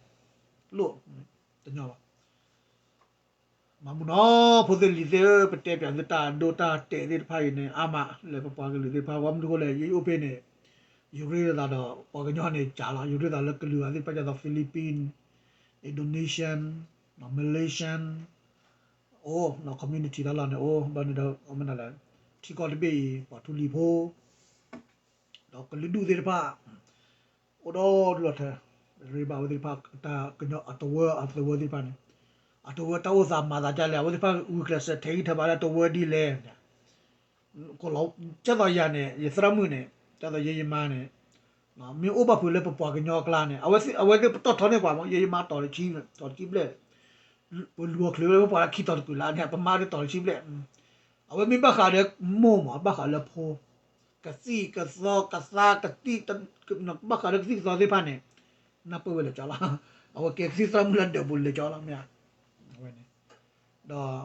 လိၣ်, တညီဘၣ် မၤမူနီၤ ဖိသ့ၣ်လံၤသ့ၣ်ဧၢ, ပတဲပၠးသုတၢ်ဒိတၢ်တဲာ်သ့ၣ်တဖၣ်အံၤန့ၣ် အါမးလၢပပှၤကလုာ်သ့ၣ်တဖၣ် ဘၣ်မနုၤအဃိလဲၣ် ယအိၣ်ဖဲန့ၣ်, ယရ့လိာ်သးဒီးပှၤကညီန့ၣ်ကးလီၤ ယရ့လိာ်သးလၢကလုာ်ဂၤသ့ၣ်တဖၣ်ဒ်သိး Philippine, Indonesian, Malaysian, အိၣ် community တၢ်လီၢ်န့ၣ် အိၣ်ဘၣ်န့ၣ်ဒီး မနုၤလဲၣ်, ထံကီၢ်တဘ့ၣ်အံၤ ပှၤထူလံၤဖိ ဒီးကလုာ်ဒူၣ်သ့ၣ်တဖၣ် အိၣ်ဒီဒူၣ်လီၤထဲ, ရ့ဘၣ်ဝဲသ့ၣ်တဖၣ် တၢ်ကညီအတဝၢအသဝၢသ့ၣ်တဖၣ်န့ၣ်, အတဝၢတၢ်အိၣ်သးမၤသးဒ်လဲၣ် အဝဲသ့ၣ်တဖၣ်ဂုာ်ကျဲးစၢးထဲးဂံၢ်ထဲးဘါလၢတဝၢဒ်လဲၣ်, ကဲသိးယၤန့ၣ် ယသရၣ်မုၣ်န့ၣ် ကဲသိးယဲယမါန့ၣ်, မ့ၢ်အိၣ်ဘၣ်ဖုးလၢပပှၤကညီအကျါန့ၣ် အဝဲသ့ၣ်ပတီၢ်ထီန့ၢ်ပှၤမး ယဲယမါတီၤတဆံ, တီၤတဆံဘျဲၣ် ပလူၤအီၤချုးလၢပပှၤလၢခံတီၤတကုာ်လၢန့ၣ် ပမါဒ်တီၤတဆံဘျဲၣ်, အဝဲမ့ၢ်ဘၣ်ဃးဒီးမိၢ်မး ဘၣ်ဃးလၢဖိ, ကသံၣ်ကသီကသါကသံၣ်, ဘၣ်ဃးဒီးကသံၣ်ကသီသ့ၣ်တဖၣ်န့ၣ်, နၢ်ပၢၢ်ဝဲလဲၤကၠီလီၤ, အဝဲကဲကသံၣ်သရၣ်မုၣ်လၢဒၢးပူၤလဲၤကၠီလီၤမ့ၢ်ဧါ, အဝဲန့ၣ်, ဒီး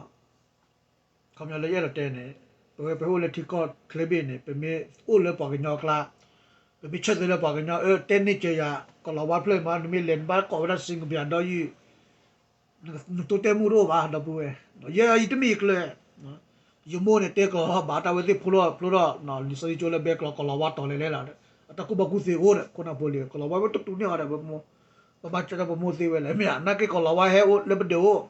ခီပညီလၢယအဲၣ်ဒိးတဲန့ၣ်, ပဝဲပဟဲအိၣ်လၢထံကီၢ်ချၢဘ့ၣ်န့ၣ် ပမ့ၢ်အိၣ်လၢပှၤကညီအကျါ, ပမ့ၢ်ဆၢသ့လၢပှၤကညီ အၢ တဲန့ၢ်စၢၤယၤ ကလီၤဝါဖျၢၣ်မး နမ့ၢ်လဲၤနဘၣ်ကိးဝဲဒၣ် စ့ကပယၤဒီးယုၢ်, နတိတဲမူတအိၣ်ဘၣ် ဒီပုၢ်ဝဲၢ်, ယဲအံၤတမ့ၢ်ယကျၢၤ, ယမိၢ်န့ၣ်တဲကလီၤဝါဘၣ် တၢ်ဝဲသ့ၣ်ဖျိထီၣ်ဖျိထီၣ် လံာ်စီဆှံကၠိလၢဘဲကျိာ် ကလီၤဝါတီၤလဲၤလဲၤလီၤ, အတၢ်ကူၣ်ဘၣ်ကူၣ်သ့အိၣ်ဒီး ခိၣ်နၢ်ဖိလံၤ ကလီၤဝါဝဲတတူၢ်န့ၢ်အီၤဒီး ပမိၢ်, ပဘၣ်ကၢ်တၢ်ပမိၢ်သ့ဝဲလဲၣ် မ့ၢ်ဧါ နာ်က့ကလီၤဝါဟဲအိၣ်လၢပဒၢးအိၣ်,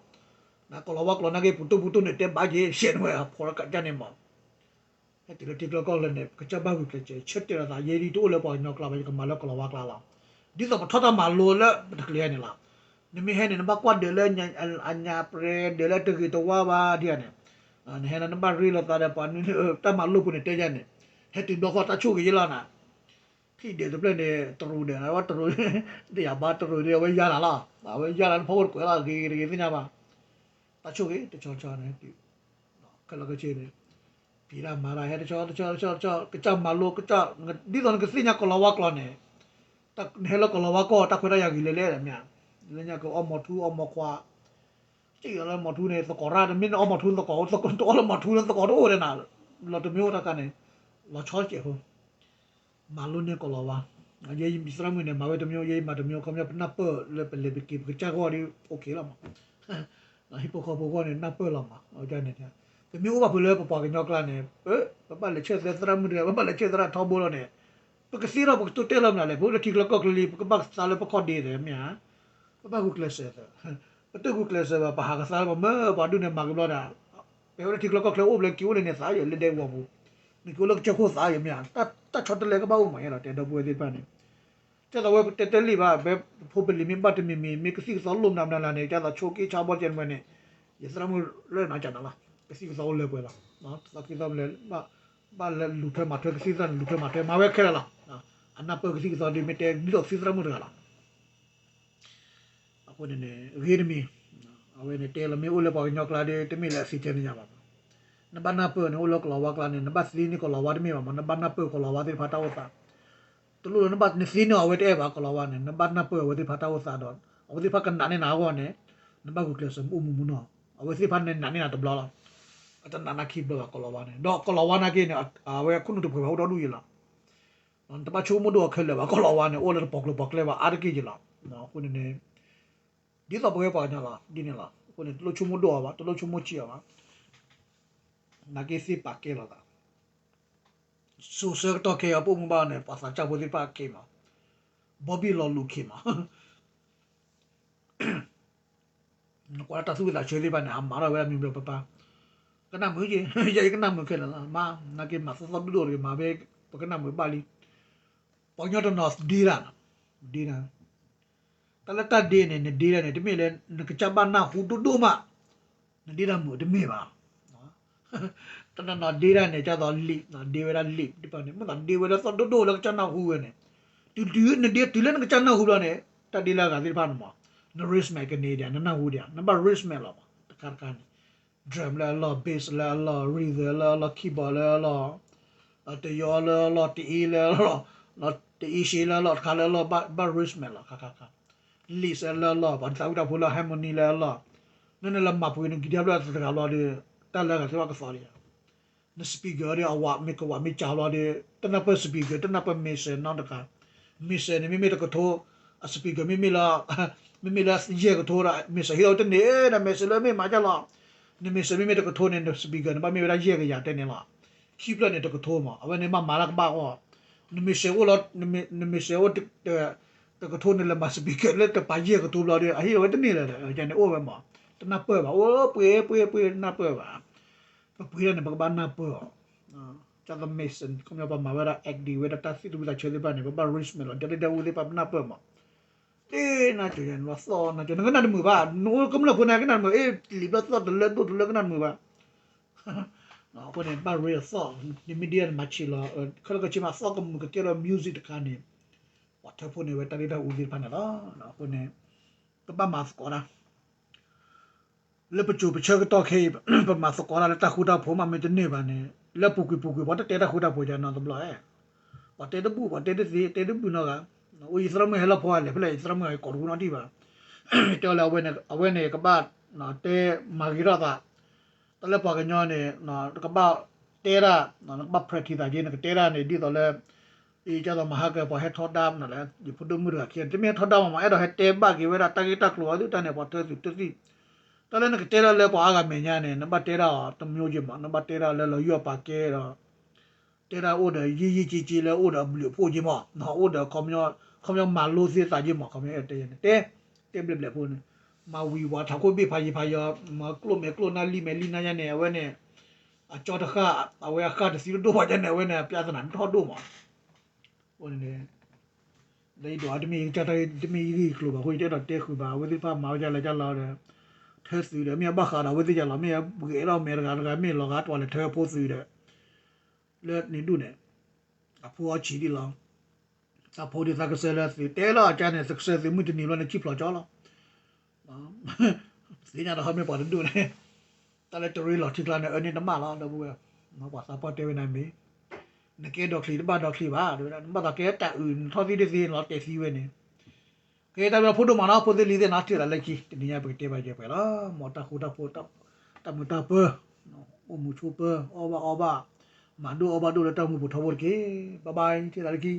နကလီၤဝါကျိာ်နာ်က့ ပူၤတူၢ်ပူၤတူၢ်န့ၣ် တဲဘၣ်က့ၤ ရှဲနဝဲ အဖိရကၢ်န့ၣ်မး ဟဲတုၤလၢထံကျိကီၢ်လၢန့ၣ် ကစၢ်ဘၣ်ဂုာ်ကျဲးစၢး ဆၢတဲာ်လီၤသး ယဲဒ်တအိၣ်လၢပှၤကညီကျါဘၣ် ယကမၤလၢကလီၤဝါကျါလီၤ. ဒ်သိးပထီၣ်တၢ်မၤလိလၢပတကျဲၤန့ၣ်လီၤ. နမ့ၢ်ဟဲန့ၣ် နဘၣ်ကွၢ်ဒၢးလၢအညါပျဲၤ ဒၢးလၢတဂ့ၤတဝါဘၣ်ဒ်န့ၣ်, နဟဲလၢနဘၣ်ရ့လိာ်သးဒီးပှၤနွံ တၢ်မၤလိပူၤန့ၣ်တဲယၤန့ၣ်, ဟဲတုၤဘျီဃီတၢ်ဆိၣ်ဂ့ၤယဲလီၤနၤ ဖံးဒဲးတဖျၢၣ်န့ၣ် တရူးဒဲး အဝဲတရူး, တယာ်ဘါတရူးဒီး အဝဲယါလီၤလီၤ. အဝဲယါလီၤ နဖီခိၣ်တကွဲးလီၤ ဂ့ၤဂ့ၤတဂ့ၤသ့ၣ်ညါဘၣ်. တၢ်ဆိၣ်ဂ့ၤ တဆီဆီန့ၣ် ခဲလၢာ်ခဲဆ့န့ၣ် ဖံးတၢ်မၤတၢ် ဟဲတဆီတဆီတဆီတဆီ ကစၢ်မၤလိ ကစၢ်, ဒ်သိးနကသ့ၣ်ညါကလီၤဝါကျိာ်န့ၣ်, နဟဲလၢကလီၤဝါကီၢ် တၢ်ခွဲးတၢ်ယာ်ဂ့ၤလဲၣ်လဲၣ် မ့ၢ်ဧါ. လၢညါကအီၣ်မီၤထူအီၣ်မီၤခွါ စံးလၢမီၤထူန့ၣ် သကိးရၣ် တမ့ၢ်နအီၣ်မီၤထူသကိး တအီၣ်လၢမီၤထူလၢသကိးတအိၣ်ဒီးနၤ, လီၤတမ့ၢ်အိၣ်တၢ်ခါန့ၣ် လီၤဆီတစဲးဖိ မၤလိန့ၢ်ကလီၤဝါ, ယဲယသရၣ်မုၣ်န့ၣ် မၤဝဲတမံၤ ယဲယမၤတမံၤ ခီပညီပနၢ်ပၢၢ်လၢပလဲၤပက့ၤပကစၢ်ဂီၢ်ဒီး OK လီၤမး. ဟံၣ်ဖိဃီဖိဂီၢ်န့ၣ် နၢ်ပၢၢ်လီၤမး အန့ၣ်, ပမ့ၢ်အိၣ်ဘၣ်ဖုးလၢပပှၤကညီကျါန့ၣ် ပဘၣ်လဲၤဆၢသရၣ်မုၣ်တဂၤ ပဘၣ်လဲၤဆၢသရၣ်ထီဘိလီၤန့ၣ်, ပကသ့ထီၣ်ပကတိၢ်တဲလီၤမနုၤလဲၣ်, ပအိၣ်လၢထံချၢကီၢ်ချၢလံ ပကဘၣ်သးလၢပခီၣ်ဒ့ဒီးမ့ၢ်ဧါ, ပဘၣ်ဂုာ်ကျဲးစၢးသၢ, ပတဂုာ်ကျဲးစၢးဘၣ် ပဟးကသါလၢပှၤမၢပှၤဒူၣ်န့ၣ်မၤကဘျီဒၣ်, ပဝဲလၢထံချၢကီၢ်ချၢအိၣ်ဘျဲၣ်က့ၤအိၣ်လၢန့ၣ်သးယဲၢ်လၢဒဲကဝီၤပူၤ, နက့ၤအိၣ်လၢကစၢၢ်ခိၣ်သးယဲၢ်မ့ၢ်ဧါ, တၢ်ဆီတလဲကဘၣ်အိၣ်မးယဲၢ်လီၤ တဲဒီပုၢ်ဝဲၢ်သ့ၣ်တဖၣ်န့ၣ် ကဲသိးဝဲပတဲတဲလံဘၣ် ဖဲဖိပလံၤမ့ၢ်ဘၣ်တမံၤမံၤ မ့ၢ်ကသံၣ်ကသီလိၣ်မနုၤမနုၤလဲၣ်န့ၣ် ကဲသိးဆိက့ဆါဘီတကဲန့ၣ်ဝဲန့ၣ် ယသရၣ်မုၣ်လၢနၤကနၤလီၤ, ကသံၣ်ကသီအိၣ်လၢပှဲၤလီၤ, သီခံသီမလဲၣ်, ဘၣ်လၢလူၤထွဲမၤထွဲ ကသံၣ်ကသီန့ၣ် လူၤထွဲမၤထွဲ မၤဝဲခဲလၢာ်လီၤ, အနၢ်ပၢၢ်ကသံၣ်ကသီဒ်မ့ၢ်တဲဒ်သိးကသံၣ်သရၣ်မုၣ်တဂၤလီၤ. အဃိန့ၣ်န့ၣ် ဂ့ၤတမံၤ, အဝဲန့ၣ်တဲလီၤမ့ၢ်အိၣ်လၢပှၤကညီကျါဒီး တမ့ၢ်လၢအသံတၢ်န့ၣ်ညါဘၣ်, နဘၣ်နၢ်ပၢၢ်န့ၣ် အိၣ်လၢကလီၤဝါကျါန့ၣ် နဘၣ်သ့န့ၢ်ကလီၤဝါတမ့ၢ်ဘၣ်မး နဘၣ်နၢ်ပၢၢ်ကလီၤဝါသ့ၣ်တဖၣ်တၢ်အိၣ်သး, တလိၣ်လၢနဘၣ်နသ့န့ၢ်အီၤဝဲတအဲၣ်ဘၣ် ကလီၤဝါန့ၣ် နဘၣ်နၢ်ပၢၢ်အဝဲသ့ၣ်တဖၣ်တၢ်အိၣ်သးဒီး အဝဲသ့ၣ်တဖၣ်ကနာ်န့ၢ်နၤအဂီၢ်န့ၣ် နဘၣ်ဂုာ်ကျဲးစၢးမ့ၢ်အိၣ်မူမူနီၤ, အဝဲသ့ၣ်တဖၣ်န့ၣ်နာ်န့ၢ်နၤတဘျီလီၤ, အတနာ်နၤခံဘျီဘၣ် ကလီၤဝါန့ၣ် ဒီးကလီၤဝါနာ်က့န့ၣ် အဝဲခိၣ်နူာ်တပှဲၤဘၣ်အိၣ်ဒီဒူၣ်ယဲၢ်လီၤ နတဘၣ်ဆိကမိၣ်ဒိၣ်အီၤခဲလၢာ်ဘၣ် ကလီၤဝါန့ၣ် အိၣ်လၢတပီၤကျိၤပီၤကျဲဘၣ်အါတက့ၢ်ယဲၢ်လီၤ, အဃိန့ၣ်န့ၣ် ဒ်သိးပဝဲပှၤကညီလီၤ ဒ်န့ၣ်လီၤ, အဃိန့ၣ် တလိၣ်ဆိကမိၣ်ဒိၣ်အီၤဘၣ် တလိၣ်ဆိကမိၣ်ဆံးအီၤဘၣ်, နာ်က့သ့ၣ်ပာ်ကဲလီၤသး, စိၤဆၢကတီၢ်ခဲအံၤ ပအိၣ်မူဘၣ်န့ၣ် ပှၤသးစၢ်ဖိသ့ၣ်တဖၣ်က့ၤမး, ဘီဘံၣ်လီၤလူၤခံမး နကွၢ်တၢ်သူၣ်ဝံၣ်သးဆၢသ့ၣ်တဖၣ်န့ၣ် အမၤထီၣ်ဝဲဒၣ်မံၤဘျီပပၢ်, ကနၣ်မုာ်က့ၤ ယဲယကနၣ်မုာ်ခဲလၢာ်လီၤ, မၤ နာ်က့မၤသီသီဒိၣ်ဒိၣ်တဂ့ၤ မၤဝဲ ပကနၣ်မုာ်ဘၣ်လံ, ပှၤကညီတနီၤဒ့တၢ်, ဒ့တၢ်, တၢ်လၢတၢ်ဒ့န့ၣ် နဒ့တၢ်န့ၣ် တမ့ၢ်လၢ နကစၢ်ဘၣ်နၢ်ဟူဒိၣ်ဒိၣ်မး နဒ့တၢ်မုာ်တမ့ၢ်ဘၣ်, တနီၤနီၤဒ့တၢ်န့ၣ် ကၢ်သိးလံာ် ဒ့ဝဲဒၣ်လံာ် ဒ်ပှၤန့ၣ် မ့ၢ်သိးဒ့ဝဲလၢသီဒိၣ်ဒိၣ်လၢကစၢ်နၢ်ဟူဝဲန့ၣ်, တုၤတုၤနဒ့တုၤလၢနကစၢ်နၢ်ဟူဘျီန့ၣ် တၢ်ဒ့လၢအဂၤသ့ၣ်တဖၣ်န့ၣ်မး န respect ကန့ၢ်ဒံး နနၢ်ဟူဒံး နဘၣ် respect လီၤမး တခါတခါန့ၣ် drum လၢအလီၢ် bass လၢအလီၢ် rhythm လၢအလီၢ် keyboard လၢအလီၢ် တယီလၢအလီၢ် တအ့လၢအလီၢ် တအ့ရှ့လၢအလီၢ် တခါလၢအလီၢ် ဘၣ် respect လီၤ ခါခါခါ lead လၢအလီၢ် ပှၤသးဝံၣ်တၢ်ဖိလၢ harmony လၢအလီၢ် နနလဲၤမၤပှ့ၤနကံၢ်ဒၢဘျၢၣ်တဂၤဘျီဒီး တၢ်လၢအဂၤသ့ၣ်တဖၣ်ကသီလံ န speaker ဒီးအဝးမ့ၢ်ကဝးမ့ၢ်ကၢ်ဘျီဒီး တနၢ်ပၢၢ် speaker တနၢ်ပၢၢ် mixer နီတဂၤ mixer န့ၣ် မ့မ့ၢ်တကထိ အ speaker မ့မ့ၢ်လၢ မ့မ့ၢ်လၢယဲၢ်ကထိဒီး mixer ဟ့ၣ်လီၤဝဲတန့ၢ်ဒီး mixer လၢမ့ၢ်မၤဒ်လဲၣ် န mixer မ့မ့ၢ်တကထိန့ၣ် န speaker န့ၣ် ဘၣ်မ့ၢ်ဝဲဒၣ်ယဲၢ်ကယၤတဲန့ၣ်လီၤ ခံဖျၢၣ်န့ၣ်တကထိမး အဝဲန့ၣ်ဘၣ်မၤတၢ်ကဘၣ်အီၣ် န mixer အိၣ်လီၤ န mixer အိၣ် တကထိန့ၣ် လဲၤမၤ speaker လၢတပာ်ယဲၢ်ကထိဘျီဒီး အဟ့ၣ်လီၤဝဲတန့ၢ်လၢၤ န့ၣ်အိၣ်ဝဲမး တနၢ်ပၢၢ်ဘၣ် အိၣ်ပှ့ၤပှ့ၤပှ့ၤ တနၢ်ပၢၢ်ဘၣ် ပပှ့ၤဒၣ်န့ၣ် ပကဘၣ်နၢ်ပၢၢ်အီၤ ကၢ်သိး mixer ခီပညီပှၤမၤဝဲဒၣ် acting ဝဲဒၣ်တၢ်သ့ၣ်တဝံသးဆၢသ့ၣ်တဖၣ်န့ၣ် ပဘၣ် respect လီၤ ဒ်လၢဒဲအူသ့ၣ်တဖၣ်ပနၢ်ပၢၢ်မး တနၢ်ကၢၤယၤန့ၣ် နသီၣ်နၢ်ကၢၤ နကနၣ်တမုာ်ဘၣ် နအိၣ်ကမျၢၢ်ဖိန့ၣ် ကနၣ်တမုာ် အ့ၣ် လံာ်ဘျီသီၣ်တလၢဒိၣ်တလၢကနၣ်တမုာ်ဘၣ် အဃိန့ၣ် ဘၣ်ရ့အသီၣ် နမ့ၢ်ဒ်နမၤဆံးလီၤ ခဲလၢာ်ခဲဆ့မး အသီၣ်ကမုာ်ကကဲလီၤ music တခါန့ၣ် ပှၤထၢဖှိၣ်န့ၢ်ဝဲတၢ်ဒ့တၢ်အူသ့ၣ်တဖၣ်န့ၣ်လီၤ အဃိန့ၣ် ပဘၣ်မၤသကိးတၢ် လၢပစိၤပဆၢကတီၢ်ခဲအံၤ ပမၤသကိးတၢ်လၢတၢ်ဃူတၢ်ဖိးမးမ့ၢ်တန့ၢ်ဘၣ်န့ၣ် လၢပူၤကွံာ်ပူၤကွံာ် ပှၤတတဲတၢ်ဃူတၢ်ဖိးယါနီတဘျီဧါ ပှၤတဲတဘူၣ် ပှၤတဲတသ့ တဲတဘူၣ်နီတဂၤ အိၣ်ယသရၣ်မုၣ်ဟဲလီၤဖီအလဲၤဖဲလဲၣ် ယသရၣ်မုၣ်အံၤကိးတဃူနီတံၢ်ဘၣ် တဲအီၤလၢအဝဲန့ၣ် အဝဲန့ၣ်ကဘၣ် တဲမၤဂ့ၤထီၣ်သး တၢ်လၢပှၤကညီန့ၣ် နကဘၣ်တဲတၢ် နကဘၣ် practice သးက့ နကတဲတၢ်န့ၣ် ဒ်သိးလၢ အံၤကၢ်သိးမဟါကပှၤဟဲထီဒါမနုၤလဲၣ် ယဖိဒိၣ်မုၣ်တဂၤခံ တမ့ၢ်ဟဲထီဒါမးမး အဲၣ်ဒိးဟဲတဲဘၣ်က့ၤဝဲဒၣ်တၢ်ဂ့ၢ်တၢ်ကျိၤအသုတၢ်န့ၣ် ပှၤထၢသုးတသ့ၣ် တၢ်လၢနကတဲတၢ်လၢပှၤအါဂၤမဲာ်ညါန့ၣ် နဘၣ်တဲတၢ်အီၤတမျိုးက့ၤမး နဘၣ်တဲတၢ်လၢလီၤယိၣ်ပာ်ကဲဒီး တဲတၢ်အိၣ်ဒီးယံာ်ယံာ်က့က့လၢအိၣ်ဒီးအဘျုးအဖှိၣ်က့မး အိၣ်ဒီး ခီပညီမၤလိသ့သးက့မး ခီပညီအဲၣ်တဲန့ၣ် တဲ တဲဘျဲးဘျဲးဖိန့ၣ် မၤဝံၤဝၤထးခိၣ်ဘ့ၣ်ဖးယံၤဖးယီၤ မၤကျိၣ်မဲာ်ကျိၣ်နၢ်လံၣ်မဲာ်လံၣ်နၢ်ယါန့ၣ် အဝဲန့ၣ် အကၠီတဃၣ် အဝဲအဃၣ်တသံတဒိၣ်ဘၣ်ယါန့ၣ် အဝဲန့ၣ် ပြဿနာမ့ၢ်ထီၣ်ဒိၣ်မး အဃိန့ၣ် လၢယဒိးအါတမ့ၢ်ယကစၢ်တၢ်ဂ့ၢ်တမ့ၢ်ယဂ့ၢ်ကျိၤဘၣ်အဃိ ယတအဲၣ်ဒိးတဲဃုာ်ဘၣ် အဝဲသ့ၣ်တဖၣ်မၤဝဲဒ်လဲၣ်ဒ်လဲၣ်ဒီး ထၢသုးဒီး မ့ၢ်အဘၣ်ဃးဒီးအဝဲသ့ၣ်ယၤလီၤ မ့ၢ်ဂဲၤထီၣ်မဲာ်တဂၤတဂၤမ့ၢ်လီၤဂာ်တပှၢ်လဲၤထၢဖိသုးဒီး လၢန့ၣ်ဒူၣ်န့ၣ် အဖိအီဆံးဒံးလီၤ တၢ်ဖိဒံးသးကစၢ်လၢသုးတဲလီၤအကါန့ၣ် သကစၢ်သုးမုၢ်တနံၤဘျီန့ၣ် ခံဖျိးကၠီလီၤ သ့ၣ်ညါဒီးဟီမ့ၢ်ပှၤတဒူၣ်န့ၣ် တၢ်လၢတရ့လီၤထံကျါန့ၣ် အၢန့ၢ်တမၣ်လီၤ ဒီပုၢ်ဝဲၢ် ပှၤသးပှၢ်တဲဝဲန့ၣ်မ့ၢ် နကဲဒီချံတဘၣ်ဒီချံဘၣ် တဲဝဲဒၣ် နဘၣ်သးကဲတၢ်အုး နထီၣ်သံတသ့ နလီၤတဲာ်သံဝဲန့ၣ် ကဲတၢ်ဘျုးဖိဒိၣ်မးနီၤ ဖိသ့ၣ်လံၤသ့ၣ်နီၤ ထံၣ်သးလၢခံ တနံၤညါပကတဲဘၣ်ယဲၢ်ပှဲၤလီၤ မ်တၢ်ဃူတၢ်ဖိး တၢ်မုာ်တၢ်ပၢၤ အိၣ်မူဆိးပၢၤ အီၣ်ဘၣ်အီဘၣ် မၤဒိၣ်အီဘၣ်ဒိၣ်လၢတၢ်မူပူၤထီဘိတက့ၢ် bye bye ထံၣ်သးလၢခံ